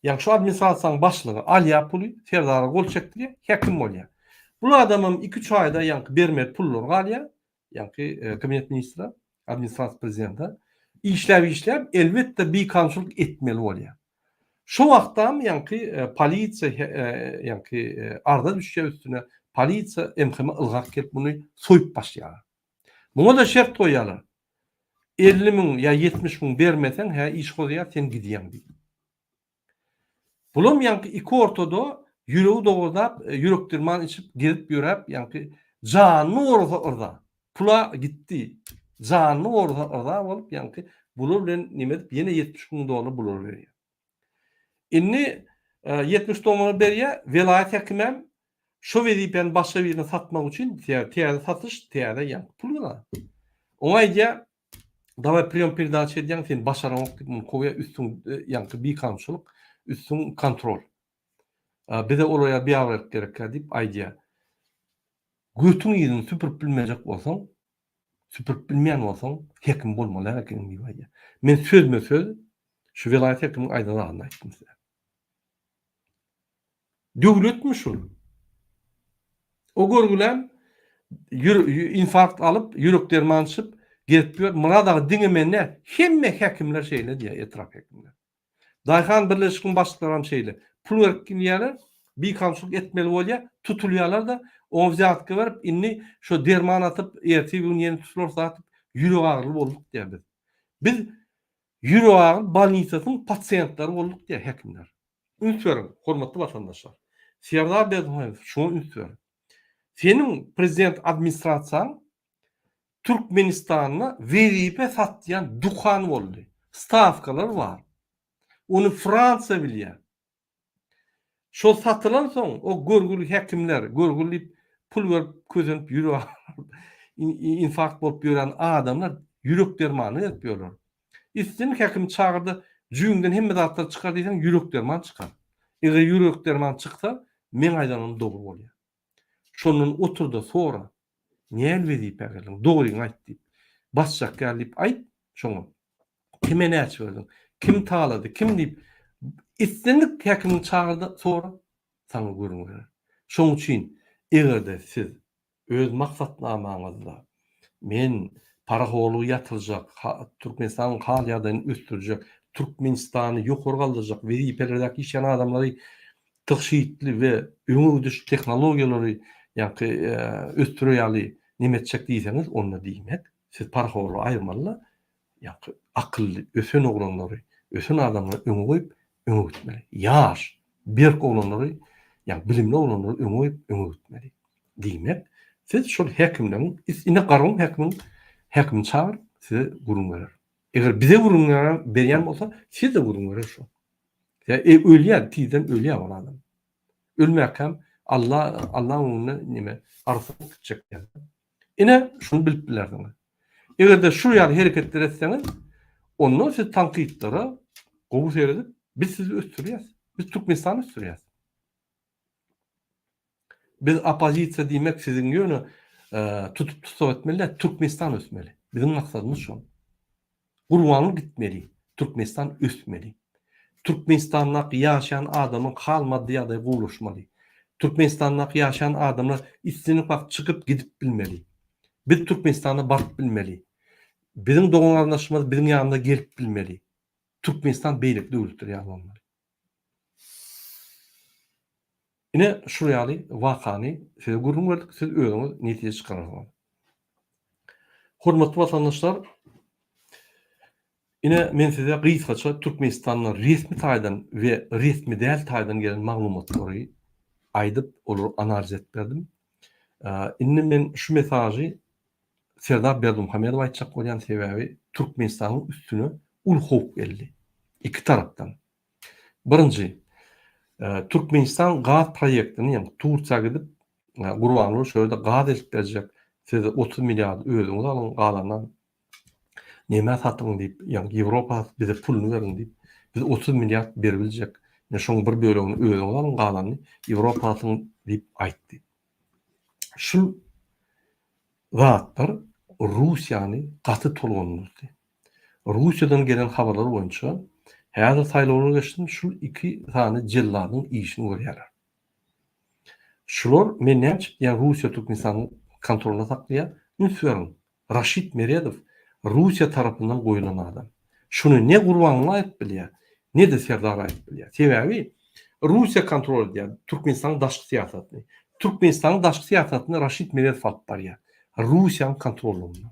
Ýagny şu administrasiýanyň başlygy alýar puly, Serdara gol çekdirýär, häkim bolýar. Bul adamam 2-3 aýda ýaňky bermeli pullary galýar, ýaňky e, kabinet ministre, administrasiýa prezidente. Işläp işläp elbetde bikanunçylyk etmeli bolýar. Şo wagtdam ýaňky e, polisiýa e, ýaňky arza düşýär üstüne, polisiýa MHM ylgap gelip muny soýup başlaýarlar. Muňa-da şert goýýarlar. 50 müň ýa 70 müň bermeseň, hä iş gozýar, sen gidýäň diýip. Bulam ýaňky iki ortada ýüregi dogurdap, e, ýürek derman içip gezip ýöräp, ýaňky janyny gorasa yrza. Pula gitdi. Janyny gorasa yrza bolup, ýaňky bular bilen neme edip ýene 70 müň dollar bulara berýär. Indi 70 dollara berýär, welaýat häkimem şo wezipäni başga birine satmak üçin täze satyş, täze ýaňky pul gerek. Oňa aýdýar, daway priýom peredaça edýäň, sen başaraňok diýip muny kowýar, üstüň ýaňky bikanunçylyk, üstüň kontrol. Bize olar ýaly biabraýlyk gerekkä diýip aýdýar. Götüň yzyny süpürip bilmejek bolsaň, süpürip bilmeýän bolsaň, hekim bolmaly däl ekeniň diýip aýdýar. Men sözme-söz şu welaýat hekimiň aýdan zadyny aýtdym size. Döwletmi şul? O görgülem infarkt alyp, ýürek derman içip gezip ýör. Myrat aga diňe men däl, hemme hekimler şeýle diýýär, etrap hekimler. Daýhan birleşigiň başlyklaram şeýle. Pul berip gidýärler, bikanunçylyk etmeli bolýar, tutulýarlar-da, oňa wzýatka berip, indi şo derman atyp, ertir gün ýene tutularys zat diýip, ýüregagyryly bolduk diýýär biz. Biz ýüregagyry bolnisasynyň pasiýentleri bolduk diýýär hekimler. Üns beriň, hormatly watandaşlar. Serdar Berdimuhamedow, şuňa üns ber. Seniň prezident administrasiýaň Türkmenistanda wezipe satýan dukan boldy. Stawkalar bar. Ony Fransiýa bilýär. Şol satylan soň o görgüli häkimler, görgüli diýip pul berip kösenip ýürek infarkt bolup ýören adamlar ýürek dermanyny berip ýörler. Islendik häkimi çagyrda jübiňden hemme zatlary çykar diýseň ýürek derman çykar. Eger ýürek derman çyksa meň aýdanym dogry bolýar. Şondan oturda sora. Näl wezipä geldiň? Dogryňy aýt diýip. Basjak ýaly diýip aýt şoňa. Kime näçe berdiň? Kim talady? Kim diýip islendik häkimiňi çagyrda sora, saňa gürrüň berer. Şoň üçin eger-de siz öz maksatnamaňyzda men parahorlugy ýatyrjak, Türkmenistanyň hal-ýagdaýyny ösdürjek, Türkmenistany ýokary galdyrjak wezipelerdäki işleýän adamlary tygşytly we öňe gidiş tehnologiýalary ýaňky ösdürer ýaly neme etjek diýseňiz, onda diýmek, siz parahorlygy aýyrmaly-da, ýaňky akylly, ösen oglanlary, ösen adamlary öňe goýup, öňe gitmeli. Ýaş, berk oglanlary, ýagny bilimli oglanlary öňe goýup, öňe gitmeli. Diýmek, siz şol häkimleriň, ine Garagum häkimiň häkimini çagyryp, size gürrüň berer. Eger bize gürrüň berýän bolsa, size-de gürrüň berer şol. Ýa e, ölýär, tizden ölýär ol adam. Ölmäkäm Alla Allaň öňünde neme arassa bolup gitjek däl. Ine, şuny bilip bilersiňiz. Eger-de şu ýaly hereketler etseňiz, onda siz tankytlara gowy seredip, biz sizi ösdürýäs. Biz Türkmenistany ösdürýäs. Biz oppozisiýa diýmek siziň ýöne tutup tussag etmeli däl, Türkmenistan ösmeli. Biziň maksadymyz şol. Gurbanguly gitmeli, Türkmenistan ösmeli. Türkmenistandaky ýaşaýan adamyň hal maddy ýagdaýy gowulaşmaly. Türkmenistandaky ýaşaýan adamlar islendik wagt çykyp gidip bilmeli. Biz Türkmenistana baryp bilmeli. Biziň dogan garyndaşymyz biziň ýanymyza gelip bilmeli. Türkmenistan beýleki döwletler ýaly bolmaly. Ine şu ýaly wakany size gürrüň berdik, siz özüňiz netije çykararsyňyz. Hormatly watandaşlar, ine men size gysgaça Türkmenistandan resmi taýdan we resmi däl taýdan gelen maglumatlary aýdyp, olary analiz edip berdim. Indi men şu mesažy Serdar Berdimuhamedowa aýtjak bolýan, sebäbi Türkmenistanyň üstüne uly howp geldi. Iki tarapdan. Birinji, Türkmenistan gaz proýektini, ýagny Tursiýa gidip, Gurbanguly şo ýerde gaz eltip berjek, siz 30 milliard özüňiz alyň, galanynam nämä satyň diýip, ýagny Ýewropa satyp bize puluny beriň diýip, biz 30 milliard beribiljek, ine şoň bir bölegini özüňiz alyň, galanyny Ýewropa satyň diýip aýtdy. Şul zatlar Russiýany gaty tolgundyrdy. Russiýadan gelen habarlar boýunça, häzir saýlawlar geçsin, şul iki sany jelladyň işini görýärler. Şular men näme üçin diýýän Russiýa Türkmenistanyň kontrolynda saklaýar? Üns beriň, Raşid Meredow Russiýa tarapyndan goýulan adam. Şuny ne Gurbanguly aýdyp bilýär, ne-de Serdar aýdyp bilýär. Sebäbi Russiýa kontrol edýär Türkmenistanyň daşky syýasatyny. Türkmenistanyň daşky syýasatyny Raşid Meredow alyp barýar. Russiýanyň kontrollygynda.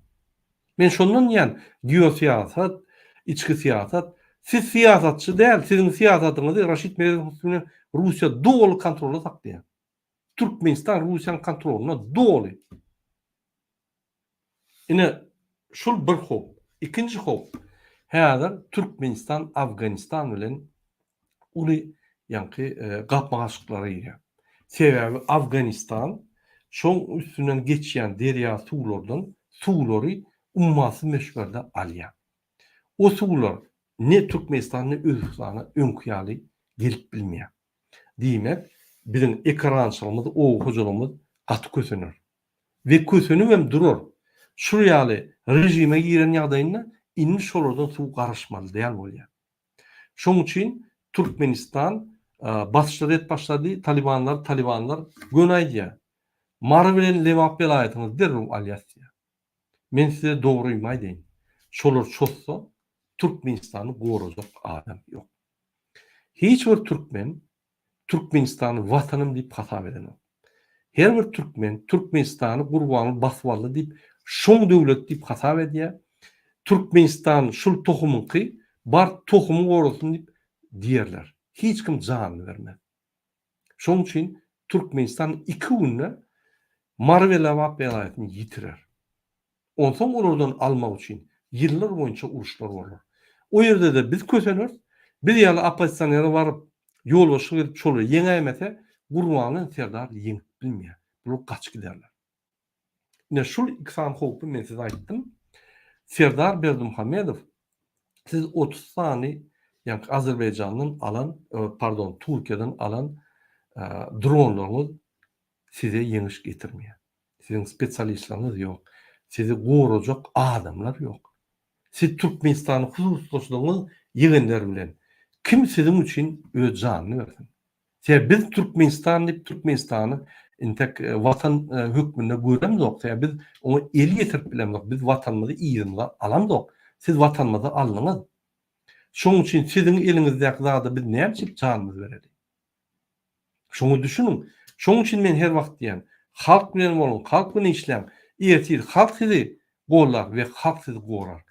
Men şondan diýýän, geosyýasat, içki syýasat, siz syýasatçy däl, siziň syýasatyňyzy Raşid Meredowyň üstünden Russiýa doly kontrolda saklaýar. Türkmenistan Russiýanyň kontrolynda doly. Ine, şul bir howp. Ikinji howp, häzir Türkmenistan Afganistan bilen uly ýaňky gapma-garşylyklara girýär. Sebäbi Afganistan şoň üstünden geçýän derýa suwlardan suwlary ummasyz möçberde alýar. O suwlar ne Türkmenistan ne Özbegistana öňki ýaly gelip bilmeýär. Diýmek, biziň ekerançylygymyz, oba hojalygymyz gaty kösener. We kösenibem durar. Şul ýaly režime giren ýagdaýynda indi şolardan suw garaşmaly däl bolýar. Şoň üçin Türkmenistan basyşlar edip başlady, Talibanlar, Talibanlar göni aýdýar. Mary bilen Lebap welaýatyňyzy derrew alýas diýýär. Men size dogrymy aýdaýyn. Şolar çozsa Türkmenistany gorajak adam ýok. Hiç bir türkmen Türkmenistany watanym diýip hasap edenok. Her bir türkmen Türkmenistany Gurbanguly basyp aldy diýip, şoň döwleti diýip hasap edýär. Türkmenistan şul tohumyňky, bar tohumy gorasyn diýip diýerler. Hiç kim janyny bermez. Şoň üçin Türkmenistan iki günde Mary we Lebap welaýatyny ýitirer. Onsoň olardan almak üçin ýyllar boýunça uruşlar bolar. O ýerde-de biz köseneris. Biz ýaly oppozisioner baryp, ýolbaşçylyk edip şolary ýeňäýmese, Gurbanguly Serdar ýeňip bilmeýär. Bular gaçyp giderler. Ine şul iki sany howpy men size aýtdym. Serdar Berdimuhamedow siz 30 sany ýaňky Azerbaýjandan alan, pardon, Türkiýeden alan dronlaryňyz size ýeňiş getirmeýär. Siziň spesialistleriňiz ýok. Sizi gorajak adamlar ýok. Siz Türkmenistany hususlaşdygyňyz ýegenler bilen. Kim siziň üçin öz janyny bersin? Sebäbi biz Türkmenistan diýip Türkmenistany intek watan hökmünde göremzok. Sebäbi biz oňa el ýetirip bilemzok. Biz watanymyzy yzymyza alamzok. Siz watanymyzy aldyňyz. Şonuň üçin siziň eliňizdäki zada biz näme üçin janymyzy bereli? Şoňa düşüniň. Şonuň üçin men her wagt diýýän, halk bilen boluň, halk bilen işläň. Ertir halk sizi gollar we halk sizi gorar.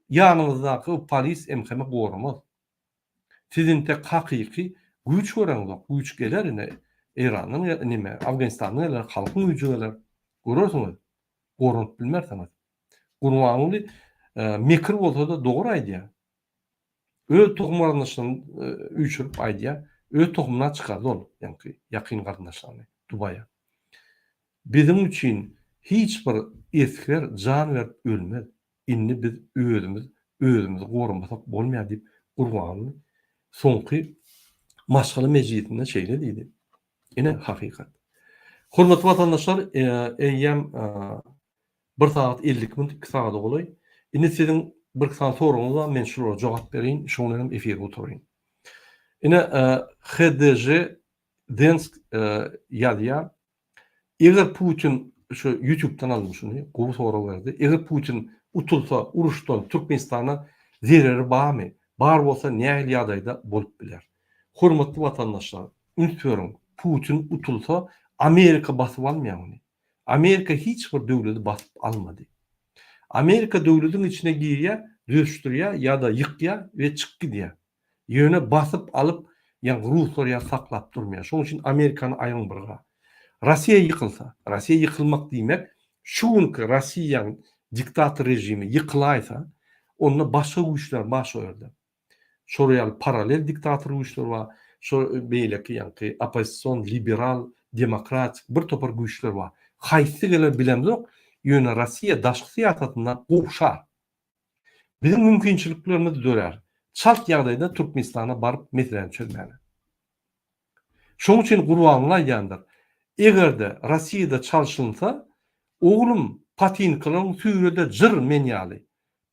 Ýanyňyzdaky polis MHM goramaz. Siz intek hakyky güýç göreňzok. Güýç geler ine Eýrandan neme Afganistandan geler, halkyň güýji geler. Görersiňiz. Goranyp bilmersiňiz. Gurbanguly mekir bolsa-da dogry aýdýar. Öz tohum garyndaşlaryny üýşürip aýdýar. Öz tohumyna çykardy ol, ýaňky ýakyn garyndaşlaryny Dubaýa. Biziň üçin hiç bir esger jan berip ölmez. Indi biz özümiz özümizi goramasak bolmaýar diýip, Gurbanguly soňky maşgala mejlisinde şeýle diýdi. Ine hakykat. Hormatly watandaşlar, eýýäm Bir sagat 52 minut, 2 sagada golaý. Indi siziň bir sany soragyňyz bar, men şulara jogap bereýin, şoň bilen hem efiri gutaraýyn. Ine, HDJ Densk ýazýar. Eger Putin, şu YouTube-dan aldym şuny, gowy sorag berdi. Eger Putin utulsa, uruşdan Türkmenistana zereri barmy? Bar bolsa nähili ýagdaýda bolup biler? Hormatly watandaşlar, üns beriň, Putin utulsa, Amerika basyp almaýar ony. Amerika hiç bir döwleti basyp almady. Amerika döwletiň içine girýär, döşdürýär ýa-da ýykýar we çykyp gidýär. Ýöne basyp alyp, ýagny ruslar ýaly saklap durmaýar. Şonuň üçin Amerikany aýryň bir gyra. Rossiýa ýykylsa, Rossiýa ýykylmak diýmek, şu günki Rossiýaň diktator režimi ýykylaýsa, onda başga güýçler bar şo ýerde. Şol ýaly paralel diktator güýçler bar, şo beýleki ýaňky oppozision, liberal, demokratik bir topar güýçler bar. Haýsy geler bilemzok, ýöne Rossiýa daşky syýasatynda gowşar. Biziň mümkinçiliklerimiz dörär. Çalt ýagdaýda Türkmenistana baryp meseläni çözmäge. Şoň üçin Gurbanguly aýdýandyr, Eger-de Rossiýada çalşylynsa, oglum, patinkalaryň süýrede jyr men ýaly.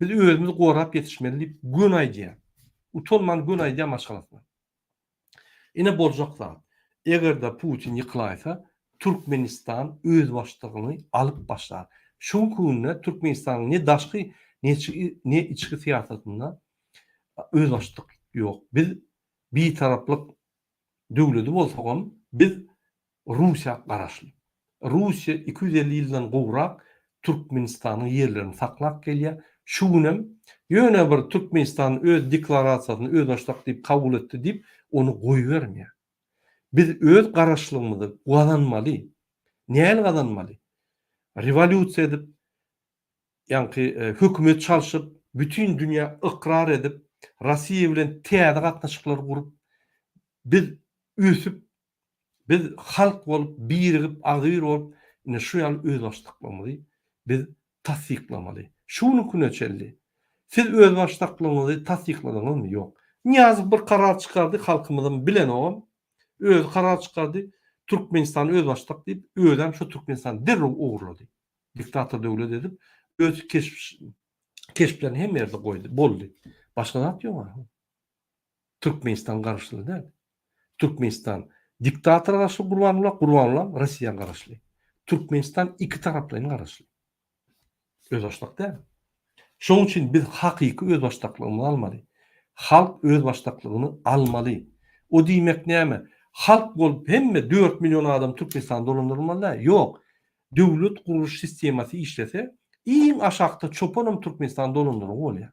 Biz özümizi gorap ýetişmeli diýip göni aýdýar. Utanman göni aýdýar maşgalasyna. Ine boljak zat. Eger-de Putin ýykylaýsa, Türkmenistan özbaşdagyny alyp başlar. Şu günki günde Türkmenistanyň ne daşky, ne içki syýasatynda özbaşdak ýok. Biz Bitaraplyk döwledi bolsagam biz Russiýa garaşly. Russiýa 250 ýyldan gowrak Türkmenistanyň ýerlerini saklap gelýär. Şu günem ýöne bir Türkmenistan öz deklarasiýasyny özbaşdak diýip kabul etdi diýip ony goýbermeýär. Biz öz garaşlygymyzy gazanmaly. Näl gazanmaly? Rewolýusiýa edip, ýaňky hökümet çalşyp, bütin dünýä ykrar edip, Rossiýa bilen täze gatnaşyklar gurup, biz ösüp, biz halk bolup, birigip, agzybir bolup, ine şu ýaly özbaşdaklygymyzy biz tassyklamaly. Şu günki güne çenli siz özbaşdaklygyňyzy tassykladyňyzmy? Ýok. Nyýazow bir karar çykardy, halkymyzam bilenogam, özi karar çykardy, Türkmenistan özbaşdak diýip, özem şo Türkmenistany derrew ogurlady. Diktator döwlet edip, öz keşplerini hemme ýerde goýdy. Boldy. Başga zat ýok a. Türkmenistan garaşly däl. Türkmenistan diktatora garaşly Gurbanguly, Gurbangulam Rossiýa garaşly. Türkmenistan iki taraplaýyn garaşly. Özbaşdak däl. Şonuň üçin biz hakyky özbaşdaklygymyzy almaly. Halk özbaşdaklygyny almaly. O diýmek näme? Halk bolup hemme 4 million adam Türkmenistany dolandyrylmaly däl. Ýok. Döwlet gurluş sistemasy işlese, iň aşakda çopanam Türkmenistany dolandyrygy bolýar.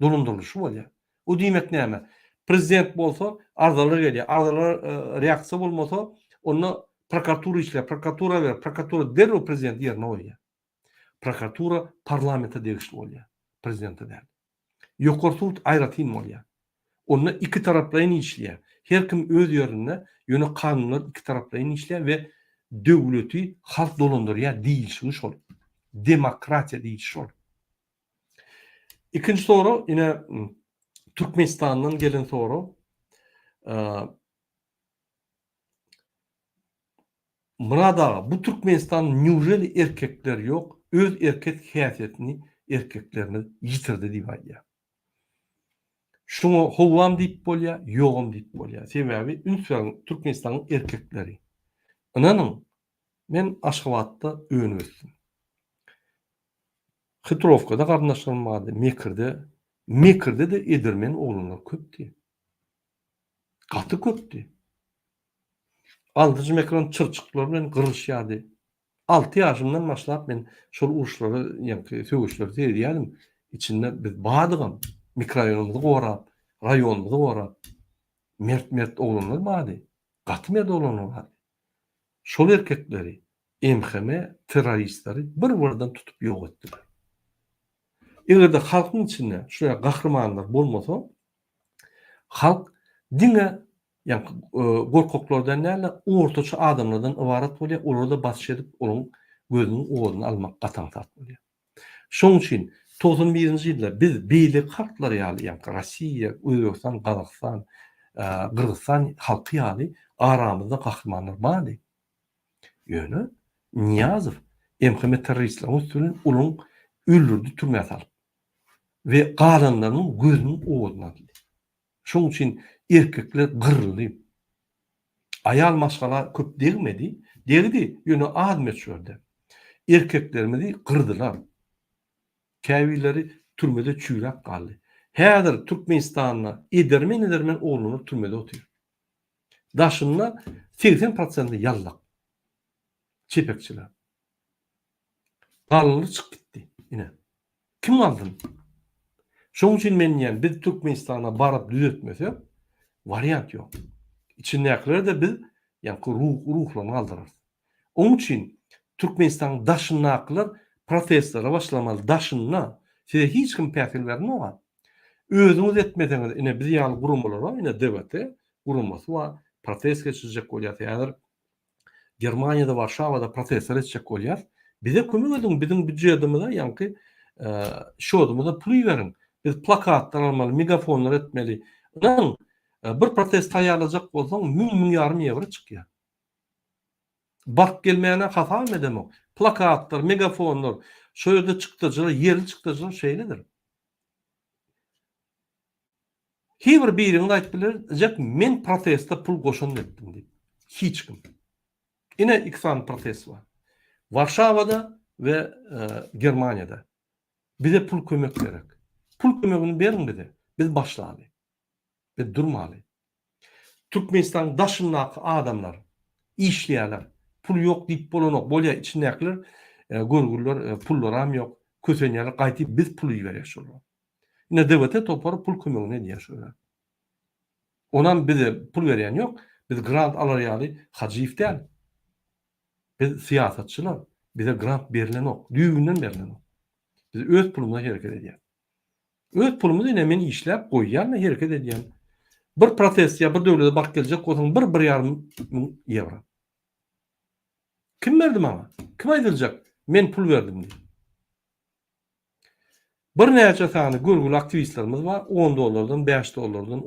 Dolandyrylyşy bolýar. O diýmek näme? Prezident bolsa arzalar gelýär. Arzalar reaksiýa bolmasa, onda prokuratura işleýär. Prokuratura berip, prokuratura derrew prezidenti ýerine goýýar. Prokuratura parlamente degişli bolýar, prezidente däl. Ýokary sud aýratyn bolýar. Onda iki taraplaýyn işleýär. Her kim öz ýerinde, ýöne kanunlar iki taraplaýyn işleýär we döwleti halk dolandyrýar diýilşigi şol. Demokratiýa diýilşi şol. Ikinji sorag ine Türkmenistandan gelen sorag. Myrat aga bu Türkmenistan newželi erkekler ýok öz erkek häsiýetini erkeklerimiz ýitirdi diýip aýdýar. Şuňa howam diýip bolýar ýogam diýip bolýar. Sebäbi üns beriň Türkmenistanyň erkekleri. Ynanyň men Aşgabatda önüp ösdüm. Hitrowkada garyndaşlarym bardy, Mekirde. Mekirde-de edermen oglanlar köpdi. Gaty köpdi. Altynjy mekran çyrçyklar bilen gyrylyşýardy. Alty ýaşymdan başlap men şol uruşlary, ýaňky söweşleri seredýärdim. Içinde biz bardygam, mikroraýonymyzy gorap, raýonymyzy gorap, mert-mert oglanlar bardy. Gaty mert oglanlar bardy. Şol erkekleri MHM terroristleri bir-birden tutup ýok etdiler. Eger-de halkyň içinde şu ýaly gahrymanlar bolmasa, halk diňe ýaňky gorkaklardan däl-de, ortaça adamlardan ybarat bolýar, olara-da basyş edip, olaryň gözüniň owazyny almak gaty aňsat bolýar. Şonuň üçin 91-nji ýylda biz beýleki halklar ýaly, ýaňky Rossiýa, Özbegistan, Gazagystan, Gyrgyzystan halky ýaly aramyzda gahrymanlar bardy. Ýöne Nyýazow MHM terroristleriň üsti bilen olaryň öldürdi türmä salyp we galanlarynyň gözüniň owazyny aldy. Şonuň üçin erkekler gyryldy. Aýal maşgala köp degmedi, degdi, ýöne az möçberde. Erkeklerimizi gyrdylar. Käbirleri türmede çüýräp galdy. Häzir Türkmenistanda edermen-edermen oglanlar türmede otyr. Daşynda 80 prosenti ýallak. Çepekçiler. Galanlary çykyp gitdi. Ine. Kim galsyn? Şonuň üçin men diýýän, biz Türkmenistana baryp düzetmesek, wariant ýok. Içindäkileri-de biz ýaňky ruhlaryny galdyrarys. Onuň üçin Türkmenistanyň daşyndakylar protestlere başlamaly, daşynda. Size hiç kim päsgel bermok-a. Özüňiz etmeseňiz, ine biz ýaly guramalar bar, ine DWT guramasy bar, protest geçirjek bolýar häzir. Germaniýada, Warşawada protestler etjek bolýar. Bize kömek ediň, biziň býujetimize, ýaňky şodumyza pul iberiň. Biz plakatlar almaly, megafonlar etmeli. Ynanyň, bir protest taýýarlajak bolsaň, müň, müň ýarym ýewro çykýar. Baryp gelmäne hasabam edemok. Plakatlar, megafonlar, şo ýerde çykdajylar, ýerli çykdajylar şeýledir. Hiç bir biriňiz aýdyp bilerjek men proteste pul goşant etdim diýip. Hiç kim. Ine iki sany protest bar. Warşawada we Germaniýada. Bize pul kömek gerek. Pul kömegini beriň bize. Biz başlaly. Biz durmaly. Türkmenistanyň daşyndaky adamlar işleýärler. Pul ýok diýip bolanok. Bolýar içindäkiler görgüliler pullaram ýok. Kösenýärler. Gaýty biz pul iberýäs şolara. Ine DWT topary pul kömegini edýär şolara. Onam bize pul berýän ýok. Biz grant alar ýaly Hajyýew däl. Biz syýasatçylar. Bize grant berlenok. Düýbünden berlenok. Biz öz pulumyza hereket edýäs. Öz pulumyzy ine men işläp goýýan we hereket edýän. Bir protest ýa bir döwlete baryp geljek bolsaň bir bir ýarym müň ýewro. Kim berdi maňa? Kim aýdyljak men pul berdim diýip. Birnäçe sany görgüli aktiwistlerimiz bar, on dollardan, bäş dollardan,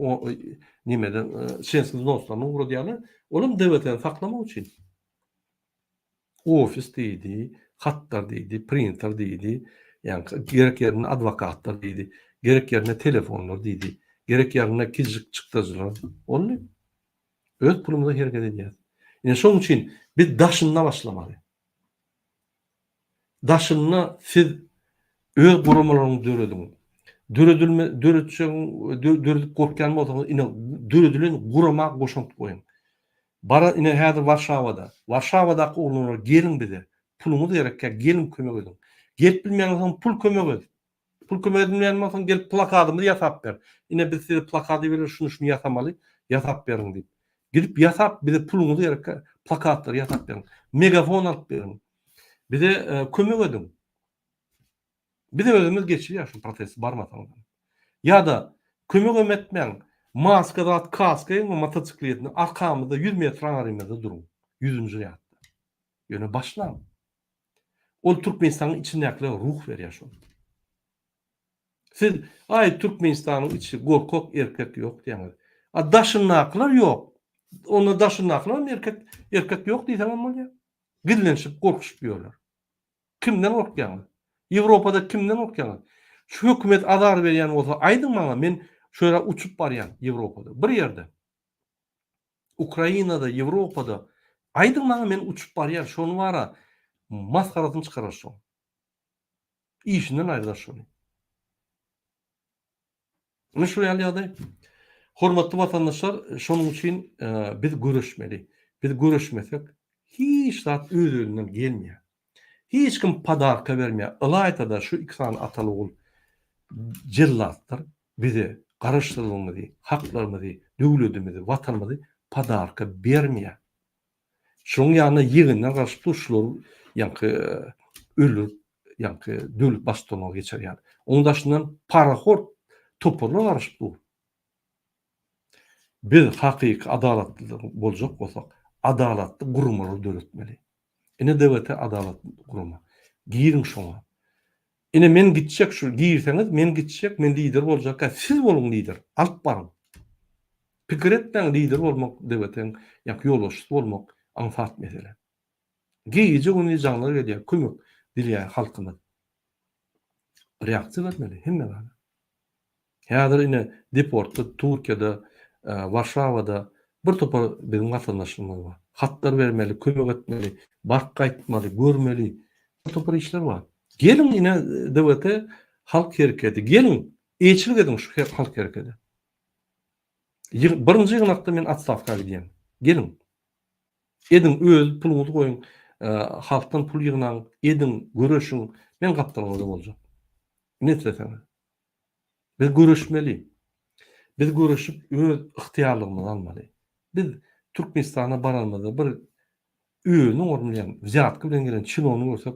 nemeden, çensiz wznoslaryny ugradýarlar. Olam DWT-ni saklamak üçin. Ofis diýdi, hatlar diýdi, printer diýdi, ýaňky gerek ýerinde adwokatlar diýdi, gerek ýerinde telefonlar diýdi, gerek ýerinde kiçijik çykdajylar boldy. Öz pulumyza hereket edýäris. Ine şonuň üçin biz daşynda başlamaly. Daşynda siz öz guramalaryňyzy dörediň. Döredilme döretjegiň döredip gorkýan bolsaňyz ine döredilen gurama goşant goýuň. Bara ine häzir Warşawada. Warşawadaky oglanlar geliň bize. Puluňyz gerekkä geliň kömek ediň. Gelip bilmeýän bolsaň pul kömek et. Pul kömek edilmeýän bolsaň gelip plakadymyzy ýasap ber. Ine biz size plakady bereli şuny şuny ýasamaly ýasap beriň diýip. Gidip ýasap bize puluňyz gerekkä plakatlary ýasap beriň. Megafon alyp beriň. Bize kömek ediň. Biz özümiz geçirýäris şu protesti barmasaňyzam. Ýa-da kömegem etmäň. Maska zat kaska geýiň we motosikletini arkamyzda 100 metr aňarymyzda duruň. Ýüzünji ýatda. Ýöne başlaň. Ol Türkmenistanyň içindäkilere ruh berýär şol. Siz aý Türkmenistanyň içi gorkak erkek ýok diýýäňiz. A daşyndakylar ýok. Onda daşyndakylar hem erkek erkek ýok diýseňem bolýar. Gizlenişip gorkuşyp ýörler. Kimden gorkýaňyz? Ýewropada kimden gorkýaňyz? Şu hökümet azar berýän bolsa aýdyň maňa men şu ýere uçup barýan Ýewropada. Bir ýerde. Ukrainada, Ýewropada aýdyň maňa men uçup barýan şony bara masgarasyny çykarar şoň. Işinden aýrylar şony. Ine şu ýaly ýagdaý. Hormatly watandaşlar, şonuň üçin biz göreşmeli. Biz göreşmesek, hiç zat öz-özünden gelmeýär. Hiç kim podarka bermeýär. Ylaýta-da şu iki sany ataly-ogul jellatlar bize garaşsyzlygymyzy, haklarymyzy, döwletimizi, watanymyzy podarka bermeýär. Şonuň ýanyna ýegenler garyşyp dur, şulary ýaňky öldürip, ýaňky döwlet baştutanyna geçirýär. Onuň daşyndan parahor toparlar garyşyp dur. Biz hakyky adalatly boljak bolsak, adalatly guramalary döretmeli. Ine DWT adalatly gurama. Giriň şoňa. Ine men gitjek şu girseňiz men gitjek, men lider boljakka siz boluň lider. Alyp baryň. Pikir etmäň lider bolmak DWT-niň ýa-ki ýolbaşçysy bolmak aňsat mesele. Gije gündiz jaňlar gelýär, kömek dileýär halkymyz. Reaksiýa bermeli hemme zada. Häzir ine deportda Türkiýede, Warşawada bir topar biziň watandaşlarymyz bar. Hatlar bermeli, kömek etmeli, baryp gaýtmaly, görmeli. Bir topar işler bar. Geliň ine DWT halk hereketi, geliň eýeçilik ediň şu halk herekete. Birinji ýygnakda men otstawka gidýän. Geliň. Ediň öz puluňyzy goýuň, halkdan pul ýygnaň, ediň, göreşiň. Men gapdalyňyzda boljak. Ne isleseňiz. Biz göreşmeli. Biz göreşip öz ygtyýarlygymyzy almaly. Biz Türkmenistana baranymyzda bir özüni oňarmaýan, wzýatka bilen gelen çinowny görsek,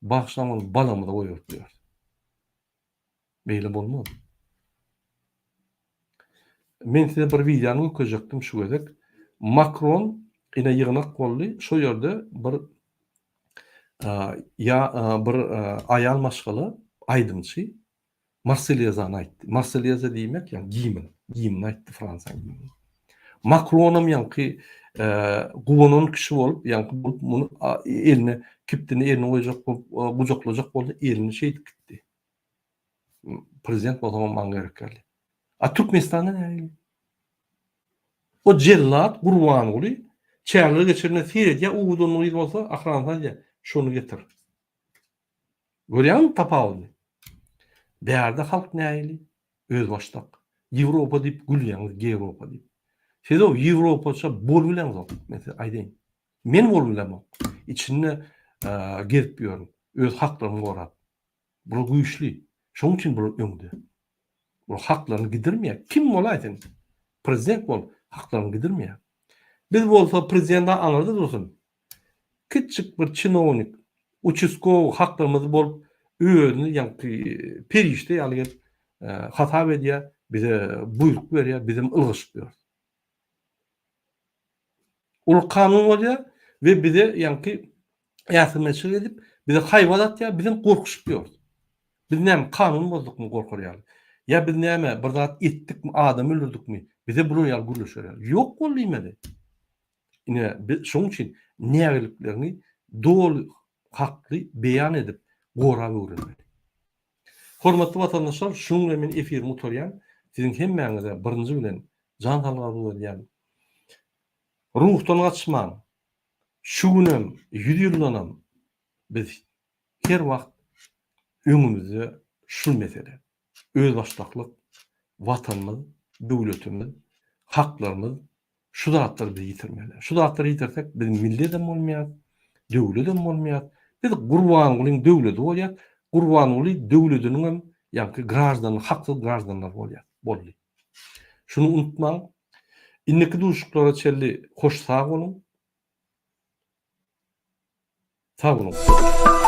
bagyşlaň ony balamyza goýberip bileris. Beýle bolmaz. Men size bir wideony görkezjekdim şu gezek. Makron ine ýygnak boldy. Şo ýerde bir ýa bir aýal maşgala aýdymçy Marselýezany aýtdy. Marselýeza diýmek ýa gimn, gimni aýtdy Fransiýanyň gimnini. Makronam ýaňky guwanan kişi bolup, ýaňky bolup muny eline kibtini eline goýjak bolup, gujaklajak boldy, elini şeýdip gitdi. Prezident bolsaňam maňa gerek däl. A Türkmenistanda nähili? O jellat Gurbanguly çägleri geçirende seredýär, owadan gyz bolsa, ahransa aýdýar, şony getir. Görýäňmi tapawudyny? Bärde halk nähili? Özbaşdak. Ýewropa diýip gülýäňiz, Gewropa diýip. Siz-ow ýewropaça bolubileňzok, men size aýdaýyn. Men bolubilemok. Içinde gezip ýörün, öz haklarymy gorap. Bular güýçli. Şonuň üçin bular öňde. Bular haklaryny gidirmeýär. Kim bolaý sen? Prezident bol, haklaryňy gidirmeýär. Biz bolsa prezident aňyrda dursun. Kiçjik bir çinownik, uçastkowy haklarymyzy bolup özüni ýaňky perişde ýaly gelip hasap edýär, bize buýruk berýär, bizem ylgaşyp ýörüs. Olar kanun bolýar we bize ýaňky äsgermezçilik edip, bize haýbat atýar, bizem gorkuşyp ýörüs. Biz näme kanun bozdukmy gorkar ýaly? Ýa biz näme bir zat etdikmi, adam öldürdikmi, bize bular ýaly gürleşer ýaly? Ýok bol diýmeli. Ine, biz şonuň üçin nägilikleriňi doly hakly beýan edip, gorap öwrenmeli. Hormatly watandaşlar, şunuň bilen men efirimi gutarýan. Siziň hemmäňize birinji bilen jan saglyk arzuw edýän. Ruhdan gaçmaň. Şu günem, ýüz ýyldanam biz her wagt öňümizde şul mesele. Özbaşdaklyk, Watanymyz, döwletimiz, haklarymyz şu zatlary biz ýitirmeli. Şu zatlary ýitirsek biz milledem bolmaýas, döwledem bolmaýas. Biz Gurbangulyň döwledi bolýas. Gurbanguly döwlediniňem ýaňky graždany, haksyz graždanlar bolýas. Boldy. Şuny unutmaň. Indiki duşuşyklara çenli hoş sag boluň. Sag boluň.